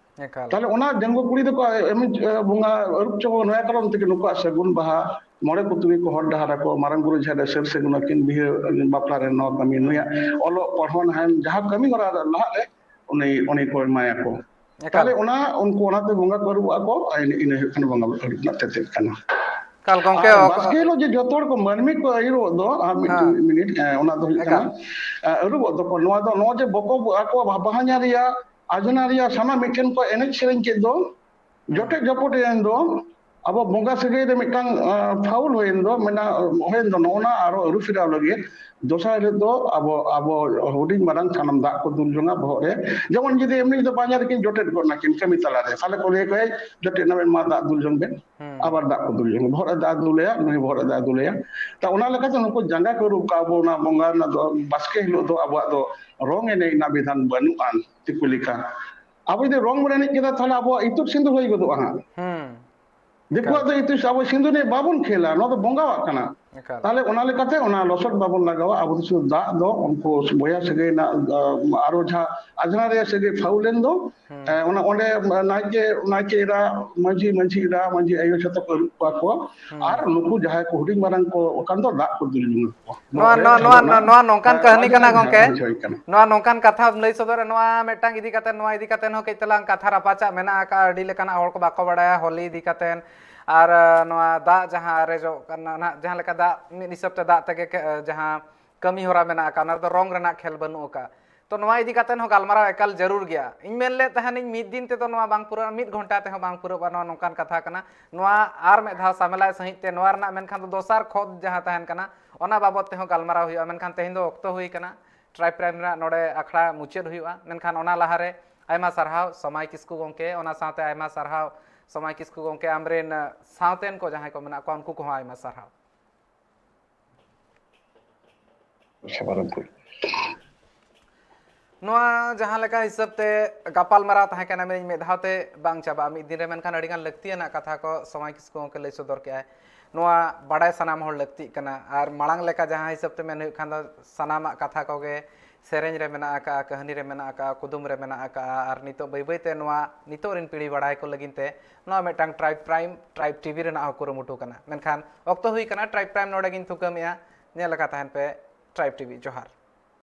ᱮᱠᱟᱞ᱾ ᱛᱟᱦᱞᱮ ᱚᱱᱟ ᱰᱟᱺᱜᱩᱣᱟᱹ ᱠᱩᱲᱤ ᱫᱚᱠᱚ ᱮᱢ, ᱵᱚᱸᱜᱟ ᱟᱹᱨᱩᱵ ᱪᱚ ᱱᱚᱣᱟ ᱠᱟᱨᱚᱱ ᱛᱮᱜᱮ ᱱᱩᱠᱩᱣᱟᱜ ᱥᱟᱹᱜᱩᱱ ᱵᱟᱦᱟ, ᱢᱚᱬᱮ ᱠᱚ ᱛᱩᱨᱩᱭ ᱠᱚ ᱦᱚᱨ ᱰᱟᱦᱟᱨ ᱟᱠᱚ, ᱢᱟᱨᱟᱝ ᱵᱩᱨᱩ ᱡᱟᱦᱮᱨ ᱨᱮ ᱥᱟᱹᱨ ᱥᱟᱹᱜᱩᱱ ᱟᱹᱠᱤᱱ ᱵᱤᱦᱟᱹ ᱵᱟᱯᱞᱟ ᱨᱮ ᱱᱚᱣᱟ ᱠᱟᱹᱢᱤ, ᱦᱩᱸ᱾ ᱱᱩᱭᱟᱜ ᱚᱞᱚᱜ ᱯᱟᱲᱦᱟᱣ ᱱᱟᱦᱟᱜ ᱡᱟᱦᱟᱸ ᱠᱟᱹᱢᱤ ᱦᱚᱨᱟ ᱞᱟᱦᱟᱜ ᱨᱮ ᱩᱱᱤ, ᱩᱱᱤ ᱠᱚ ᱮᱢᱟᱭᱟᱠᱚ᱾ ᱮᱠᱟᱞ᱾ ᱛᱟᱦᱞᱮ ᱚᱱᱟ, ᱩᱱᱠᱩ ᱚᱱᱟᱛᱮ ᱵᱚᱸᱜᱟ ᱠᱚ ᱟᱹᱨᱩᱵᱚᱜᱼᱟ ᱠᱚ, ᱟᱨ ᱤᱱᱟᱹ, ᱤᱱᱟᱹ ᱦᱩᱭᱩᱜ ᱠᱟᱱᱟ ᱵᱚᱸᱜᱟ ᱟᱹᱨᱩᱵ ᱨᱮᱱᱟᱜ ᱛᱮᱛᱮᱫ ᱠᱟᱱᱟ᱾ ᱮᱠᱟᱞ ᱜᱚᱢᱠᱮ, ᱟᱨ ᱚᱠ-, ᱵᱟᱥᱠᱮ ᱦᱤᱞᱳᱜ ᱡᱮ ᱡᱚᱛᱚ ᱦᱚᱲ ᱠᱚ ᱢᱟᱹᱱᱢᱤ ᱠᱚ ᱟᱹᱭᱩᱨᱚᱜ ᱫᱚ, ᱟᱨ ᱢᱤᱫᱴᱮᱱ ᱦᱮᱸ᱾ ᱢᱤᱱᱤᱴ, ᱮ, ᱚᱱᱟ ᱫᱚ ᱦᱩᱭᱩᱜ ᱮᱠᱟᱞ᱾ ᱠᱟᱱᱟ, ᱮ, ᱟᱹᱨᱩᱵᱚᱜ ᱫᱚᱠᱚ, ᱱᱚᱣᱟ ᱫᱚ, ᱱᱚᱣᱟ ᱡᱮ ᱵᱚᱠᱚ ᱟᱠᱚ ᱵᱟᱦᱟ ᱧᱟᱨᱤᱭᱟ, ᱟᱡᱽᱱᱟᱨᱤᱭᱟ, ᱥᱟᱱᱟᱢ ᱢᱤᱫᱴᱷᱮᱱ ᱠᱚ ᱮᱱᱮᱡ ᱥᱮᱨᱮᱧ ᱠᱮᱫ ᱫᱚ, ᱦᱩᱸ᱾ ᱡᱚᱴᱮᱫ ᱡᱚᱯᱚᱴ ᱮᱱ ᱫᱚ, ᱟᱵᱚ ᱵᱚᱸᱜᱟ ᱥᱟᱹᱜᱟᱹᱭ ᱨᱮ ᱢᱤᱫᱴᱟᱝ, ᱟ, ᱯᱷᱟᱣᱩᱞ ᱦᱩᱭᱮᱱ ᱫᱚ, ᱢᱮᱱᱟ, ᱦᱩᱭᱮᱱ ᱫᱚ, ᱱᱚᱜᱼᱚ ᱱᱟ ᱟᱨᱚ ᱟᱹᱨᱩ ᱯᱷᱮᱨᱟᱣ ᱞᱟᱹᱜᱤᱫ ᱫᱚᱥᱟᱨ ᱦᱤᱞᱳᱜ ᱫᱚ ᱟᱵᱚ, ᱟᱵᱚ ᱦᱩᱰᱤᱧ ᱢᱟᱨᱟᱝ ᱥᱟᱱᱟᱢ ᱫᱟᱜ ᱠᱚ ᱫᱩᱞ ᱡᱚᱝᱟ ᱵᱚᱦᱚᱜ ᱨᱮ᱾ ᱡᱮᱢᱚᱱ ᱡᱩᱫᱤ ᱮᱢᱱᱤ ᱫᱚ ᱵᱟᱧᱟᱨ ᱠᱤᱱ ᱡᱚᱴᱮᱫ ᱜᱚᱫ ᱱᱟᱠᱤᱱ ᱠᱟᱹᱢᱤ ᱛᱟᱞᱟᱨᱮ, ᱛᱟᱦᱞᱮ ᱠᱚ ᱞᱟᱹᱭ ᱟᱠᱚ, "ᱮᱭ, ᱡᱚᱴᱮᱫ ᱱᱟᱢᱮᱱ ᱢᱟ, ᱫᱟᱜ ᱫᱩᱞ ᱡᱚᱝ ᱵᱮᱱ᱾" ᱦᱩᱸ᱾ ᱟᱵᱟᱨ ᱫᱟᱜ ᱠᱚ ᱫᱩᱞ ᱡᱚᱝᱟ, ᱵᱚᱦᱚᱜ ᱨᱮ ᱫᱟᱜ ᱫᱩᱞᱮᱭᱟ, ᱱᱩᱭ ᱵᱚᱦᱚᱜ ᱨᱮ ᱫᱟᱜ ᱫᱩᱞᱮᱭᱟ᱾ ᱛᱟ ᱚᱱᱟ ᱞᱮᱠᱟᱛᱮ ᱱᱩᱠᱩ ᱡᱟᱸᱜᱟ ᱠᱚ ᱟᱹᱨᱩᱵ ᱠᱟᱜᱼᱟ, ᱟᱵᱚ ᱚᱱᱟ ᱵᱚᱸᱜᱟ ᱨᱮᱱᱟᱜ ᱫᱚ ᱵᱟᱥᱠᱮ ᱦᱤᱞᱳᱜ ᱫᱚ ᱟᱵᱚᱣᱟᱜ ᱫᱚ ᱨᱚᱝ ᱮᱱᱮᱡ ᱨᱮᱱᱟᱜ ᱵᱤᱫᱷᱟᱱ ᱵᱟᱹᱱᱩᱜᱼᱟ ᱫᱤᱠᱩ ᱞᱮᱠᱟ᱾ ᱟᱵᱚ ᱡᱩᱫᱤ ᱨᱚᱝ ᱵᱚᱱ ᱮᱱᱮᱡ ᱠᱮᱫᱟ, ᱛᱟᱦᱞᱮ ᱟᱵᱚᱣᱟᱜ ᱤᱛᱩᱫ ᱥᱤᱸᱫᱩᱨ ᱦᱩᱭ ᱜᱚᱫᱚᱜᱼᱟ ᱦᱟᱸᱜ᱾ ᱦᱩᱸ᱾ ᱫᱤᱠᱩᱣᱟᱜ ᱮᱠᱟᱞ᱾ ᱫᱚ ᱤᱛᱩᱫ, ᱟᱵᱚ ᱥᱤᱸᱫᱩᱨ ᱮᱱᱮᱡ ᱵᱟᱵᱚᱱ ᱠᱷᱮᱞᱟ, ᱱᱚᱣᱟ ᱫᱚ ᱵᱚᱸᱜᱟᱣᱟᱜ ᱠᱟᱱᱟ᱾ ᱮᱠᱟᱞ᱾ ᱛᱟᱦᱞᱮ ᱚᱱᱟ ᱞᱮᱠᱟᱛᱮ ᱚᱱᱟ ᱞᱚᱥᱚᱫ ᱵᱟᱵᱚᱱ ᱞᱟᱜᱟᱣᱟ᱾ ᱟᱵᱚ ᱫᱚ ᱥᱩᱫᱷᱩ ᱫᱟᱜ ᱫᱚ ᱩᱱᱠᱩ ᱵᱚᱭᱦᱟ ᱥᱟᱹᱜᱟᱹᱭ ᱨᱮᱱᱟᱜ, ᱟᱨᱚ ᱡᱟᱦᱟᱸ ᱟᱡᱽᱨᱟ ᱨᱮᱭᱟᱜ ᱥᱟᱹᱜᱟᱹᱭ ᱯᱷᱟᱣᱩᱞ ᱮᱱ ᱫᱚ, ᱦᱩᱸ᱾ ᱮ, ᱚᱱᱟ ᱚᱸᱰᱮ ᱱᱟᱭᱠᱮ, ᱱᱟᱭᱠᱮ ᱮᱨᱟ, ᱢᱟᱹᱡᱷᱤ, ᱢᱟᱹᱡᱷᱤ ᱮᱨᱟ, ᱢᱟᱹᱡᱷᱤ ᱟᱭᱳ ᱡᱷᱚᱛᱚ ᱠᱚ ᱟᱹᱨᱩᱵ ᱠᱚᱣᱟ ᱠᱚ᱾ ᱦᱩᱸ᱾ ᱟᱨ ᱱᱩᱠᱩ ᱡᱟᱦᱟᱸᱭ ᱠᱚ ᱦᱩᱰᱤᱧ ᱢᱟᱨᱟᱝ ᱠᱚ ᱠᱟᱱ ᱫᱚ ᱫᱟᱜ ᱠᱚ ᱫᱩᱞ ᱡᱚᱝᱟ ᱠᱚ᱾ ᱱᱚᱣᱟ, ᱨᱮ ᱱᱚᱣᱟ, ᱠᱷᱟᱱ ᱱᱚᱣᱟ, ᱚᱱᱟ, ᱱᱚᱣᱟ ᱱᱚᱝᱠᱟᱱ ᱮ, ᱠᱟᱹᱦᱱᱤ ᱟᱹᱰᱤ ᱠᱟᱱᱟ ᱜᱟᱱ ᱜᱚᱝᱠᱮ᱾ ᱡᱷᱟᱲ ᱦᱚᱪᱚᱭ ᱠᱟᱱᱟ᱾ ᱱᱚᱣᱟ ᱱᱚᱝᱠᱟᱱ ᱠᱟᱛᱷᱟᱢ ᱞᱟᱹᱭ ᱥᱚᱫᱚᱨᱟ, ᱱᱚᱣᱟ ᱢᱤᱫᱴᱟᱝ ᱤᱫᱤ ᱠᱟᱛᱮ, ᱱᱚᱣᱟ ᱤᱫᱤ ᱠᱟᱛᱮ ᱦᱚᱸ ᱠᱟᱹᱡ ᱛᱟᱞᱟᱝ ᱠᱟᱛᱷᱟ ᱨᱟᱯᱟᱪᱟᱜ ᱢᱮᱱᱟᱜ ᱟᱠᱟᱫᱼᱟ᱾ ᱟᱹᱰᱤ ᱞᱮᱠᱟᱱᱟᱜ ᱦᱚᱲ ᱠᱚ ᱵᱟᱠᱚ ᱵᱟᱲᱟᱭᱟ ᱦᱳᱞᱤ ᱤᱫᱤ ᱠᱟᱛᱮ, ᱟᱨ, ᱮ, ᱱᱚᱣᱟ ᱫᱟᱜ ᱡᱟᱦᱟᱸ ᱟᱨᱮᱡᱚᱜ ᱠᱟᱱᱟ ᱱᱟᱦᱟᱜ, ᱡᱟᱦᱟᱸ ᱞᱮᱠᱟ ᱫᱟᱜ ᱢᱤᱫ ᱦᱤᱥᱟᱹᱵ ᱛᱮ ᱫᱟᱜ ᱛᱮᱜᱮ ᱠᱮ-, ᱮ, ᱡᱟᱦᱟᱸ ᱠᱟᱹᱢᱤ ᱦᱚᱨᱟ ᱢᱮᱱᱟᱜ ᱟᱠᱟᱫ, ᱚᱱᱟ ᱨᱮᱫᱚ ᱨᱚᱝ ᱨᱮᱱᱟᱜ ᱠᱷᱮᱞ ᱵᱟᱹᱱᱩᱜ ᱟᱠᱟᱫ᱾ ᱛᱚ ᱱᱚᱣᱟ ᱤᱫᱤ ᱠᱟᱛᱮ ᱦᱚᱸ ᱜᱟᱞᱢᱟᱨᱟᱣ ᱮᱠᱟᱞ ᱡᱟᱹᱨᱩᱲ ᱜᱮᱭᱟ᱾ ᱤᱧ ᱢᱮᱱ ᱞᱮᱫ ᱛᱟᱦᱮᱱᱤᱧ ᱢᱤᱫ ᱫᱤᱱ ᱛᱮᱫᱚ ᱱᱚᱣᱟ ᱵᱟᱝ ᱯᱩᱨᱟᱹᱜᱼᱟ, ᱢᱤᱫ ᱜᱷᱚᱱᱴᱟ ᱛᱮᱦᱚᱸ ᱵᱟᱝ ᱯᱩᱨᱟᱹᱜᱼᱟ, ᱱᱚᱣᱟ ᱱᱚᱝᱠᱟᱱ ᱠᱟᱛᱷᱟ ᱠᱟᱱᱟ᱾ ᱱᱚᱣᱟ ᱟᱨ ᱢᱤᱫ ᱫᱷᱟᱣ ᱥᱟᱢᱮᱞᱟᱭ ᱥᱟᱺᱦᱤᱡ ᱛᱮ ᱱᱚᱣᱟ ᱨᱮᱱᱟᱜ ᱢᱮᱱᱠᱷᱟᱱ ᱫᱚ ᱫᱚᱥᱟᱨ ᱠᱷᱚᱛ ᱡᱟᱦᱟᱸ ᱛᱟᱦᱮᱱ ᱠᱟᱱᱟ, ᱚᱱᱟ ᱵᱟᱵᱚᱛ ᱛᱮᱦᱚᱸ ᱜᱟᱞᱢᱟᱨᱟᱣ ᱦᱩᱭᱩᱜᱼᱟ᱾ ᱢᱮᱱᱠᱷᱟᱱ ᱛᱮᱦᱮᱧ ᱫᱚ ᱚᱠᱛᱚ ᱦᱩᱭ ᱠᱟᱱᱟ᱾ ᱴᱨᱟᱭᱤᱵᱽ ᱯᱨᱟᱭᱤᱢ ᱨᱮᱱᱟᱜ ᱱᱚᱰᱮ ᱟᱠᱷᱲᱟ ᱢᱩᱪᱟᱹᱫ ᱦᱩᱭᱩᱜᱼᱟ᱾ ᱢᱮᱱᱠᱷᱟᱱ ᱚᱱᱟ ᱞᱟᱦᱟᱨᱮ ᱟᱭᱢᱟ ᱥᱟᱨᱦᱟᱣ ᱥᱚᱢᱟᱭ ᱠᱤᱥᱠᱩ ᱜᱚᱢᱠᱮ, ᱚᱱᱟ ᱥᱟᱶᱛᱮ ᱟᱭᱢᱟ ᱥᱟᱨᱦᱟᱣ ᱥᱚᱢᱟᱭ ᱠᱤᱥᱠᱩ ᱜᱚᱢᱠᱮ, ᱟᱢᱨᱮᱱ, ᱟᱸ, ᱥᱟᱶᱛᱮᱱ ᱠᱚ ᱡᱟᱦᱟᱸᱭ ᱠᱚ ᱢᱮᱱᱟᱜ ᱠᱚᱣᱟ, ᱩᱱᱠᱩ ᱠᱚᱦᱚᱸ ᱟᱭᱢᱟ ᱥᱟᱨᱦᱟᱣ᱾ ᱱᱚᱣᱟ ᱡᱟᱦᱟᱸ ᱞᱮᱠᱟ ᱦᱤᱥᱟᱹᱵ ᱛᱮ ᱜᱟᱯᱟᱞ ᱢᱟᱨᱟᱣ ᱛᱟᱦᱮᱸ ᱠᱟᱱᱟ, ᱢᱮᱱᱫᱟᱹᱧ ᱢᱤᱫ ᱫᱷᱟᱣ ᱛᱮ ᱵᱟᱝ ᱪᱟᱵᱟᱜᱼᱟ ᱢᱤᱫ ᱫᱤᱱ ᱨᱮ, ᱢᱮᱱᱠᱷᱟᱱ ᱟᱹᱰᱤᱜᱟᱱ ᱞᱟᱹᱠᱛᱤᱭᱟᱱᱟᱜ ᱠᱟᱛᱷᱟ ᱠᱚ ᱥᱚᱢᱟᱭ ᱠᱤᱥᱠᱩ ᱜᱚᱢᱠᱮ ᱞᱟᱹᱭ ᱥᱚᱫᱚᱨ ᱠᱮᱜᱼᱟᱭ᱾ ᱱᱚᱣᱟ ᱵᱟᱰᱟᱭ ᱥᱟᱱᱟᱢ ᱦᱚᱲ ᱞᱟᱹᱠᱛᱤᱜ ᱠᱟᱱᱟ᱾ ᱟᱨ ᱢᱟᱲᱟᱝ ᱞᱮᱠᱟ ᱡᱟᱦᱟᱸ ᱦᱤᱥᱟᱹᱵ ᱛᱮ ᱢᱮᱱ ᱦᱩᱭᱩᱜ ᱠᱷᱟᱱ ᱫᱚ, ᱥᱟᱱᱟᱢᱟᱜ ᱠᱟᱛᱷᱟ ᱠᱚᱜᱮ ᱥᱮᱨᱮᱧ ᱨᱮ ᱢᱮᱱᱟᱜ ᱟᱠᱟᱫᱼᱟ, ᱠᱟᱹᱦᱱᱤ ᱨᱮ ᱢᱮᱱᱟᱜ ᱟᱠᱟᱫᱼᱟ, ᱠᱩᱫᱩᱢ ᱨᱮ ᱢᱮᱱᱟᱜ ᱟᱠᱟᱫᱼᱟ᱾ ᱟᱨ ᱱᱤᱛᱚᱜ ᱵᱟᱹᱭ ᱵᱟᱹᱭ ᱛᱮ ᱱᱚᱣᱟ ᱱᱤᱛᱚᱜ ᱨᱮᱱ ᱯᱤᱲᱦᱤ ᱵᱟᱲᱟᱭ ᱠᱚ ᱞᱟᱹᱜᱤᱫ ᱛᱮ ᱱᱚᱣᱟ ᱢᱤᱫᱴᱟᱝ ᱴᱨᱟᱭᱤᱵᱽ ᱯᱨᱟᱭᱤᱢ, ᱴᱨᱟᱭᱤᱵᱽ ᱴᱤᱵᱷᱤ ᱨᱮᱱᱟᱜ ᱦᱚᱸ ᱠᱩᱨᱩᱢᱩᱴᱩ ᱠᱟᱱᱟ᱾ ᱢᱮᱱᱠᱷᱟᱱ ᱚᱠᱛᱚ ᱦᱩᱭ ᱠᱟᱱᱟ, ᱴᱨᱟᱭᱤᱵᱽ ᱯᱨᱟᱭᱤᱢ ᱱᱚᱰᱮ ᱜᱤᱧ ᱛᱷᱩᱠᱟᱹᱢᱮᱜᱼᱟ᱾ ᱧᱮᱞ ᱟᱠᱟ ᱛᱟᱦᱮᱱ ᱯᱮ ᱴᱨᱟᱭᱤᱵᱽ ᱴᱤᱵᱷᱤ᱾ ᱡᱚᱦᱟᱨ᱾